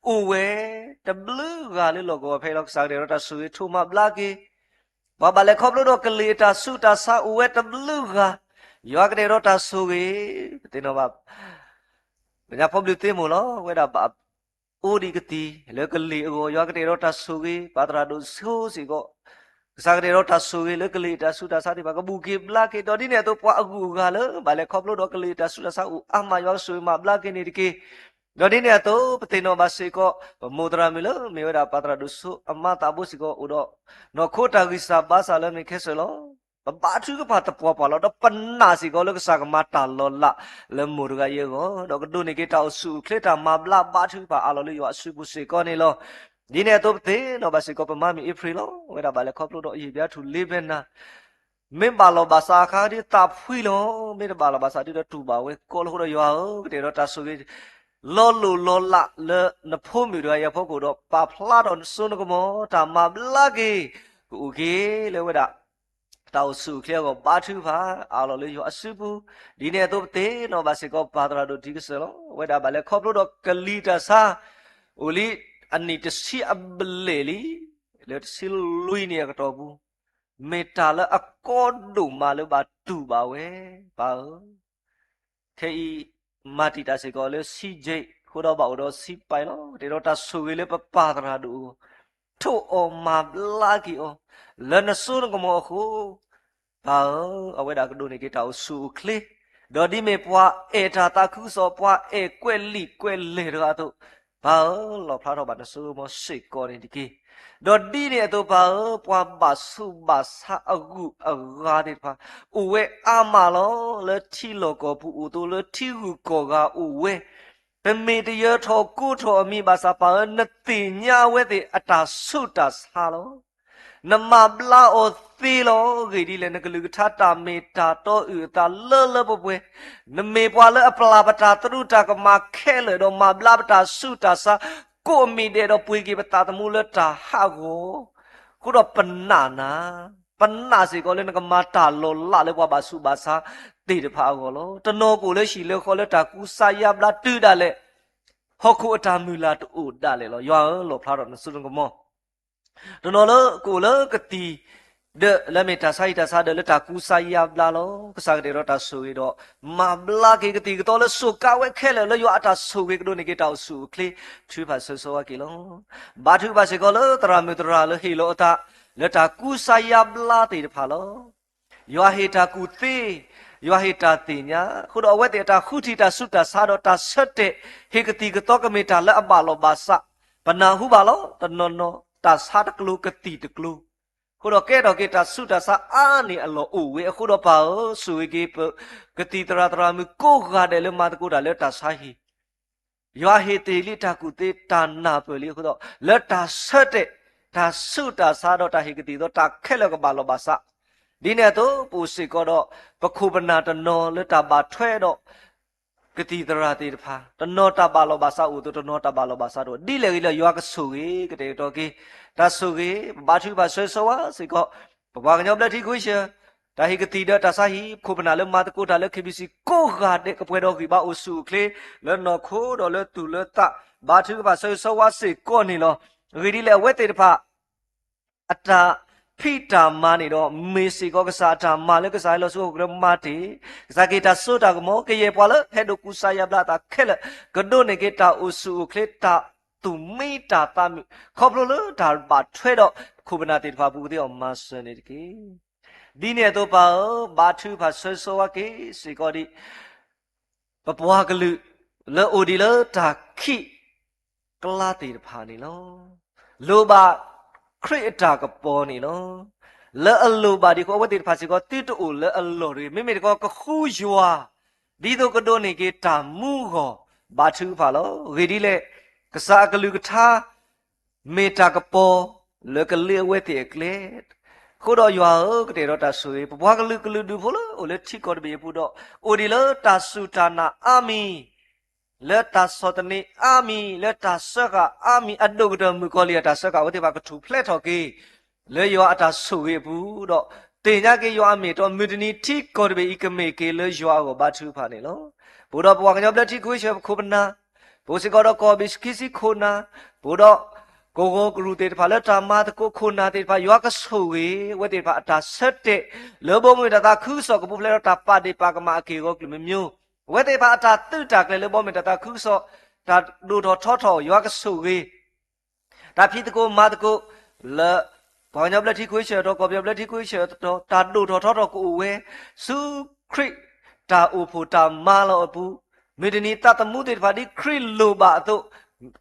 အိၣ်ဝဲတဘျုးဂၤလၢလီၢ်ကဝီၤဖဲအံၤလီၤ. ကစၢ်ကတဲာ်ကတီၤတၢ်ဆိၣ်ဂ့ၤ ထိၣ်မၤဘျါက့ၤ ပှၤဘၣ်လဲၤခီဖျိဒီးကလံၤအတၢ်ဆူးတၢ်ဆါအိၣ်ဝဲတဘျုးဂၤ, ယွၤကတဲာ်ကတီၤတၢ်ဆိၣ်ဂ့ၤ, ပသ့ၣ်နီၣ်ဘၣ် ပညါဖီဘျုးသ့မိၢ်လီၤ, ဝဲဒၣ်ဘၣ်အိၣ်ဒံးကသံၣ်လၢကလံၤအဂီၢ်, ယွၤကတဲာ်ကတီၤတၢ်ဆိၣ်ဂ့ၤ, ပၢ်သရၣ်ဒိၣ်စိစ့ၢ်ကီး, ကစၢ်ကတဲာ်ကတီၤတၢ်ဆိၣ်ဂ့ၤလၢကလံၤအတၢ်ဆူးတၢ်ဆါသ့ၣ်တဖၣ် ကဘူၣ်က့ၤဘျါက့ၤ, ဒီးဒ်န့ၣ်အသိးပှၤအဂုၤအဂၤလၢ ဘၣ်လဲၤခီဖျိဒီးကလံၤအတၢ်ဆူးတၢ်ဆါအိၣ်အါမး ယွၤကဆိၣ်ဂ့ၤမၤဘျါက့ၤန့ၣ်တက့ၢ်. ဒီးဒ်န့ၣ်အသိး ပသ့ၣ်နီၣ်ဘၣ်စ့ၢ်ကီး ပမိၢ်သရၣ်မုၣ်လၢမ့ၢ်ဝဲဒၣ်ပၢ်သရၣ်ဒိၣ်စိအမါသးဘိစ့ၢ်ကီး အိၣ်ဒီးနီၢ်ခိတၢ်ဂံၢ်စၢ်ဘါစၢ်လၢမ့ၢ်ခဲစၢၣ်လီၤ. ပဘါထုကဖၣ်သပှၢ်ပှၢ်လီၤ, ဒီးပနာ်စ့ၢ်ကီးလၢကစၢ်ကမၤတၢ်လီၤလးလၢမိၢ်တဂၤအံၤအဂီၢ်, ဒီးကဒိးန့ၢ်က့ၤတၢ်အိၣ်ဆူၣ်အိၣ်ချ့တၢ်မၤဘျါဘါထုကဖၣ်အးလီၤလၢယွၤအစုပူၤစ့ၢ်ကီးန့ၣ်လီၤ. ဒ်န့ၣ်အသိးပသ့ၣ်နီၣ်ဘၣ်စ့ၢ်ကီး ပမါမံၤအ့ဖြ့ၣ်လီၤ, ဝဲဒၣ်ဘၣ်လဲၤခီဖျိဒီးယံၢ်ဘျါထူၣ်လ့ဘဲနၤ မ့ၢ်ဘၣ်လီၤဘၣ်စးအခါဒ်သးဖှံလီၤ, မ့ၢ်တဘၣ်လီၤဘၣ်စးဒ်ဒီးတူၢ်ဘၣ်ဝဲကီလၢဃိဒီးယွၤဧၢ, ကတဲာ်ဒီးတၢ်ဆိၣ်ဂ့ၤ လီၤလိၢ်လီၤလးလၢနဖိမုၣ်တဂၤအံၤအဖီခိၣ်ဒီး ပာ်ဖျါထီၣ်နစိနကမီၤ တၢ်မၤဘျါက့ၤ ကအိၣ်က့ၤလၢဝဲဒၣ် တၢ်အိၣ်ဆူၣ်အိၣ်ချ့အဂီၢ် ဘါထုကဖၣ်အးလီၤလၢယွၤအစုပူၤ, ဒ်န့ၣ်အသိးပသ့ၣ်နီၣ်ဘၣ်စ့ၢ်ကီး ပၢ်သရၣ်ဒိၣ်ထံကစၢၢ်လီၤ, ဝဲဒၣ်ဘၣ်လဲၤခီဖျိဒီးကလံၤတၢ်ဆါ အိၣ်လံအနံၣ်တဆံအဘျဲၣ်လံ, လၢတဆံလွံၢ်နံၣ်အကတီၢ်ပူၤ, မ့ၢ်တၢ်လၢအကီဒိၣ်မးလၢဘၣ်တူၢ်ဘၣ်ဝဲ, ပၢ်ဧၢ, ခဲအံၤ မၤတံာ်တာ်စ့ၢ်ကီးလၢဆံးက့း ဃိဒီးဘၣ်အိၣ်ဒီးဆံးပာ်လီၤ, ကတဲာ်ဒီးတၢ်ဆိၣ်ဂ့ၤလၢပပၢ်သရၣ်ဒိၣ်အဂီၢ်, ထိၣ်အီၤမၤဘျါက့ၤအီၤ လၢနစိနကမီၤအဃိ, ပၢ်ဧၢ, အဝဲဒၣ်ကဒိးန့ၢ်က့ၤတၢ်အိၣ်ဆူၣ်အိၣ်ချ့, ဒီးဒ်မ့ၢ်ပှၤအဲၣ်တၢ်သးခုကစီၣ် ပှၤအဲၣ်ကွဲးလံာ်ကွဲးလဲၢ်တဂၤအသိး, ပၢ်ဧၢ, လီၣ်ဖျါထီၣ်ဘၣ်နစိနကမီၤစ့ၢ်ကီးန့ၣ်တက့ၢ်. ဒီးဒ်န့ၣ်အသိးပၢ်ဧၢ, ပှၤဘၣ်ဆူးဘၣ်ဆါအဂုၤအဂၤသ့ၣ်တဖၣ် အိၣ်ဝဲအါမးလီၤ. လၢထံလီၢ်ကီၢ်ပူၤအိၣ်သိး လၢထံဂုၤကီၢ်ဂၤအိၣ်ဝဲ, ပမ့ၢ်တယၢၤထီၣ်ကိးထီၣ်အမံၤဘၣ်ဆၣ်ပၢ်ဧၢ, နသ့ၣ်ညါအဝဲသ့ၣ်အတၢ်ဆူးတၢ်ဆါလီၤ. နမၤဘျါအီၤသ့လီၤ. အဂ့ၢ်ဒ်လဲၣ်, နကလုၢ်ကထါတၢ်မ့ၢ်တၢ်တီအုၣ်အသးလၢလၢပှဲၤပှဲၤ, နမ့ၢ်ပှၤလၢအပျၢ်ပတၢ်သရူးတၢ်ကမၣ်ခဲလၢာ်ဒီး မၤဘျါပတၢ်ဆူးတၢ်ဆါ ကိးအမံၤဒဲးဒီးပှ့ၤက့ၤပသးသမူလၢတၢ်ဟးဂီၤ, အဃိဒီးပနာ်နၤ, ပနာ်စ့ၢ်ကီးလၢနကမၤတၢ်လီၤလးလၢပှၤဘၣ်ဆူးဘၣ်ဆါသ့ၣ်တဖၣ်အဂီၢ်လီၤ. တနီၤကအိၣ်လၢဟံၣ်လၢဃီလၢတၢ်ကူစါယါဘျါတုၤဒၣ်လဲာ် ဟီၣ်ခိၣ်အတၢ်မုၢ်လၢ်တအိၣ်ဒၣ်လဲာ်လီၤ. ယွၤဧၢ, လီၣ်ဖျါထီၣ်နစိနကမီၤ တနီၤလၢကအိၣ်လၢကသံၣ်ဒၢးလၢမ့ၢ်တၢ်ဆါဟံၣ်တၢ်ဆါဒၢးလၢတၢ်ကူစါယါဘျါလီၤ. ကစၢ်ကတဲာ်ဒီးတၢ်ဆိၣ်ဂ့ၤဒီး မၤဘျါက့ၤကသံၣ်ကသီလၢစိာ်ကါဝဲခဲလၢာ်လၢယွၤအတၢ်ဆိၣ်ဂ့ၤကဒိးန့ၢ်က့ၤတၢ်အိၣ်ဆူၣ်အိၣ်ချ့ ထုကဖၣ်ဆိၣ်ဂ့ၤဆိၣ်ဝါက့ၤလီၤ. ဘါထုကဖၣ်စ့ၢ်ကီးလၢသရၣ်မုၣ်သရၣ်လၢဟ့ၣ်လီၤအသး လၢတၢ်ကူစါယါဘျါသ့ၣ်တဖၣ်လီၤ. ယွၤဟ့ၣ်တၢ်ကူၣ်သ့, ယွၤဟ့ၣ်တၢ်သ့ၣ်ညါ, အဃိဒီးအဝဲသ့ၣ်အတၢ်ဃုထံၣ်တၢ်ဆူးတၢ်ဆါဒီးတၢ်ဆၢတဲာ် ဟ့ၣ်ကသံၣ်ကသီကမ့ၢ်တၢ်လၢအဘၣ်လီၤဘၣ်စး, ပနၢ်ဟူဘၣ်လီၤ. တနီၤနီၤ တၢ်ဆါတကျိၤကသံၣ်တကျိၤ, အဃိဒီးကဲထီၣ်က့ၤတၢ်ဆူးတၢ်ဆါအါန့ၢ်အလီၢ်အိၣ်ဝဲအဃိဒီးပၢ်ဧၢ, ဆိၣ်ဂ့ၤက့ၤပ ကသံၣ်သရၣ်သရၣ်မုၣ်ကိးဂၤဒဲးလၢမၤသကိးတၢ်လၢတၢ်ဆါဟံၣ် ယွၤဟ့ၣ်တ့ၢ်လံတၢ်ကူၣ်သ့တၢ်နၢ်ပၢၢ်လံအဃိဒီး လၢတၢ်ဆၢတဲာ် တၢ်ဆူးတၢ်ဆါဒီးတၢ်ဟ့ၣ်ကသံၣ်သီတၢ်ခဲလၢာ်ကဘၣ်လီၤဘၣ်စး, ဒ်န့ၣ်အသိး ပအိၣ်စ့ၢ်ကီးဒီး ပခိၣ်ပနၢ်တနီၤလၢတၢ်ဘၣ်ထွဲဒီး ကသံၣ်သရၣ်သ့ၣ်တဖၣ်, တနီၤတၢ်ဘၣ်လီၤဘၣ်စးအိၣ်အသိး တနီၤတၢ်ဘၣ်လီၤဘၣ်စးတအိၣ် ဒ်လဲၣ်ဂ့ၤလၢယွၤကဆိၣ်ဂ့ၤကတဲာ်ကတီၤက့ၤ တၢ်ဆိၣ်ဂ့ၤ ပဘါထုကဖၣ်ဆိၣ်ဂ့ၤဆိၣ်ဝါစ့ၢ်ကီး ပပှၤကညီဘျၢထံခဝ့ၡၢၣ် တၢ်ဟ့ၣ်ကသံၣ်ဒီးတၢ်ဆါဟံၣ် ပခိၣ်ပနၢ်လၢမၤသကိးတၢ်လၢ KBC ကိးဂၤဒဲးကပှဲၤဒီးဂံၢ်ဘါအိၣ်ဆူၣ်အိၣ်ချ့ လၢနီၢ်ခိဒီးလၢသူၣ်လၢသး ဘါထုကဖၣ်ဆိၣ်ဂ့ၤဆိၣ်ဝါစ့ၢ်ကီးန့ၣ်လီၤ. အဂ့ၢ်ဒ်လဲၣ် အဝဲသ့ၣ်တဖၣ် အတၢ်ဖံးတၢ်မၤန့ၣ်ဒီး မ့ၢ်စ့ၢ်ကီးကစၢ်အတၢ်မၤလၢကစၢ်ဟဲလီၤဆူဟီၣ်ခိၣ်ချၢမၤတ့ၢ်, ကစၢ်က့ၤတၢ်စိတၢ်ကမီၤ ကယဲၢ်ပှၤလၢဟဲဒိးကူစါယါဘျါအသးခဲလၢာ်, ကဒိးန့ၢ်က့ၤတၢ်အိၣ်ဆူၣ်အိၣ်ချ့ တၢ်သူၣ်မံတၢ်သးမုာ် ခီဖျိလၢတၢ်ဘၣ်ထွဲဒီး ပခိၣ်ပနၢ်သ့ၣ်တဖၣ်အပူၤကသ့အီၤမၤစၢၤန့ၣ်တက့ၢ်. ဒ်န့ၣ်အသိးပၢ်ဧၢ, ဘါထုကဖၣ်ဆိၣ်ဂ့ၤဆိၣ်ဝါက့ၤစ့ၢ်ကီးဒံး ပပှၤကလုာ်လၢအိၣ်ဒံးလၢတၢ်ခံးကျါသ့ၣ်တဖၣ်န့ၣ်လီၤ. လိၣ်ဘၣ် ခရံာ်အတၢ်ကပီၤန့ၣ်လီၤ. လၢအလိၣ်ဘၣ်ဒံးအဃိ အဝဲသ့ၣ်တဖၣ်စ့ၢ်ကီး သုတအိၣ်လၢအလီၢ်တဂ့ၤ. မ့မ့ၢ်တခီ ကဃုယွၤ ဒ်သိးကဒိးန့ၢ်က့ၤတၢ်မူအဂီၢ် ဘါထုကဖၣ်လီၤ. အဂ့ၢ်ဒ်လဲၣ်, ကစၢ်အကလုၢ်ကထါ မ့ၢ်တၢ်ကပီၤ လၢကလၢအဝဲသ့ၣ်အကျဲ, အဃိဒီးယွၤဧၢ, ကတဲာ်ဒီးတၢ်ဆိၣ်ဂ့ၤ ပပှၤကလုာ်ကလုာ်ဒူၣ်ဖိလၢအိၣ်လၢထံကီၢ်တဘ့ၣ်အပူၤဒီး အိၣ်ဒံးလၢတၢ်စူၢ်တၢ်နာ်အါမံၤ, လၢတၢ်ဆီၣ်သနံးအါမံၤ, လၢတၢ်စၢဃာ်အါမံၤ, အဒိၣ်ကတၢၢ်မုၣ်ကီၤလံၢ်အတၢ်စၢဃာ် အဝဲသ့ၣ်တဖၣ်ကထူၣ်ဖျဲးထီၣ်က့ၤ လၢယွၤအတၢ်ဆိၣ်ဂ့ၤအပူၤဒီး သ့ၣ်ညါက့ၤယွၤအမ့ၢ်အတီ မုၢ်တနံၤထံကီၢ်တဘ့ၣ်အံၤ ကမ့ၢ်က့ၤလၢယွၤအဂီၢ် ဘါထုကဖၣ်န့ၣ်လီၤ. ပအိၣ်ဒီးပပှၤကညီဘျၢထံခဝ့ၡၢၣ် ပခိၣ်ပနၢ်, ပအိၣ်စ့ၢ်ကီးဒီးကီၢ်ဘ့ၣ်ခံဆံခိၣ်နၢ်, ပအိၣ်ဒီးကဝီၤကရူၢ်သ့ၣ်တဖၣ် လၢတၢ်မၤသကိးခိၣ်နၢ်သ့ၣ်တဖၣ် ယွၤကဆိၣ်ဂ့ၤ အဝဲသ့ၣ်တဖၣ်အတၢ်ဆၢတဲာ် လၢဘီမုၢ်တၢ်သးခုကစီၣ်ကပူၤဖျဲးဒီး တၢ်ပာ်ဒ့ၣ်ပာ်ကမၣ်အက့ၢ်အဂီၤကလုာ်မ့ၢ်မ့ၢ်, အဝဲသ့ၣ်တဖၣ်အတၢ်သုးတၢ်ကျဲၤလၢဘီမုၢ်တၢ်သးခုကစီၣ် တၢ်ဒိၣ်ထီၣ်ထီထီၣ် ယွၤကဆိၣ်ဂ့ၤ တၢ်ဖံးသကိးမၤသကိး လၢပှၤကညီဘျၢထံခဝ့ၡၢၣ်အတီၤ ကီၢ်ပယီၤဘျၢထံခဝ့ၡၢၣ်အတီၤ တၢ်ဒိၣ်ထီၣ်ထီထီၣ်ကအိၣ်ဝဲ ဆူခရံာ်တၢ်အိၣ်ဖှိၣ်တၢ်မၤလီၤအပူၤ, မုၢ်တနံၤသးသမူသ့ၣ်တဖၣ်ဒ်ခရံာ်လိၣ်ဘၣ်အသိး,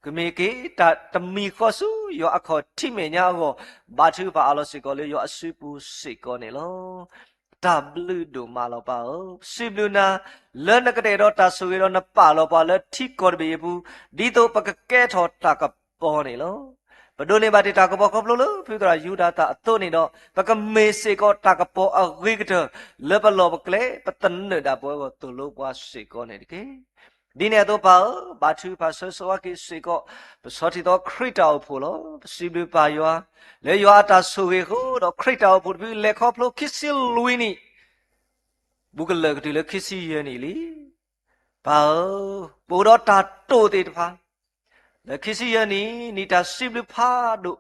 ကမ့ၢ်က့ၤတၢ်တမံၤဃီဆူယွၤအခီၣ်ထံးမဲာ်ညါအဂီၢ်, ဘါထုကဖၣ်အါလီၤစ့ၢ်ကီးလၢယွၤအစုပူၤစ့ၢ်ကီးန့ၣ်လီၤ. တၢ်ဘျုးဒိၣ်မးလီၤပၢ်ဧၢ, ပစံးဘျုးနၤ လၢနကတဲာ်ဒီးတၢ်ဆိၣ်ဂ့ၤဒီးနပာ်လီၤပှၤလၢထံကီၢ်တဘ့ၣ်အံၤအပူၤ, ဒ်သိးပကကဲထီၣ်တၢ်ကပီၤန့ၣ်လီၤ. ပဒိးန့ၢ်ဘၣ်တ့ၢ်တၢ်ကပီၤခီဖျိလၢဖုသရၣ်ယူဒၤတၢ်အသိးန့ၣ်ဒီး ပကမ့ၢ်စ့ၢ်ကီးတၢ်ကပီၤအဂ့ၤကတၢၢ် လၢပလီၢ်ပကျဲ ပသနၢၣ်ဒၣ်ပဝဲအဂီၢ်သိၣ်လိပှၤစ့ၢ်ကီးန့ၣ်တက့ၢ်. ဒ်န့ၣ်အသိးပၢ်ဧၢ, ဘါထုကဖၣ်ဆၢဂ့ၤဆၢဝါက့ၤစ့ၢ်ကီး ပဆီၣ်ထံသီခရံာ်တၢ်အိၣ်ဖှိၣ်လီၤ. ပစံးဘျုးပၢ်ယွၤ လၢယွၤအတၢ်ဆိၣ်ဂ့ၤအဃိဒီး ခရံာ်တၢ်အိၣ်ဖှိၣ်တဖုလဲၤခီဖျိခံဆံလွံၢ်နံၣ် ဘူးကလၢာ်ကတုၤလၢခံဆံယဲၢ်နံၣ်လံ. ပၢ်ဧၢ, ပအိၣ်ဒီးတၢ်တိာ်သ့ၣ်တဖၣ် လၢခံဆံယဲၢ်နံၣ် နံၣ်တၢ်စံးဘျုးဖးဒိၣ်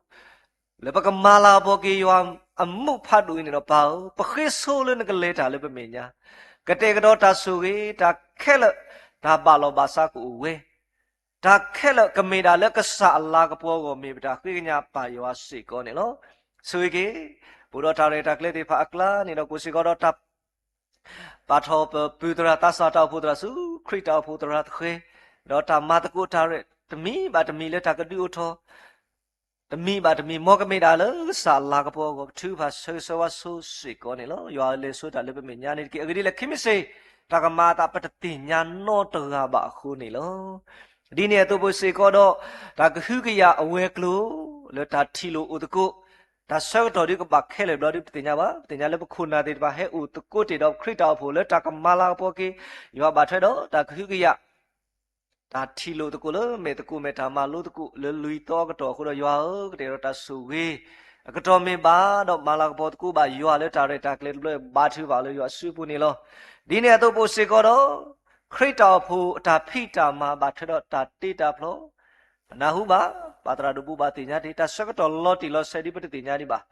လၢပကမၤလၤကပီၤက့ၤယွၤအမူးဖးဒိၣ်အံၤန့ၣ်ဒီး ပၢ်ဧၢ, ပဃ့ဆိလၢနကလဲၤတၢ်လၢပမဲာ်ညါ, ကတဲာ်ကတီၤတၢ်ဆိၣ်ဂ့ၤ တၢ်ခဲလၢာ် တၢ်ဘၣ်လီၢ်ဘၣ်စးကအိၣ်ဝဲ တၢ်ခဲလၢာ်ကမ့ၢ်ဒၣ်လၢကစၢ်အလၤကပီၤအဂီၢ် မ့ၢ်ပတၢ်ဃ့ကညးပၢ်ယွၤစ့ၢ်ကီးန့ၣ်လီၤ. ဆိၣ်ဂ့ၤက့ၤ ပအိၣ်ဒီးတၢ်ရဲၣ်တၢ်ကျဲၤသ့ၣ်တဖၣ်အကျါန့ၣ်ဒီး ကိးစ့ၢ်ကီးဒီးတၢ် ပာ်ထီၣ်ပပုၢ်သရၣ်သးစၢ်တၢ်အိၣ်ဖှိၣ်သရၣ်ဆူ ခရံာ်တၢ်အိၣ်ဖှိၣ်သရၣ်သဃဲ, ဒီးတၢ်မၤသကိးတၢ်ရဲၣ်တမံၤဘၣ်တမံၤလၢတၢ်ကဒုးအိၣ်ထီၣ် တမံၤဘၣ်တမံၤ မ်ကမ့ၢ်ဒၣ်လၢကစၢ်အလၤကပီၤအဂီၢ် ပထုကဖၣ်ဆၢဂ့ၤဆၢဝါဆိစ့ၢ်ကီးန့ၣ်လီၤ. ယွၤဧၢ လဲၤဆိတၢ်လၢပမဲာ်ညါန့ၣ်တက့ၢ်. အဂ့ၢ်ဒ်လဲၣ် ခံမံၤစ့ၢ် တၢ်ကမၤအသးပတသ့ၣ်ညါနီတဂၤဘၣ်အဃိန့ၣ်လီၤ. ဒ်န့ၣ်အသိးပစ့ၢ်ကီးဒီး တၢ်ကဟုကယာ်အဝဲၤကျိၤ လၢတၢ်ထံၣ်လိာ်အိၣ်သကိး တၢ်ဆၢကတီၢ်ဒ်ကဘၣ်ခဲလၢာ်ဘျီဒ်ပသ့ၣ်ညါဘၣ်. ပသ့ၣ်ညါလၢပခိၣ်နၢ်သ့ၣ်တဖၣ် ဟဲအိၣ်သကိးတ့ၢ်ဒီးခရံာ်တၢ်အိၣ်ဖှိၣ်လၢတၢ်ကမၤလၤကပီၤက့ၤ ယွၤဘၣ်ထွဲဒီးတၢ်ကဟုကယာ် တၢ်ထံၣ်လိာ်သကိးလၢမဲာ်သကိးမဲာ် တၢ်မၤလိသကိးလၢလွံၢ်သီအကတီၢ်အဃိဒီး ယွၤဧၢ ကတဲာ်ဒီးတၢ်ဆိၣ်ဂ့ၤ အကတီၢ်မ့ၢ်ဘၣ်ဒီး မၤလၤကပီၤသကိးဘၣ်ယွၤလၢတၢ်ရဲၣ်တၢ်ကျဲၤတဘျီ ဘါထုကဖၣ်လၢယွၤအစုပူၤန့ၣ်လီၤ. ဒ်န့ၣ်အသိးပအိၣ်စ့ၢ်ကီးဒီး ခရံာ်တၢ်အိၣ်ဖှိၣ်အတၢ်ဖံးတၢ်မၤ ဘၣ်ထွဲဒီးတၢ်တ့တၢ်ဖျီ ပနၢ်ဟူဘၣ် ပၢ်သရၣ်ဒိၣ်ဘူးဘၣ်သ့ၣ်ညါတ့ၢ် တၢ်ဆၢကတီၢ်လီၤတံၢ်လီၤဆဲးဒ်ပတသ့ၣ်ညါဒံးဘၣ်.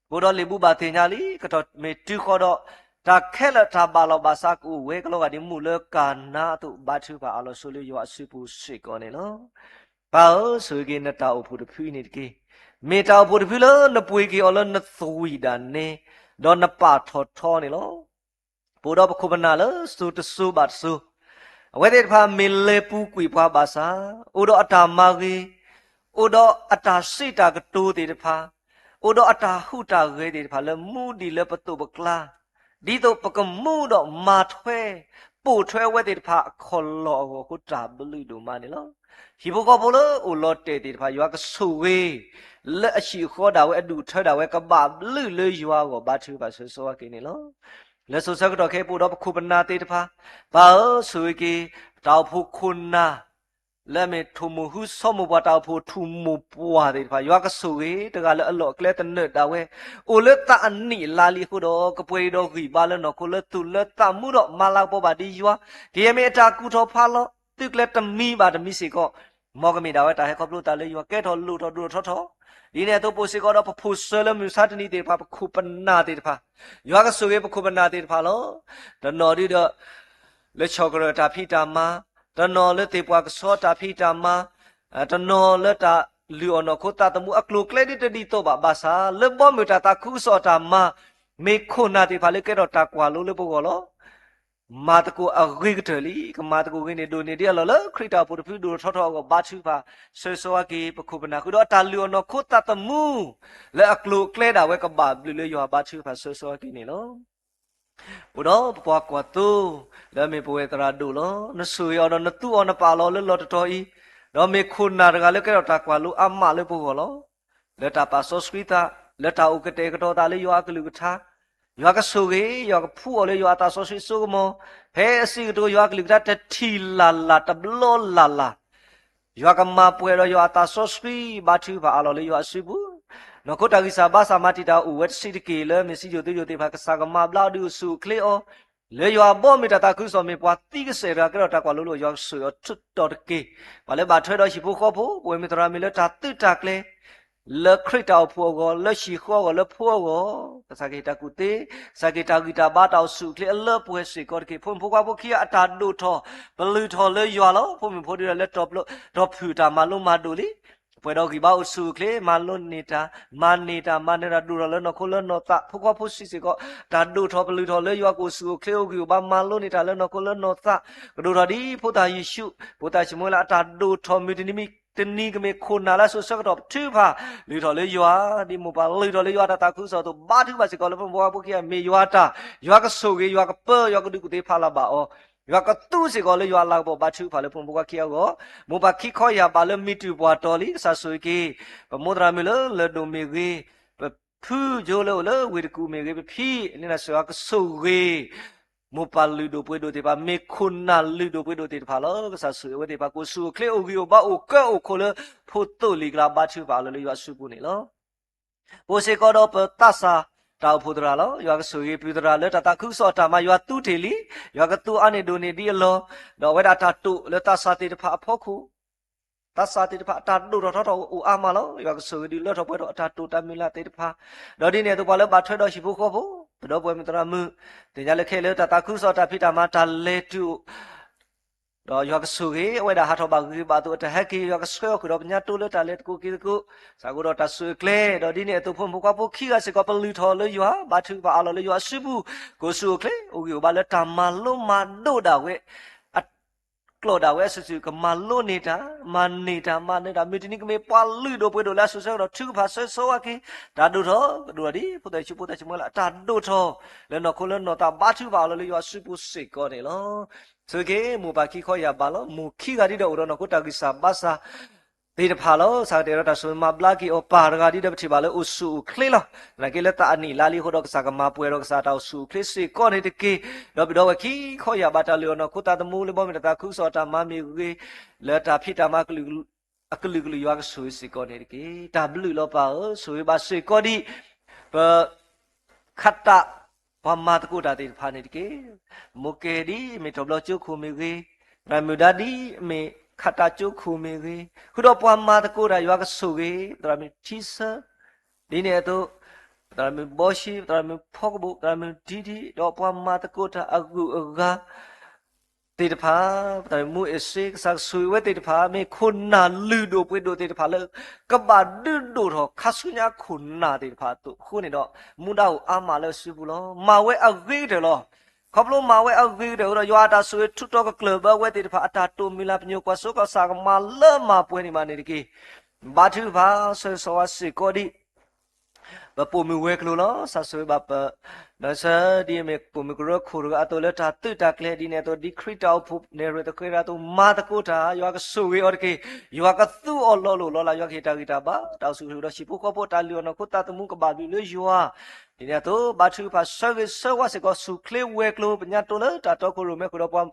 အဃိဒီးလံာ်ဘူးဘၣ်သ့ၣ်ညါလံ ကတီၢ်မ့ၢ်တုၤဃီဒီး တၢ်ခဲလၢာ်တၢ်ဘၣ်လီၢ်ဘၣ်စးကအိၣ်ဝဲကလီၤဂာ်ဒ်မုၢ်လၢကၤနါအသိး ဘါထုကဖၣ်အါလီၤဆိလၢယွၤအစုပူၤစ့ၢ်ကီးန့ၣ်လီၤ. ပၢ်ဧၢ ဆိၣ်ဂ့ၤက့ၤနတၢ်အိၣ်ဖှိၣ်တဖုအံၤန့ၣ်တက့ၢ်. မ့ၢ်တၢ်အိၣ်ဖှိၣ်တဖုလၢနပှ့ၤက့ၤအီၤလၢနသွံၣ်ဒၣ်နဲ ဒီးနပာ်ထီၣ်ထီန့ၣ်လီၤ. ပအိၣ်ဒီးပခိၣ်ပနၢ်လၢစိၤတစိၤဘၣ်တစိၤ, အဝဲသ့ၣ်တဖၣ်မ့ၢ်လဲၤပူၤကွံာ်ပှၤဘၣ်ဆၣ်, အိၣ်ဒီးအတၢ်မၤဂ့ၤ, အိၣ်ဒီးအတၢ်စံးတၢ်ကတိၤသ့ၣ်တဖၣ်, အိၣ်ဒီးအတၢ်ဟူးတၢ်ဂဲၤသ့ၣ်တဖၣ်လၢမူဒံးလၢပသိးပကျါ, ဒ်သိးပကမူဒီးမၤထွဲ, ပိာ်ထွဲအဝဲသ့ၣ်တဖၣ်အခီၣ်လီၢ်အဂီၢ်အဃိ တၢ်ဘျုးဒိၣ်မးန့ၣ်လီၤ. ဟံၣ်ဖိဃီဖိလၢအိၣ်လီၤတဲာ်သ့ၣ်တဖၣ် ယွၤကဆိၣ်ဂ့ၤ လၢအဟံၣ်အဃီဒၣ်ဝဲ အဒူၣ်အထၢဒၣ်ဝဲ ကဘၣ်ဘျုးလၢယွၤအဂီၢ် ဘါထုကဖၣ်ဆၢဂ့ၤဆၢဝါက့ၤန့ၣ်လီၤ. လၢစိၤဆၢကတီၢ်ခဲအံၤ ပအိၣ်ဒီးပခိၣ်ပနၢ်သ့ၣ်တဖၣ်, ပၢ်ဧၢ ဆိၣ်ဂ့ၤက့ၤ တၢ်အိၣ်ဖှိၣ်ခိၣ်နၢ် လၢအမ့ၢ်ထိၣ်မိၢ်ဟုဆီမိၢ်ပှၢ် တၢ်အိၣ်ဖှိၣ်ထူၣ်မိၢ်ပှၢ်သ့ၣ်တဖၣ် ယွၤကဆိၣ်ဂ့ၤ တဂၤလၢအလီၢ်အကျဲသနၢၣ်ဒၣ်ဝဲ အိၣ်လၢသးအနံၣ်အလါလံအဃိဒီး ကပှဲၤက့ၤဒီးဂံၢ်ဘါလၢနီၢ်ခိလၢသူၣ်လၢသးမူဒီး မၤလၤကပီၤဘၣ်ဒ်ယွၤ ကယဲၢ်မ့ၢ်အတၢ်ကူၣ်ထီၣ်ဖးလီၤ သုကျဲတမံၤဘၣ်တမံၤစ့ၢ်ကီး, မ်ကမ့ၢ်ဒၣ်ဝဲတၢ်ဟဲခီဖျိသးလၢယွၤ ကဲထီၣ်လိၣ်ထီၣ်ဒိၣ်ထီၣ်ထီထီၣ်, ဒ်န့ၣ်အသိးပအိၣ်စ့ၢ်ကီးဒီးပဖိၣ်စၢၤလၢမုၢ်မဆါတနံၤသ့ၣ်တဖၣ် ပခိၣ်ပနၢ်သ့ၣ်တဖၣ်, ယွၤကဆိၣ်ဂ့ၤပခိၣ်ပနၢ်သ့ၣ်တဖၣ်လီၤ. တနီၤဒုဒီး လၢဆီၣ်ကရၢၢ်တၢ်ဖံးတၢ်မၤ, တနီၤလၢသ့ၣ်ပှၢ်ကဆှီတၢ်ဖံးတၢ်မၤ, တနီၤလၢတၢ်လုၢ်အီၣ်နီၢ်ခိသးသမူအကျိၤအကျဲဒ်တဒ်သိးဘၣ်ဘၣ်ဆၣ်, လၢဘီမုၢ်တၢ်သးခုကစီၣ်အတၢ်မၤ, မ့ၢ်ခိၣ်နၢ်သ့ၣ်တဖၣ်လၢကဲထီၣ်တၢ်ကွၢ်လိလၢပဂီၢ်လီၤ. မၤသကိးအဂ့ၤကတၢၢ်လံ. ကမၤသကိးဂ့ၤန့ၣ် ဒိၣ်န့ၢ်ဒံးအလီၢ်လၢခရံာ်တၢ်အိၣ်ဖှိၣ်တဖုဒိၣ်ထီၣ်ထီထီၣ်အဂီၢ် ဘါထုကဖၣ် ဆၢဂ့ၤဆၢဝါက့ၤ ပခိၣ်ပနၢ်ဃုာ်ဒီးအတၢ်လုၢ်အီၣ်နီၢ်ခိသးသမူ လၢအကျိၤအကျဲဒၣ်ဝဲကဘၣ်ဘျုးလၢယွၤ ဘါထုကဖၣ်ဆၢဂ့ၤဆၢဝါက့ၤန့ၣ်လီၤ. အိၣ်ဒီးပပှၤကွၢ်သိ လၢအမ့ၢ်ပဝဲသရၣ်ဒိၣ်လီၤ. နဆိၣ်ဂ့ၤအီၤဒီးနသူအီၤနပာ်လီၤလၢလီၢ်တတီၤအံၤ, ဒီးမ့ၢ်ခိၣ်နၢ်တဂၤလၢကဲထီၣ်တၢ်ကွၢ်လိအါမးလၢပဂီၢ်လီၤ. လၢတၢ်ပာ်စီဆှံသး, လၢတၢ်အိၣ်ကတဲာ်ကတီၤသးလၢယွၤအကလုၢ်ကထါ, ယွၤကဆိၣ်ဂ့ၤ, ယွၤကဖှူအီၤလၢယွၤအသးစီဆှံအစိကမီၤ, ဖဲအစံးကတိၤယွၤအကလုၢ်ကထါတထံၣ်လၢ်လၢ်တဘျီလၢ်လၢ် ယွၤကမၤပှဲၤဒီးယွၤအသးစီဆှံ ဘါထုကဖၣ်အးလီၤလၢယွၤအစုပူၤ, နီၢ်ခိတၢ်ဂံၢ်စၢ်ဘါစၢ်မၤတံာ်တာ်အိၣ်ဝဲတဆံးတက့ၢ် လၢမ့ၢ်စံယိၣ်သုယိၣ်သ့ၣ်တဖၣ် ကစၢ်ကမၤဘျါအီၤဒုးအိၣ်ဆူၣ်အိၣ်ချ့အီၤ, လၢယွၤအဘီအမုၢ်တၢ်သးခုကစီၣ်မ့ၢ်ပှၤသံကစဲာ်တဂၤကဲထီၣ်တၢ်ကွၢ်လိလၢယွၤကဆိၣ်ဂ့ၤအီၤထုးထီၣ်တက့ၢ်. ပှၤလၢဘၣ်ထွဲဒီးဟံၣ်ဖိဃီဖိ ပဝဲမ့ၢ်သရၣ်မုၣ်လၢတၢ်သုးတၢ်ကျဲၤ လၢခရံာ်တၢ်အိၣ်ဖှိၣ်အဂီၢ် လၢဟံၣ်ဃီအဂီၢ် လၢဖိအဂီၢ်, ကစၢ်ကဟ့ၣ်တၢ်ကူၣ်သ့, ကစၢ်ကဟ့ၣ်တၢ်ဂံၢ်တၢ်ဘါတၢ်အိၣ်ဆူၣ်အိၣ်ချ့အလၢပှဲၤစ့ၢ်ကီးတက့ၢ်. ဖိမုၣ်ဖိခွါဖိခံဂၤအတၢ်ဒိၣ်ထီၣ် ပလုၢ်ထီၣ်လၢယွၤလီၤ. ဖိမုၣ်ဖိဒုးဒီးလၢတီၢ်ဖုၣ်တၢ်မၤလိမၤဒိးလံ ပှဲၤဒီးဂံၢ်ဘါအိၣ်ဆူၣ်အိၣ်ချ့ မၤလိန့ၢ်တၢ် မၤန့ၢ်တၢ် မၤန့ၢ်တၢ်ဒိၣ်ထီၣ်လၢနီၢ်ခိလၢနီၢ်သး ဖိခွါဖိဆံးစ့ၢ်ကီး တၢ်ဒိၣ်ထီၣ်ပလုၢ်ထီၣ်လၢယွၤကအိၣ်ဆူၣ်အိၣ်ချ့အိၣ်ဂံၢ်အိၣ်ဘါမၤလိန့ၢ်တၢ်လၢနီၢ်ခိလၢနီၢ်သး ကဒိၣ်ထီၣ်ဒ်ဖိသၣ်ယ့ၣ်ၡူး ဖိသၣ်ၡမူၤအ့လးအတၢ်ဒိၣ်ထီၣ်မုၢ်တနံၤမံၤတနံၤကမ့ၢ်ခိၣ်နၢ်လၢအစိၤဆၢကတီၢ်ပထုကဖၣ် လုၢ်ထီၣ်လၢယွၤ ဒ်မိၢ်ပၢ်လုၢ်ထီၣ်လၢယွၤတၢ်သးခုကစီၣ်အသိး ဘါထုကဖၣ်စ့ၢ်ကီးလၢဖိမုၣ်ဖိခွါဖိခံဂၤမ့ၢ်ယွၤတၢ် ယွၤကဆိၣ်ဂ့ၤ ယွၤကပၢ ယွၤကဒုးကူၣ်သ့ဖးလၢ်ဘၣ်အီၤ ယွၤကသူစ့ၢ်ကီးလၢယွၤအလၤကပီၤဘါထုကဖၣ်လၢဖိမုၣ်ဖိခွါခံဂၤအဂီၢ် မိၢ်ပၢ်ခံခီယၢ်ဘးလၢမံတူၢ်ပှၢ်တီၤလံ ကစၢ်ဆိၣ်ဂ့ၤက့ၤ ပမိၢ်သရၣ်မုၣ်လၢလၢၢ်ဒိၣ်မ့ၢ်ဂ့ၤ ပဖုယိလၢအိၣ်လၢဝ့ၢ်တကူၣ်မ့ၢ်ဂ့ၤ ပဖံန့ၣ်စ့ၢ်ကီးကဆိၣ်ဂ့ၤ မိၢ်ပၢ်လုၢ်ဒိၣ်ပှ့ၤဒိၣ်သ့ၣ်တဖၣ် မ့ၢ်ခိၣ်နၢ်လုၢ်ဒိၣ်ပှ့ၤဒိၣ်သ့ၣ်တဖၣ်လီၤ. ကစၢ်ဆိၣ်ဂ့ၤအဝဲသ့ၣ်တဖၣ် ကအိၣ်ဆူၣ်အိၣ်ချ့အိၣ်ဂံၢ်အိၣ်ဘါအိၣ်ကၢအိၣ်ခိးလၢ ဖိသိၣ်လံၤကျါဘါထုကဖၣ်အလီၢ်လၢယွၤအစုပူၤန့ၣ်လီၤ. ပအိၣ်စ့ၢ်ကီးဒီးပသးစၢ်တၢ်အိၣ်ဖှိၣ်သရၣ်လီၤ. ယွၤကဆိၣ်ဂ့ၤပုၢ်သရၣ်လၢတၢ်သးခုကစီၣ်အတၢ်မၤ ယွၤသူတ့ၢ်လံ, ယွၤကသူအါန့ၢ်ဒိၣ်န့ၢ်ဒ်အလီၢ်, ဒီးအဝဲဒၣ်တၢ်တိာ်လၢသးစၢ်သ့ၣ်တဖၣ်အဖီခိၣ် သးစၢ်သ့ၣ်တဖၣ်အတၢ်ဒိၣ်ထီၣ်ထီထီၣ်အိၣ်အါမးလီၤ. ယွၤကဆိၣ်ဂ့ၤဒုးလၢထီၣ်ပှဲၤထီၣ်အတၢ်တိာ်တၢ်မုၢ်လၢ်သ့ၣ်တဖၣ်, ဒီးဒ်န့ၣ်အသိးပှၤလၢဘၣ်ထွဲဒီးဟံၣ်ဖိဃီဖိ, ပဒီပုၢ်ဝဲၢ်မုၣ်သရၣ်မုၣ်, သ့ၣ်ညါလၢခဲလၢာ်တၢ်သးခုကစီၣ်တၢ်ဖံးတၢ်မၤတၢ်လဲၤတုၤအိၣ် ဒီးယွၤကဆိၣ်ဂ့ၤ အဝဲဒၣ်ဟးထီၣ်ဘၣ်ဂ့ၤဘၣ်သိး အတဟဲက့ၤ ယွၤကဆှၢအီၤဃုာ်ဒီးကညးတိလၢတၢ်လဲၤသကိးက့ၤသကိး, စးကအိၣ်ဒီးတၢ်ဆိၣ်အၢကျဲ, ဒီးဒ်န့ၣ်အသိးဖိမုၣ်ဖိခွါဖိခံဂၤစ့ၢ်ကီး ပလုၢ်ထီၣ်လၢယွၤ ဘါထုကဖၣ်အးလီၤလၢယွၤအစုပူၤ, ကအိၣ်ဆူၣ်အိၣ်ချ့ အိၣ်ဂံၢ်အိၣ်ဘါလၢတၢ်မၤလိမၤဒိးဒၣ်ဝဲ အကျိာ်ဒၣ်ဝဲအစုာ်စုာ် ကမၤလိန့ၢ်တၢ် မၤန့ၢ်တၢ် မၤန့ၢ်တၢ် မုၢ်တနံၤကမ့ၢ်ပှၤလုၢ်ဒိၣ်ပှ့ၤဒိၣ်လၢအစိၤဆၢကတီၢ် ထုကဖၣ်ဆၢဂ့ၤဆၢဝါက့ၤ တၢ်ဒိၣ်ထီၣ် ကဒိၣ်ထီၣ်ဒ် ဖိသၣ်ဆူဖိသၣ်ဆူမဲလၢအတၢ်ဒိၣ်ထီၣ် လၢနီၢ်ခိလၢနီၢ်သး ဘါထုကဖၣ်အးလီၤလၢယွၤအစုပူၤစ့ၢ်ကီးန့ၣ်လီၤ. ဆိၣ်ဂ့ၤမိၢ်ပၢ်ခံခီယၢ်ဘးလီၤ. မိၢ်ခံဂၤဒ်ဒီးအိၣ်ဒီးနီၢ်ခိတၢ်ဂံၢ်စၢ်ဘါစၢ်သ့ၣ်တဖၣ်လီၤ. ကစၢ်ကတဲာ်ဒီးတၢ်ဆိၣ်ဂ့ၤမၤဘျါက့ၤအီၤ ပၢ်တဂၤဒ်ဒီးပထံၣ်ဘၣ်လၢအိၣ်ဆူၣ်အိၣ်ချ့လီၤ. သနာ်က့လၢသးအနံၣ်လါလံအဃိဒီး ကစၢ်ကမၤပှဲၤဒီးကစၢ်တၢ်အိၣ်ဆူၣ်အိၣ်ချ့စ့ၢ်ကီးန့ၣ်တက့ၢ်. ဒီးပဒီပုၢ်ဝဲၢ်ခံခီယၢ်ဘး တၢ်လုၢ်အီၣ်နီၢ်ခိသးသမူလၢ ဘီမုၢ်တၢ်သးခုကစီၣ်အတၢ်မၤမ့ၢ်ဂ့ၤ, လၢတၢ်ဖံးတၢ်မၤ အကလုာ်ကလုာ်ယွၤကဆိၣ်ဂ့ၤစ့ၢ်ကီးန့ၣ်တက့ၢ်. တၢ်ဘျုးလီၤပၢ်ဧၢ, ဆိၣ်ဂ့ၤဘၣ်စ့ၢ်ကီးဒံး ပ ခးတၢ် ပှၤမၤသကိးတၢ်သ့ၣ်တဖၣ်န့ၣ်တက့ၢ်. မိၢ်ကဲဒ်အမ့ၢ်ထီၣ်ဘျီကၠိခိၣ်မ့ၢ်ဂ့ၤ, သရၣ်မုၣ်ဒါဒ်အမ့ၢ်ခးတၢ်ကၠိခိၣ်မ့ၢ်ဂ့ၤ, ဃုာ်ဒီးပှၤမၤသကိးတၢ်ယွၤကဆိၣ်ဂ့ၤ, သရၣ်မုၣ်ထံဆၢ, ဒ်န့ၣ်အသိး သရၣ်မုၣ်ဘီၡံ, သရၣ်မုၣ်ဖီကဘိၣ်, သရၣ်မုၣ်ဒံဒံ, ဒီးပှၤမၤသကိးတၢ်အဂုၤအဂၤ သ့ၣ်တဖၣ်, ပသရၣ်မုၣ်အ့ၣ်စ့ ကစၢ်ကဆိၣ်ဂ့ၤဝဲသ့ၣ်တဖၣ် မ့ၢ်ခိၣ်နၢ်လုၢ်ဒိၣ်ပှ့ၤဒိၣ်သ့ၣ်တဖၣ်လၢ ကဘၣ်ဒုးဒိၣ်ထီၣ်ခါဆူညါခိၣ်နၢ်သ့ၣ်တဖၣ်အသိးအဃိန့ၣ်ဒီး မူဒါအိၣ်အါမးလၢအစုပူၤလီၤ. မၤဝဲအဂ့ၤကတၢၢ်လီၤ. ခီဖျိမၤဝဲအဂ့ၤကတၢၢ်အဃိဒီး ယွၤအတၢ်ဆိၣ်ဂ့ၤထူးတီၤကကျၢၢ်ဘၢဝဲသ့ၣ်တဖၣ် အတၢ်တိာ်မုၢ်လၢ်ပညိၣ်ကွၢ်စိ ကစၢ်ကမၤလၢမၤပှဲၤန့ၢ်မးန့ၣ်တက့ၢ်. ဘါထုကဖၣ်ဆၢဂ့ၤဆၢဝါစ့ၢ်ကီးဒံး ပပိာ်မုၣ်ဝဲၤကျိၤလီၤ. ကစၢ်ဆိၣ်ဂ့ၤဘၣ်ပ ဒီးဆၢဒ်အမ့ၢ်ပိာ်မုၣ်ကရၢခိၣ်တဂၤအသိးလၢတၢ်သုးတၢ်ကျဲၤဒ်န့ၣ်အသိး ဒ်ခရံာ်တၢ်အိၣ်ဖှိၣ်နဲၣ်ရွဲၣ်သဃဲၤတဂၤအသိး မၤသကိးတၢ် ယွၤကဆိၣ်ဂ့ၤအီၤတက့ၢ်. ယွၤကသူအီၤလီၤလိၢ်လီၤလး ယွၤကဟ့ၣ်တၢ်ဂံၢ်တၢ်ဘါ တၢ်အိၣ်ဆူၣ်အိၣ်ချ့ဒီးဟံၣ်ဖိဃီဖိ တၢ်လုၢ်အီၣ်နီၢ်ခိသးသမူကဘၣ်ဘျုးလၢယွၤ ဒ်န့ၣ်အသိး ဘါထုကဖၣ်ဆၢဂ့ၤဆၢဝါစ့ၢ်ကီး ဆူၣ်ချ့ဝဲၤကျိၤ ပညါတိလၢတၢ်တီခိၣ်ရိၣ်မဲဃုာ်ဒီးပှၤ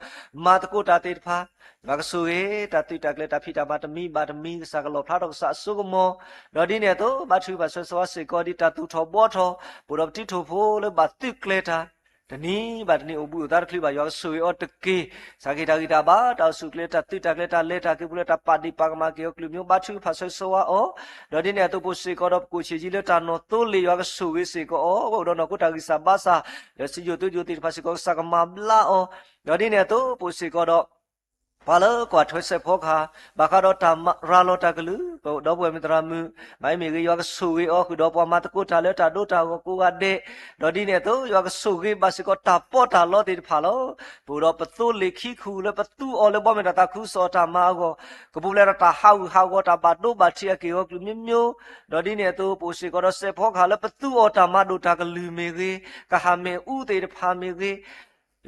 မၤသကိးတၢ်သ့ၣ်တဖၣ် ယွၤကဆိၣ်ဂ့ၤ တၢ်သုးတၢ်ကျဲၤတၢ်ဖံးတၢ်မၤတမံၤဘၣ်တမံၤ ကစၢ်ကလီၣ်ဖျါထီၣ်ကစၢ်အစိကမီၤ ဒီးဒ်န့ၣ်အသိး ဘါထုကဖၣ်ဆၢဂ့ၤဆၢဝါစ့ၢ်ကီးဒ်တၢ်သူၣ်ထီၣ်ဘှီထီၣ် ပအိၣ်ဒီးပတံၤထိၣ်ဖိလၢဘၣ်သုးကျဲၤတၢ် တနံၤဘၣ်တနံၤအိၣ်ဘှံးအိၣ်သါတချုးဘၣ် ယွၤကဆိၣ်ဂ့ၤအီၤတက့ၢ်. ကစၢ်ကဟ့ၣ်တၢ်ဂံၢ်တၢ်ဘါ တၢ်အိၣ်ဆူၣ်အိၣ်ချ့ တၢ်သုးတၢ်ကျဲၤ တၢ်လဲၤတၢ်က့ၤပူၤလၢတၢ်ပာ်ဒ့ၣ်ပာ်ကမၣ်က့ၤအီၤ ကလုၢ်မိဘါထုကဖၣ်ဆၢဂ့ၤဆၢဝါအီၤ ဒီးဒ်န့ၣ်အသိး ပအိၣ်စ့ၢ်ကီးဒီးပကိၣ်ဆံးဆံးလၢတၢ်နီၢ်သိလ့ၣ် ယွၤကဆိၣ်ဂ့ၤစ့ၢ်ကီးအီၤ အဝဲအိၣ်ဒီးနီၢ်ခိတၢ်ဂံၢ်စၢ်ဘါစၢ် ဒီးစံယိၣ်သိယိၣ်သ့ၣ်တဖၣ်စ့ၢ်ကီး ကစၢ်ကမၤဘျါအီၤ ဒီးဒ်န့ၣ်အသိး ပအိၣ်စ့ၢ်ကီးဒီး ပှၤလၢကွၢ်ထွဲစဲးဖီကဟၣ်, ဘၣ်ဃးဒီးတၢ်ရၤလီၤတၢ်ကလုၢ်, ပဒီပုၢ်ဝဲၢ်မုၢ်သရၣ်မုၣ်, မ့မ့ၢ်ဂ့ၤ ယွၤကဆိၣ်ဂ့ၤအီၤဃုာ်ဒီးပှၤမၤသကိးတၢ်လၢတၢ်ဒိတၢ်ဂီၤကိးဂၤဒဲး, ဒီးဒ်န့ၣ်အသိး ယွၤကဆိၣ်ဂ့ၤဘၣ်စ့ၢ်ကီးတၢ်ပီးတၢ်လီသ့ၣ်တဖၣ်လီၤ. ပအိၣ်ဒီးပသိလ့ၣ်ခံခူၣ်လၢပသူအီၤလၢဘီမုၢ်တၢ်သးခုကစီၣ်အတၢ်မၤအဂီၢ်, ကပူၤဖျဲးဒီးတၢ်ဟးဂူာ်ဟးဂီၤ တၢ်ဘၣ်ဒိဘၣ်ထံးအက့ၢ်အဂီၤကလုာ်မျိုးမျိုး, ဒီးဒ်န့ၣ်အသိး ပအိၣ်စ့ၢ်ကီးဒီးစဲးဖီကဟၣ်လၢပသူအီၤတၢ်မၤဒိၣ်တၢ်ကလုၢ်မ့ၢ်ဂ့ၤ, ကဟၣ်မ့ၣ်အူသ့ၣ်တဖၣ်မ့ၢ်ဂ့ၤ,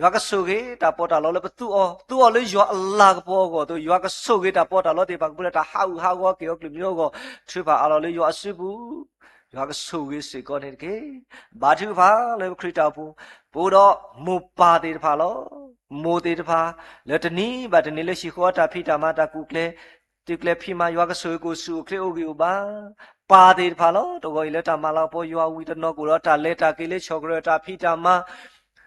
ယွၤကဆိၣ်ဂ့ၤတၢ်ပီးတၢ်လီလၢပသူအီၤ, သူအီၤလၢယွၤအလၤကပီၤအဂီၢ်အသိး ယွၤကဆိၣ်ဂ့ၤတၢ်ပီးတၢ်လီသ့ၣ်တဖၣ် ကပူၤဖျဲးတၢ်ဟးဂူာ်ဟးဂီၤက့ၢ်အဂီၤကလုာ်မျိုးအဂီၢ်, ထုးဖးအးလီၤလၢယွၤအစုပူၤ, ယွၤကဆိၣ်ဂ့ၤစ့ၢ်ကီးန့ၣ်တက့ၢ်. ဘါထုကဖၣ်လၢပခရံာ်တၢ်အိၣ်ဖှိၣ်, ပအိၣ်ဒီးမိၢ်ပၢ်သ့ၣ်တဖၣ်လီၤ. မိၢ်သ့ၣ်တဖၣ် လၢတနံၤဘၣ်တနံၤလၢဟံၣ်ဃီအတၢ်ဖံးတၢ်မၤတၢ်ကူၣ်ကျဲၤ တုၤကျဲၤဖံးမၤ ယွၤကဆိၣ်ဂ့ၤကအိၣ်ဆူၣ်အိၣ်ချ့အိၣ်ဂံၢ်အိၣ်ဘါ, ပၢ်သ့ၣ်တဖၣ်လီၤ. တဂီၤအံၤလၢတၢ်မၤလၤကပီၤယွၤဝံၤတနီၤကအိၣ်ဒီးတၢ်လဲၤတၢ်က့ၤလၢဆီၣ်ကရၢၢ်တၢ်ဖံးတၢ်မၤ,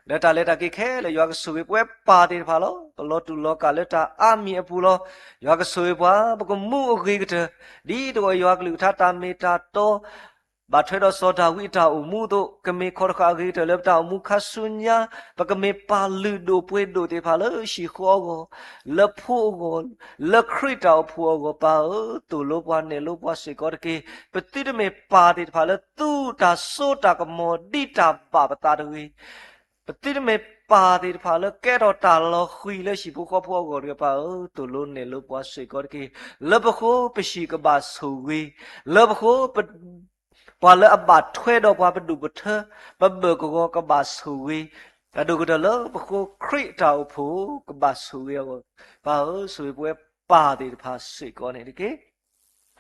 လၢတၢ်လဲၤတၢ်က့ၤခဲလၢာ် ယွၤကဆိၣ်ဂ့ၤပဝဲပၢ်သ့ၣ်တဖၣ်လီၤ. ပလီၤတူာ်လီၤကာ်လၢတၢ်အါမံၤအပူၤလီၤ. ယွၤကဆိၣ်ဂ့ၤပှၤ ပကမူအဂ့ၤကတၢၢ်, ဒ်တဂီၤယွၤကလုၢ်ကထါတၢ်မ့ၢ်တၢ်တီ ဘၣ်ထွဲဒီးစီၤဒၤဝံးအတၢ်အိၣ်မူအသိး ကမ့ၢ်ခီတဃာ်အဂ့ၤကတၢၢ်လၢပတၢ်အိၣ်မူခါဆူညါ, ပကမ့ၢ်ပၢ်လုၢ်ဒိၣ်ပှ့ၤဒိၣ်သ့ၣ်တဖၣ်လၢဟံၣ်ဃီအဂီၢ်, လၢဖိအဂီၢ်, လၢခရံာ်တၢ်အိၣ်ဖှိၣ်အဂီၢ် ပၢ်ဧၢ, သိၣ်လိပှၤနဲၣ်လိပှၤစ့ၢ်ကီးတက့ၢ်. ပသုတမ့ၢ်ပၢ်သ့ၣ်တဖၣ်လၢသူတၢ်စိတၢ်ကမီၤဒ်တၢ်ဘၣ်ပသးတဂ့ၤ. ပသုတမ့ၢ်ပၢ်သ့ၣ်တဖၣ်လၢကဲထီၣ်တၢ်လီၤဃံၤလၢဟံၣ်ဖိဃီဖိအဂီၢ်တဂ့ၤ. ပၢ်ဧၢ, သိၣ်လိနဲၣ်လိပှၤစ့ၢ်ကီးတက့ၢ်. လၢပဃိပဟံၣ်ကဘၣ်ဆိၣ်ဂ့ၤ, လၢပဃိ ပှၤလၢအဘၣ်ထွဲဒီးပှၤပဒူၣ်ပထၢ, ပဘၢၣ်ကဝီၤကဘၣ်ဆိၣ်ဂ့ၤ, အဒိၣ်ကတၢၢ်လၢပဃိခရံာ်အတၢ်အိၣ်ဖှိၣ်ကဘၣ်ဆိၣ်ဂ့ၤအဂီၢ်, ပၢ်ဧၢ, ဆိၣ်ဂ့ၤပဝဲပၢ်သ့ၣ်တဖၣ်စ့ၢ်ကီးန့ၣ်တက့ၢ်.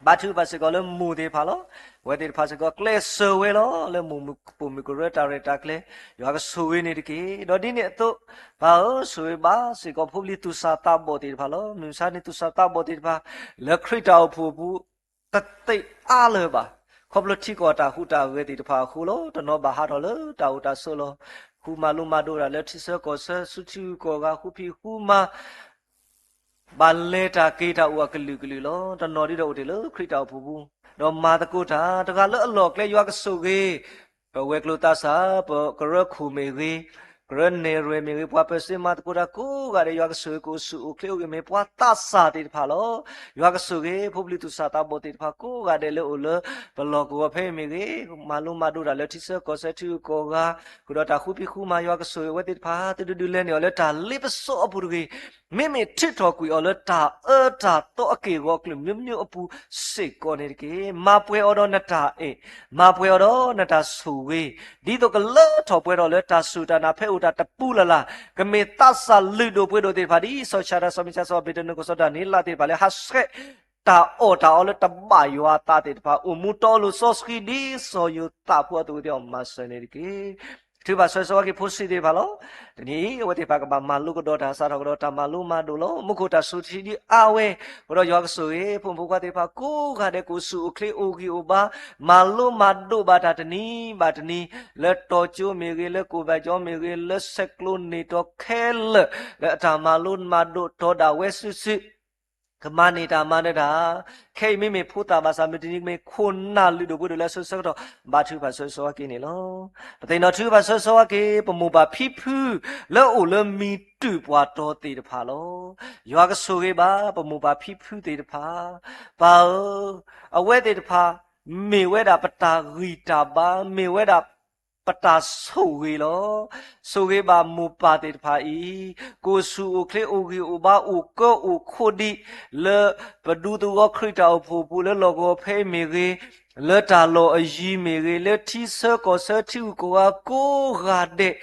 ဘါထုကဖၣ်စ့ၢ်ကီးလၢမိၢ်သ့ၣ်တဖၣ်လီၤ. ပဝဲသ့ၣ်တဖၣ်စ့ၢ်ကီးကျဲးစၢးဝဲလီၤ လၢမိၢ်ပိာ်မုၣ်ကရၢတၢ်ရဲၣ်တၢ်ကျဲၤ, ယွၤကဆိၣ်ဂ့ၤန့ၣ်တက့ၢ်. ဒီးဒ်န့ၣ်အသိး, ပၢ်ဧၢ, ဆိၣ်ဂ့ၤဘၣ်စ့ၢ်ကီးဖိပလံၤသူၣ်စၢ်သးဘီၣ်သ့ၣ်တဖၣ်လီၤ. မုၢ်မဆါန့ၣ်သူၣ်စၢ်သးဘီၣ်သ့ၣ်တဖၣ် လၢခရံာ်တၢ်အိၣ်ဖှိၣ်အပူၤ တသ့အါလၢၤဘၣ်. ခီဖျိထံကီၢ်တၢ်ဟူးတၢ်ဂဲၤသ့ၣ်တဖၣ်အဃိလီၤ. တနီၤဘၣ်ဟးထီၣ်လၢတၢ်အိၣ်တၢ်ဆိးလီၤ. ဃုမၤလိမၤဒိးတၢ်လၢထံဆၢကီၢ်ဆၢ ဆူထံဂုၤကီၢ်ဂၤ ဃုဖံးဃုမၤ ဘၣ်လဲၤတၢ်က့ၤတၢ်အိၣ်အကလုာ်ကလုာ်လီၤ. တနီၤဒ်ဒီးအိၣ်တ့ၢ်လၢခရံာ်တၢ်အိၣ်ဖှိၣ်ပူၤ, ဒီးမၤသကိးတၢ် တဂၤလၢအလီၢ်ကျဲယွၤကဆိၣ်ဂ့ၤ, ပဝဲၤကျိၤသးစၢ် ပကရၢခိၣ်မ့ၢ်ဂ့ၤ, ကရၢနဲၣ်ရွဲၣ်မ့ၢ်ဂ့ၤ, ပှၤပၢၤစ့မၤသကိးတၢ်ကိးဂၤဒဲး ယွၤကဆိၣ်ဂ့ၤကအိၣ်ဆူၣ်အိၣ်ချ့အိၣ်ဂံၢ်မ့ၢ်ပှၤသးစၢ်သ့ၣ်တဖၣ်လီၤ. ယွၤကဆိၣ်ဂ့ၤ ဖိပလံၤသူၣ်စၢ်သးဘီၣ်သ့ၣ်တဖၣ်ကိးဂၤဒဲးလၢအိၣ်လၢ ပလီၢ်ကဝီၤဖဲအံၤမ့ၢ်ဂ့ၤ, မၤလိမၤဒိးတၢ်လၢထံဆၢကီၢ်ဆၢထံဂုၤကီၢ်ဂၤ, ဃုာ်ဒီးတၢ်ဃုဖံးဃုမၤ ယွၤကဆိၣ်ဂ့ၤအဝဲသ့ၣ်တဖၣ် သုတဒုးလဲၤန့ၢ်အီၤလၢတၢ်လ့ပစီအပူၤတဂ့ၤ, မ့မ့ၢ်ထုးထီၣ်ကွံာ်အီၤလၢတၢ်အၢတၢ်သီအက့ၢ်အဂီၤကလုာ်မျိုးမျိုးအပူၤစ့ၢ်ကီးန့ၣ်တက့ၢ်. မၤပှဲၤအီၤဒီးနတၢ်အဲၣ်, မၤပှဲၤအီၤဒီးနတၢ်ဆိၣ်ဂ့ၤ, ဒ်သိးကလၢထီၣ်ပှဲၤထီၣ်လၢတၢ်စူၢ်တၢ်နာ်ဖဲအိၣ်တၢ်တပူၤလၢ်လၢ်, ကမ့ၢ်သးစၢ်လုၢ်ဒိၣ်ပှ့ၤဒိၣ်သ့ၣ်တဖၣ် ဒ်စီၤၡၤဒၤစီၤမံၡးစီၤအဘ့းနကိၤစီၤဒၤနံးယ့လးသ့ၣ်တဖၣ်လၢ ဟးဆှဲးတၢ်အီၣ်တၢ်အီလၢတဘၣ်ယွၤအသးသ့ၣ်တဖၣ် အိၣ်မူတီလိၤစီဆှံဒ်စီၤယိၤသးဖိအသိးဝဲသ့ၣ်အီၤမၤစၢၤန့ၣ်တက့ၢ်. ထုးဖးဆၢဂ့ၤဆၢဝါက့ၤဖိဆံးသ့ၣ်တဖၣ်လီၤ. တနံၤအံၤ အဝဲသ့ၣ်တဖၣ်ကဘၣ်မၤလိကဒီးတၢ်စးထီၣ်ကဒီးတၢ်မၤလိမၤဒိးလီၤ. မူခိၣ်တၢ်စူၤထံဒ်အါဝဲ, အဃိဒီးယွၤကဆိၣ်ဂ့ၤ ဖိမုၣ်ဖိခွါသ့ၣ်တဖၣ်ကိးဂၤဒဲး ကအိၣ်ဆူၣ်အိၣ်ချ့အိၣ်ဂံၢ်အိၣ်ဘါ, မၤလိမၤဒိးဘၣ်တၢ်တနံၤဘၣ်တနံၤ, လၢတီၤကၠိမ့ၢ်ဂ့ၤ, လၢကိၣ်ဘၣ်ကၠိမ့ၢ်ဂ့ၤ, လၢဆဲးကျိးန့ၢ်တီၤခဲလၢာ်, လၢအတၢ်မၤလိမၤဒိးတီၤဒၣ်ဝဲစုာ်စုာ် ကမၤန့ၢ်တၢ်မၤနၢၤတၢ်, ခဲအံၤမ့မ့ၢ်ဖိသၣ်ဘၣ်ဆၣ် မုၢ်တနံၤကမ့ၢ်ခိၣ်နၢ်လုၢ်ဒိၣ်ပှ့ၤဒိၣ်လၢအဆၢဆၢကတီၢ် ဘါထုကဖၣ်ဆၢဂ့ၤဆၢဝါက့ၤန့ၣ်လီၤ. ပသ့ၣ်နီၣ်ထုကဖၣ်ဆၢဂ့ၤဆၢဝါက့ၤ ပမိၢ်ပၢ်ဖံဖု လၢအိၣ်လၢမံၤတုၤပှၤတီၤသ့ၣ်တဖၣ်လီၤ. ယွၤကဆိၣ်ဂ့ၤဘၣ် ပမိၢ်ပၢ်ဖံဖုသ့ၣ်တဖၣ်, ပၢ်ဧၢ, အဝဲသ့ၣ်တဖၣ် မ့ၢ်ဝဲဒၣ်ပတၢ်ဂံၢ်တၢ်ဘါ, မ့ၢ်ဝဲဒၣ် ပတၢ်ဆိၣ်ဂ့ၤလီၤ. ဆိၣ်ဂ့ၤဘၣ်မိၢ်ပၢ်သ့ၣ်တဖၣ်အံၤ, ကအိၣ်ဆူၣ်အိၣ်ချ့အိၣ်ဂံၢ်အိၣ်ဘါ အိၣ်ကၢအိၣ်ခိၣ်ဒံး လၢပဒူသဝီခရံာ်တၢ်အိၣ်ဖှိၣ်ပူၤ လၢလီၢ်ကဝီၤဖဲအံၤမ့ၢ်ဂ့ၤ, လၢတၢ်လီၢ်အယံၤမ့ၢ်ဂ့ၤ, လၢထံဆၢကီၢ်ဆၢထံဂုၤကီၢ်ဂၤကိးဂၤဒဲး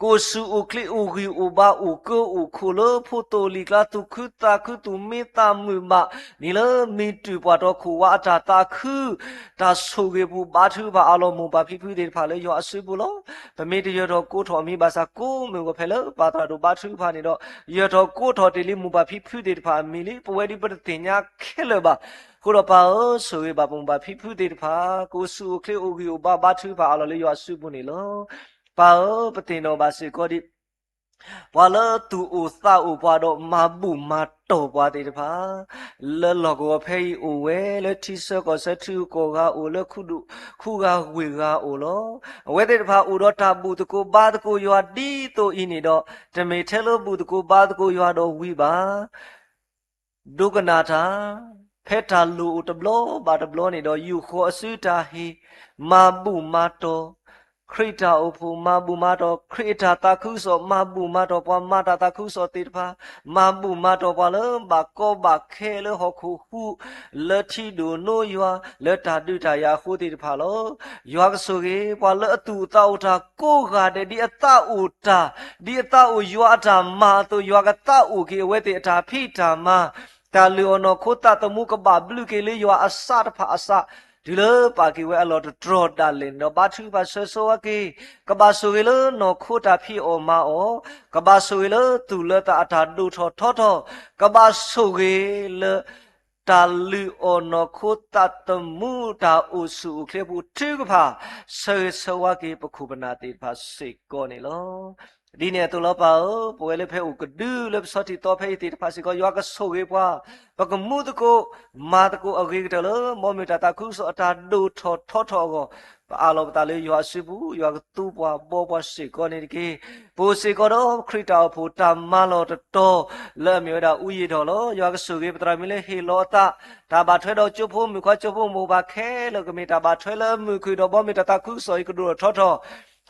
ကအိၣ်ဆူၣ်အိၣ်ချ့အိၣ်ဂံၢ်အိၣ်ဘါ အိၣ်ကၢအိၣ်ခိၣ်လၢဖိသိၣ်လံာ်ကျါ သူၣ်ခုသးခု သူၣ်မံသးမုာ်ဘၣ်န့ၣ် လၢမံၤတုၤပှၤတီၤခိၣ်ဝါအတၢ်သးခု တၢ်ဆိၣ်ဂ့ၤပူၤ ဘါထုကဖၣ်အးလီၤမိၢ်ပၢ်ဖံဖုသ့ၣ်တဖၣ်လၢယွၤအစုပူၤလီၤ. ပမ့ၢ်တယၢၤထီၣ်ကိးထီၣ်မံၤဘၣ်ဆၣ် ကိးမုၢ်ဂီၤဖဲလၢပၢ်သရၣ်ဒိၣ်ဘါထုကဖၣ်န့ၣ်ဒီး ယၢၤထီၣ်ကိးထီၣ်တ့ၢ်လံမိၢ်ပၢ်ဖံဖုသ့ၣ်တဖၣ်အမံၤလံ. ပဝဲဒၣ်ပတသ့ၣ်ညါခဲလၢာ်ဘၣ်. အဃိဒီးပၢ်ဧၢ, ဆိၣ်ဂ့ၤဘၣ်ပမိၢ်ပၢ်ဖံဖုသ့ၣ်တဖၣ် ကအိၣ်ဆူၣ်အိၣ်ချ့အိၣ်ဂံၢ်အိၣ်ဘါ ဘါထုကဖၣ်အးလီၤလၢယွၤအစုပူၤန့ၣ်လီၤ. ပၢ်ဧၢ, ပသ့ၣ်နီၣ်ဘၣ်စ့ၢ်ကီးဒံး ပှၤလၢသူၣ်အိၣ်သးအိၣ်ပှၤဒီးမၤဘူၣ်မၤတီၢ်ပှၤသ့ၣ်တဖၣ် လၢလီၢ်ကဝီၤဖဲအံၤအိၣ်ဝဲ, လၢထံဆၢကီၢ်ဆၢ ထံဂုၤကီၢ်ဂၤအိၣ်, လၢခူၣ်ဒူၣ်ခူၣ်ဂၤဝ့ၢ်ဂၤအိၣ်လီၤ. အဝဲသ့ၣ်တဖၣ်အိၣ်ဒီးတၢ်ဘူၣ်သကိးဘါသကိးယွၤဒ်သိးအံၤန့ၣ်ဒီး, တမ့ၢ်ထဲလၢဘူၣ်သကိးဘါသကိးယွၤဒီးဝံၤဘၣ် ဒိကနၣ်တၢ်, ဖဲတၢ်လိၣ်အိၣ်တဘျီဘၣ်တဘျီန့ၣ်ဒီး ယူာ်ဃီၤအစုတၢ်ဟ့ၣ်, မၤဘူၣ်မၤတီၢ်, ခရံာ်တၢ်အိၣ်ဖှိၣ်မၤဘူၣ်မၤတီၢ်, ခရံာ်အတၢ်သးခုကစီၣ် မၤဘူၣ်မၤတီၢ်ပှၤမၤတၢ်သးခုကစီၣ်သ့ၣ်တဖၣ်, မၤဘူၣ်မၤတီၢ်ပှၤလၢဘၣ်ကီဘၣ်ခဲလၢဟီၣ်ခိၣ်ဟူး, လၢထံဒိၣ်နိယွၤ, လၢတၢ်ဒုးတၢ်ယၤအဃိသ့ၣ်တဖၣ်လီၤ. ယွၤကဆိၣ်ဂ့ၤ ပှၤလၢအသူၣ်အသးအိၣ်တၢ်ကိးဂၤဒဲး ဒ်အသးအိၣ်တၢ်, ဒ်အသးအိၣ်ယွၤအတၢ်မၤအသိး ယွၤကသးအိၣ်က့ၤအဝဲသ့ၣ်အတၢ်ဖံးတၢ်မၤ, တၢ်လုၢ်အီၣ်နီၢ်ခိသးသမူ ကဘၣ်ဘျုးက့ၤလၢယွၤအစးတဖၣ်အစး, တုၤလၢပာ်က့ၤဝဲအလီၢ်တတြီၤဒၣ်လဲာ်န့ၣ်ဒီး ဘါထုကဖၣ်ဆၢဂ့ၤဆၢဝါက့ၤ, ကဘၣ်ဆိၣ်ဂ့ၤလၢနီၢ်ခိတၢ်ဖံးအီၣ်မၤအီၣ်, ကဘၣ်ဆိၣ်ဂ့ၤလၢသူၣ်လၢသးအတၢ်ဒိၣ်ထီၣ်ထီထီၣ်, ကဘၣ်ဆိၣ်ဂ့ၤလၢ တၢ်လုၢ်အီၣ်နီၢ်ခိသးသမူ တၢ်အိၣ်ဆူၣ်အိၣ်ချ့အပူၤ ထုကဖၣ်ဆၢဂ့ၤဆၢဝါက့ၤ ပခိၣ်ပနၢ်သ့ၣ်တဖၣ်စ့ၢ်ကီးန့ၣ်လီၤ. ဒ်န့ၣ်အသိးလီၤပၢ်ဧၢ, ပဝဲလၢဖဲအိၣ်ကဒုလၢပဆီထံသီဖဲအံၤသ့ၣ်တဖၣ်စ့ၢ်ကီး ယွၤကဆိၣ်ဂ့ၤပှၤ, ပကမူသကိးမၤသကိးအဂ့ၤကတၢၢ်လၢ မ်မ့ၢ်တၢ်သးခုကစီၣ်အတၢ်ဒိၣ်ထီၣ်ထီထီၣ်အဂီၢ်, ပအးလီၤပသးလၢယွၤအစုပူၤ, ယွၤကသူပှၤဘီပှၤစ့ၢ်ကီးန့ၣ်တက့ၢ်. ပအိၣ်စ့ၢ်ကီးဒီးခရံာ်တၢ်အိၣ်ဖှိၣ်တၢ်မၤလီၢ်တတီၤ လၢအမ့ၢ်ဝဲဒၣ်အူယံာ်ဒီးလီၤ. ယွၤကဆိၣ်ဂ့ၤပသရၣ်မုၣ်လၢဟ့ၣ်လီၤအသး, တၢ်ဘၣ်ထွဲဒီးကၠိဖိမုၣ်ခွါကၠိဖိမိၢ်ပၢ်ခဲလၢာ် ကမ့ၢ်တၢ်ဘၣ်ထွဲလၢမုၢ်ခုၣ်ဒီး မ်မ့ၢ်တၢ်သးခုကစီၣ်အံၤကဒိၣ်ထီၣ်ထီထီၣ်,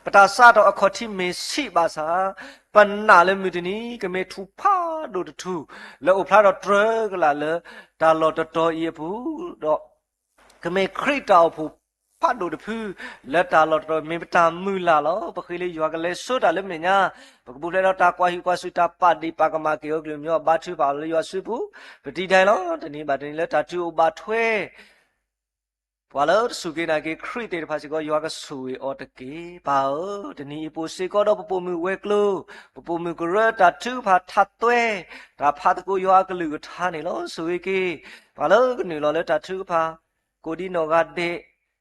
ပတၢ်စးထီၣ်အခီၣ်ထံးမ့ၢ်ဆံးဘၣ်ဆၣ်, ပနာ်လၢမုၢ်တနံၤ ကမ့ၢ်ထူၣ်ဖးဒိၣ်တထူၣ် လၢအိၣ်ဖျါထီၣ်တြၢကလာ်လၢ တၢ်လီၢ်တတီၤအံၤအပူၤ, ဒီး ကမ့ၢ်ခရံာ်တၢ်အိၣ်ဖှိၣ်ဖးဒိၣ်တဖု လၢတၢ်လီၢ်တတီၤ မ့ၢ်ပတၢ်မုၢ်လၢ်လီၤ. ပဃ့လၢယွၤကလဲၤစိတၢ်လၢမဲာ်ညါ, ပကပူၤဖျဲးဒီးတၢ်ကွၢ်ဟုၣ်ကွၢ်စူၣ် တၢ်ပာ်ဒ့ၣ်ပာ်ကမၣ်က့ၤအီၤကလုာ်ကညီ ဘါထုကဖၣ်အီၤလၢယွၤစုပူၤ, ပတံၤဒဲးလီၤ. တနံၤဘၣ်တနံၤလၢတၢ်ထုးအိၣ်ဘၣ်ထွဲ ပှၤလၢတစူၢ်က့ၤနာ်က့ၤခရံာ်သ့ၣ်တဖၣ်စ့ၢ်ကီး ယွၤကဆိၣ်ဂ့ၤအီၤတက့ၢ်. ပၢ်ဧၢ, တနံၤအံၤပအိၣ်စ့ၢ်ကီးဒီးပပိာ်မုၣ်ဝဲၤကျိၤ, ပပိာ်မုၣ်ကရၢတၢ်ထုကဖၣ်ထးသွဲ, တၢ်ဖးသကိးယွၤအကလုၢ်ကထါန့ၣ်လီၤ. ဆိၣ်ဂ့ၤက့ၤ ပှၤလၢကနုာ်လီၤလၢတၢ်ထုကဖၣ် ကိးဒံနီၢ်ဂၤဒဲး,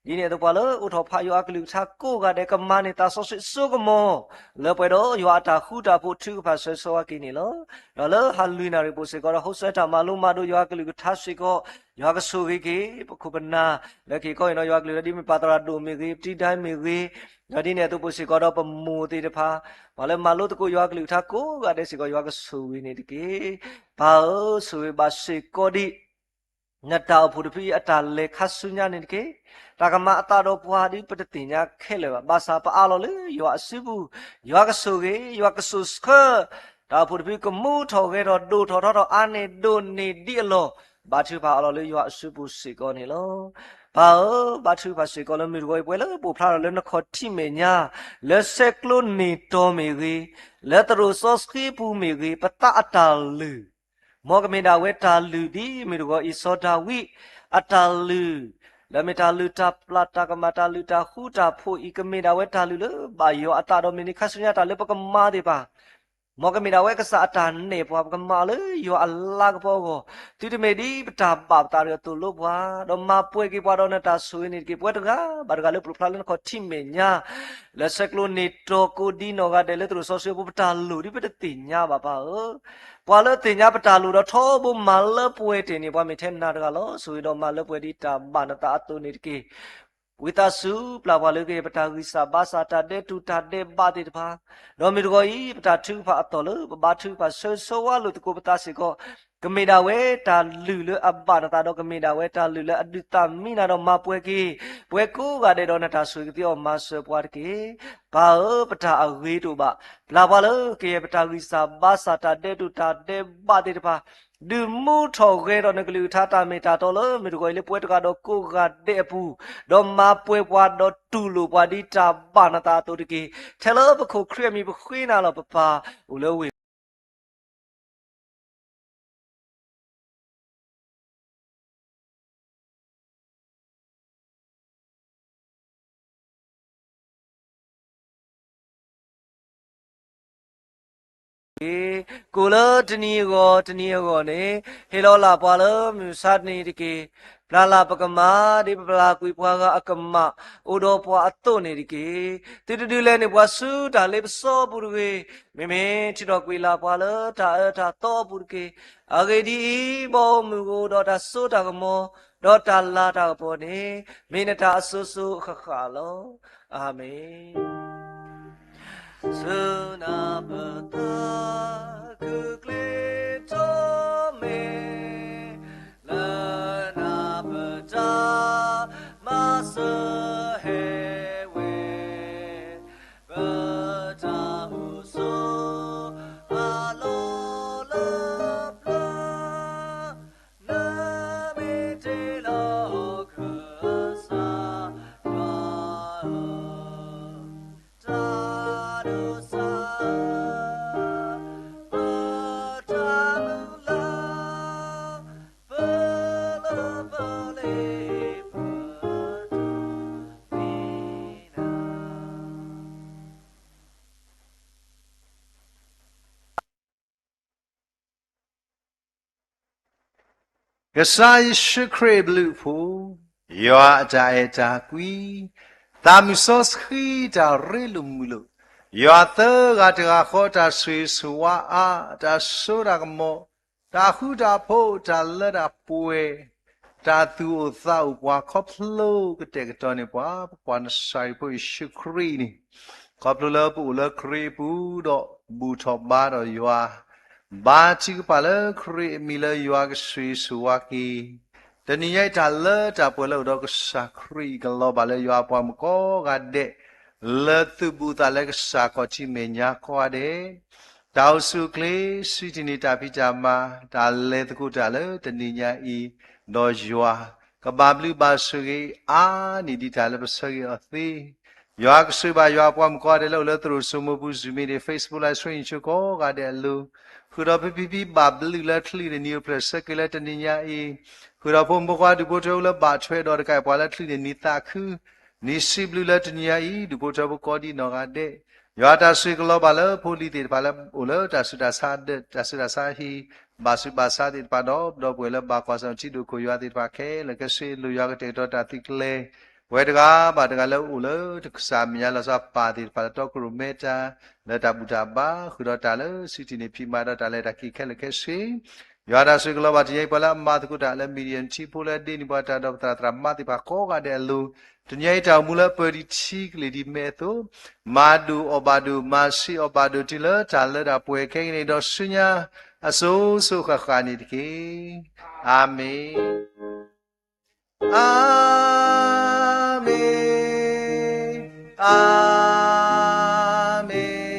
ဒ်န့ၣ်အသိးပှၤလၢအိးထီၣ်ဖးယွၤအကလုၢ်ကထါကိးဂၤဒဲး ကမၤန့ၢ်သးစီဆှံစိကမီၤ လၢပှဲၤဒီးယွၤအတၢ်ဃူတၢ်ဖိးထုကဖၣ်ဆၢဂ့ၤဆၢဝါက့ၤန့ၣ်လီၤ. ဒီးလၢဟါလွံၢ်နၣ်ရံၣ်ပအိၣ်စ့ၢ်ကီးဒီး ဟိစၢၤတၢ်မၤလိမၤဒိးယွၤအကလုၢ်ကထါစ့ၢ်ကီး, ယွၤကဆိၣ်ဂ့ၤက့ၤ ပခိၣ်ပနၢ် လၢက့ၤကီအံၤနီၤ ယွၤကလုၢ်လၢဒ်မ့ၢ်ပၢ်သရၣ်ဒိၣ်မ့ၢ်ဂ့ၤ, ပတံၤဒဲးမ့ၢ်ဂ့ၤ, ဒီးဒ်န့ၣ်အသိးပအိၣ်စ့ၢ်ကီးဒီးပမိၢ်သ့ၣ်တဖၣ်, ပှၤလၢမၤလိသကိးယွၤအကလုၢ်ကထါကိးဂၤဒဲးစ့ၢ်ကီး ယွၤကဆိၣ်ဂ့ၤန့ၣ်တက့ၢ်. ပၢ်ဧၢ, ဆိၣ်ဂ့ၤဘၣ်စ့ၢ်ကီးဒံး နတၢ်အိၣ်ဖှိၣ်တဖုအံၤအတၢ်လဲၤခါဆူညါန့ၣ်တက့ၢ်. တၢ်ကမၤအသးဒီးပှၤဒ်ပတသ့ၣ်ညါခဲလၢာ်ဘၣ်. ဘၣ်ဆၣ်ပအးလီၤလၢယွၤအစုပူၤ, ယွၤကဆိၣ်ဂ့ၤ, ယွၤကစိာ်ဆှၢ, တၢ်အိၣ်ဖှိၣ်တဖုကမူထီၣ်ဂဲၤထီၣ်ဒိၣ်ထီၣ်ထီထီၣ်အါန့ၢ်ဒိၣ်န့ၢ်ဒ်အလီၢ်, ဘါထုကဖၣ်အးလီၤလၢယွၤအစုပူၤစ့ၢ်ကီးန့ၣ်လီၤ. ပၢ်ဧၢ, ဘါထုကဖၣ်စ့ၢ်ကီးလၢမုၢ်တဂီၤအံၤ ပှဲၤလၢပိာ်ဖျါထီၣ်လၢနခီၣ်ထံးမဲာ်ညါ, လၢဆဲးကျိးန့ၢ်တီၤမ့ၢ်ဂ့ၤ, လၢသရိာ်စီဆှံပူၤမ့ၢ်ဂ့ၤ, ပသးအတၢ်လုၢ် မ်ကမ့ၢ်ဒၣ်ဝဲတၢ်လုၢ်ဒ်မုၢ်တဂီၤအံၤစီၤဒၤဝံးအတၢ်လုၢ်, လၢမ့ၢ်တၢ်လုၢ်တၢ်ပျၢ်တၢ်ကမၣ်တၢ်လုၢ်တၢ်ဃူတၢ်ဖိးအံၤ ကမ့ၢ်ဒၣ်ဝဲတၢ်လုၢ်လၢဘၣ်ယွၤအသးဒီးမ့ၢ်န့ၢ်ခါဆူညါတၢ်လၢပကမၤသ့ၣ်တဖၣ်, မ်ကမ့ၢ်ဒၣ်ဝဲကစၢ်အတၢ်နဲၣ်ပှၤ ပကမၤအီၤလၢယွၤအလၤကပီၤအဂီၢ်, သုတမ့ၢ်ဒ်ပတၢ်ဘၣ်ပသးဒီးသိၣ်လိပှၤ, ဒီးမၤပှဲၤက့ၤပှၤဒီးနတၢ်ဆိၣ်ဂ့ၤန့ၣ်တက့ၢ်. ပဝဲတဂၤဘၣ်တဂၤလၢပိာ်ဖျါလၢနခီၣ်ထံးမဲာ်ညါ လၢဆဲးကျိးန့ၢ်တီၤကိးဒ်နီၢ်ဂၤဒဲးလၢသရိာ်စီဆှံအပူၤ ပတၢ်လုၢ်ဒ်ပတသ့ၣ်ညါဘၣ်ပၢ်ဧၢ. ပှၤလၢသ့ၣ်ညါပတၢ်လုၢ်ဒီးထီဘိမၤလၢပှဲၤတ့ၢ်န့ၣ် ပှၤမ့ၢ်ထဲနၤတဂၤလီၤ. ဆိၣ်ဂ့ၤဒီးမၤလၢပှဲၤဒ်တၢ်ဘၣ်နသးအသိးန့ၣ်တက့ၢ်. ဝံသးစူၤပျၢ်ပှၤလၢကယဲၢ်ပတၢ်ဂံၢ်စၢ်ဘါစၢ်တၢ်ဒဲးတူၢ်တၢ်ဒဲးဘးသ့ၣ်တဖၣ်, ဒီးမုၢ်တဂီၤအံၤ ပတၢ်ထုကဖၣ်အသီၣ်လၢပဘါထုကဖၣ်ဆၢဂ့ၤဆၢဝါလိာ်သကိးပသးစ့ၢ်ကီး ကမ့ၢ်ဒၣ်ဝဲတၢ်လုၢ်လၢအဘၣ်နသးဒီး ကမ့ၢ်ဒၣ်ဝဲတၢ်လုၢ်လၢအဒုးသးမံနၤဒီးမၤပှဲၤက့ၤ ပှၤကိးဂၤဒဲးဒီးနတၢ်ဆိၣ်ဂ့ၤကသ့အီၤမၤစၢၤပှၤတက့ၢ်. ပၢ်ဧၢ, ပတၢ်အဂ့ၤတအိၣ်ဘၣ်. ပျၢ်ပှၤလၢကယဲၢ်ပတၢ်ဂံၢ်စၢ်ဘါစၢ်တၢ်ဒဲးတူၢ်တၢ်ဒဲးဘးသ့ၣ်တဖၣ်, ဒုးမူထီၣ်ဂဲၤထီၣ်နကလုၢ်ကထါတၢ်မ့ၢ်တၢ်တီလၢမုၢ်တဂီၤအံၤလၢပှၤတဂၤဒီးကိးဂၤဒဲးအပူၤ, ဒီးမၤပှဲၤပှၤဒီးတူၢ်လိာ်ပှၤဒ်တၢ်ဘၣ်နသးအသိးတက့ၢ်. ထဲလၢပခိၣ်ခရံာ်အမံၤပဃ့နၤလီၤ ပပၢ်အိၣ်လၢဝ့ၢ် ကိးလၢတနံၤအဂီၢ်တနံၤအဂီၢ်န့ၣ်, ဟ့ၣ်လီၤလၢ်ပှၤလၢမုၢ်မဆါတနံၤတက့ၢ်. ပျၢ်လၢ်ပကမၣ် ဒ်ပပျၢ်ကွံာ်ပှၤဂၤအကမၣ် အိၣ်ဒီးပှၤအသိးန့ၣ်တက့ၢ်. သုတဒုးလဲၤန့ၢ်ပှၤဆူတၢ်လ့ပစီအပူၤတဂ့ၤ. မ့မ့ၢ်ထုးထီၣ်ကွံာ်လၢ်ပှၤလၢတၢ်အၢတၢ်သီအပူၤတက့ၢ်. အဂ့ၢ်ဒ်အံၤ, ဘီမုၢ်ကအိၣ်ဒီးတၢ်စိတၢ်ကမီၤ, ဒီးတၢ်လၤတၢ်ကပီၤန့ၣ် မ့ၢ်နတၢ်အစိၤစိၤအဃၣ်ဃၣ်လီၤ. အၤမ့ၣ်. ဆူနၢ်ပတၢ်ခုၣ်ကျ့ထီၣ်မဲာ်, လၢနၢ်ပတၢ်မၤစၢၤဟဲ ဝဲ, ပတၢ်အိၣ်ဆိးအလီၢ်လၢပျၢၤ, နမ့ၢ်တ့လီၤကစၢ်ယွၤဧၢ, တၢ်ဒိးစၢ်, ပတၢ်မုၢ်လၢ်, ပလၢပလ့ပတၢ် ကစၢ်ယ့ၣ်ၡူးခရံာ်အဘျုးအဖှိၣ်, ယွၤအတၢ်အဲၣ်တၢ်ကွံ, သးမုၢ်စီဆှံတၢ်ရ့လိာ်မုာ်လိာ်, ယွၤသၢဂၤတဂၤဃီတၢ်ဆိၣ်ဂ့ၤဆိၣ်ဝါအါ, တၢ်စိတၢ်ကမီၤ, တၢ်ဃူတၢ်ဖိး, တၢ်လၢတၢ်ပှဲၤ, တၢ်သူၣ်အိၣ်သးအိၣ်ပှၤခီဖျိကတဲာ်ကတီၤန့ၢ်ပှၤ, ပကွၢ်နစၢ်ရ့ဖိယ့ၣ်ၡူးခရံာ်န့ၣ်, ခီဖျိလၢပအိၣ်လၢခရံာ်အပူၤဒီးဘူၣ်ထီၣ်ဘါထီၣ်ယွၤ, ဘါထုကဖၣ်လၢခရံာ်အမံၤလၢယွၤကဆိၣ်ဂ့ၤဆိၣ်ဝါက့ၤ, တနံၤညါအံၤတၢ်လၢတၢ်ပှဲၤလၢအိၣ်ဒီးကစၢ်ခရံာ်အံၤကလီၤဘၣ်လၢယွၤအပှၤမုၣ်ကိးဂၤဒဲး, လၢသုးဘူးသးလၢကစၢ်ခီၣ်ထံးမဲာ်ညါကိးဂၤဒဲး, တၢ်အိၣ်ဆူၣ်အိၣ်ချ့, စံးထံၣ်န့ၢ်တၢ်ဖံးတၢ်မၤ, တၢ်လဲၤသကိးတၢ်လၢတနံၤညါအံၤ, ဒီးယွၤ, ကဘၣ်ဘျုးဘၣ်ဆိၣ်ဂ့ၤအါန့ၢ်ဒံးတၢ်လၢပဆၢဂ့ၤအီၤသ့, ယွၤကဆိၣ်ဂ့ၤဘၣ်ယွၤအပှၤမုၣ်ကိးဂၤဒဲးလၢအိၣ်လၢသရိာ်စိမိပူၤ Zoom မ့ၢ်ဒံး Facebook Live Stream ကိးဂၤဒဲးအလိၤ, ဃုာ်ဒီးဖံဖံဖံဘၣ်ဘျုးလၢချံတနံၤအိၣ်ဖျဲၣ်ဆၢက့ၤလၢတနံၤညါအံၤ, ဃုာ်ဒီးဖိမုၣ်ဖိခွါဒူၣ်ဖိထၢဖိလၢဘၣ်ထွဲဒီးတကးပှၤလၢချံန့ၣ်နံၤသးခု, နံၤစံးဘျုးလၢတနံၤညါအံၤ ဒူၣ်ဖိထၢဖိကိးဒံးနီၢ်ဂၤဒဲး, ယွၤတၢ်ဆိၣ်ဂ့ၤကလီၤဘၣ်လၢဖိလံၤသ့ၣ်တဖၣ်လၢအိၣ်လၢတၢ်ဆူးတၢ်ဆါဒၢး တၢ်ဆူးတၢ်ဆါဟံၣ်, ဘၣ်ဆူးဘၣ်ဆါသ့ၣ်တဖၣ်ဒီး ဒီပုၢ်ဝဲၢ်လၢဘၣ်ကွၢ်ဆၢၣ်ထံဒိၣ်ခိၣ်ယွၤသ့ၣ်တဖၣ်ခဲလၢာ်ခဲဆ့ လိၣ်ယွၤကတဲာ်ကတီၤတၢ်သုးကျဲၤ, ပဝဲတဂၤဘၣ်တဂၤလၢအိၣ်လၢတၢ်ဆူးတၢ်ဆါမဲာ်ညါလီၤဆီပၢ်သ့ၣ်တဖၣ်လၢတီခိၣ်ရိၣ်မဲတၢ်, လၢတၢ်ဘူၣ်တၢ်ဘါ ဃုာ်ဒီးတၢ်လၢစံးထံၣ်န့ၢ်ဖံးမၤဒီးတၢ်လဲၤတၢ်က့ၤခဲလၢာ်ခဲဆ့ ယွၤတၢ်ဆိၣ်ဂ့ၤကလီၤဘၣ်တနံၤညါအံၤ ပှၤလၢအမၤသကိးတၢ်လၢ Medium ထံဖိလၢအဒ့န့ၢ်ပှၤတၢ်ဒီးပသရၣ်သရၣ်မါသ့ၣ်တဖၣ်ကိးဂၤဒဲးအလိၤ, တနံၤညါအံၤတၢ်အိၣ်မူလၢအပၢၤဒံးထံကလ့ၢ်ဒံးမဲာ်အသိး, မၤဒိၣ်အီၣ်ဘၣ်ဒိၣ် မၤဆံးအီၣ်ဘၣ်ဒိၣ်တုၤလၢတၢ်လၢတၢ်ပှဲၤခဲကနံၣ်အံၤဒီးဆူညါ အစိၤစိၤဃၣ်ဃၣ်န့ၣ်တက့ၢ်. အၤမ့ၣ်. အၤမ့ၣ်, အၤမ့ၣ်,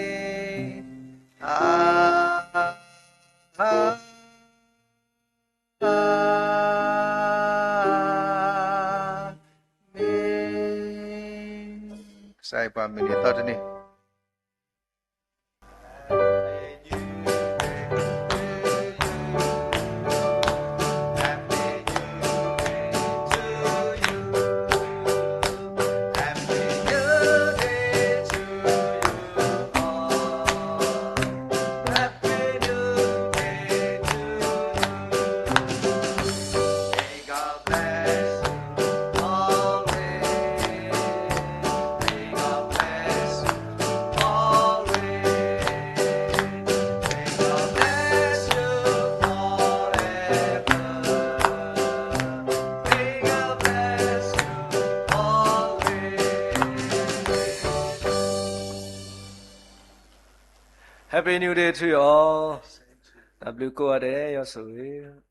အၤမ့ၣ်, အၤမ့ၣ်. ကစၢ်ယွၤပှၤမုၢ်နံၤသီတနံၤHappy New Day to you all. တၢ်ဘျုးကိးဂၤဒဲး ယွၤဆိၣ်ဂ့ၤ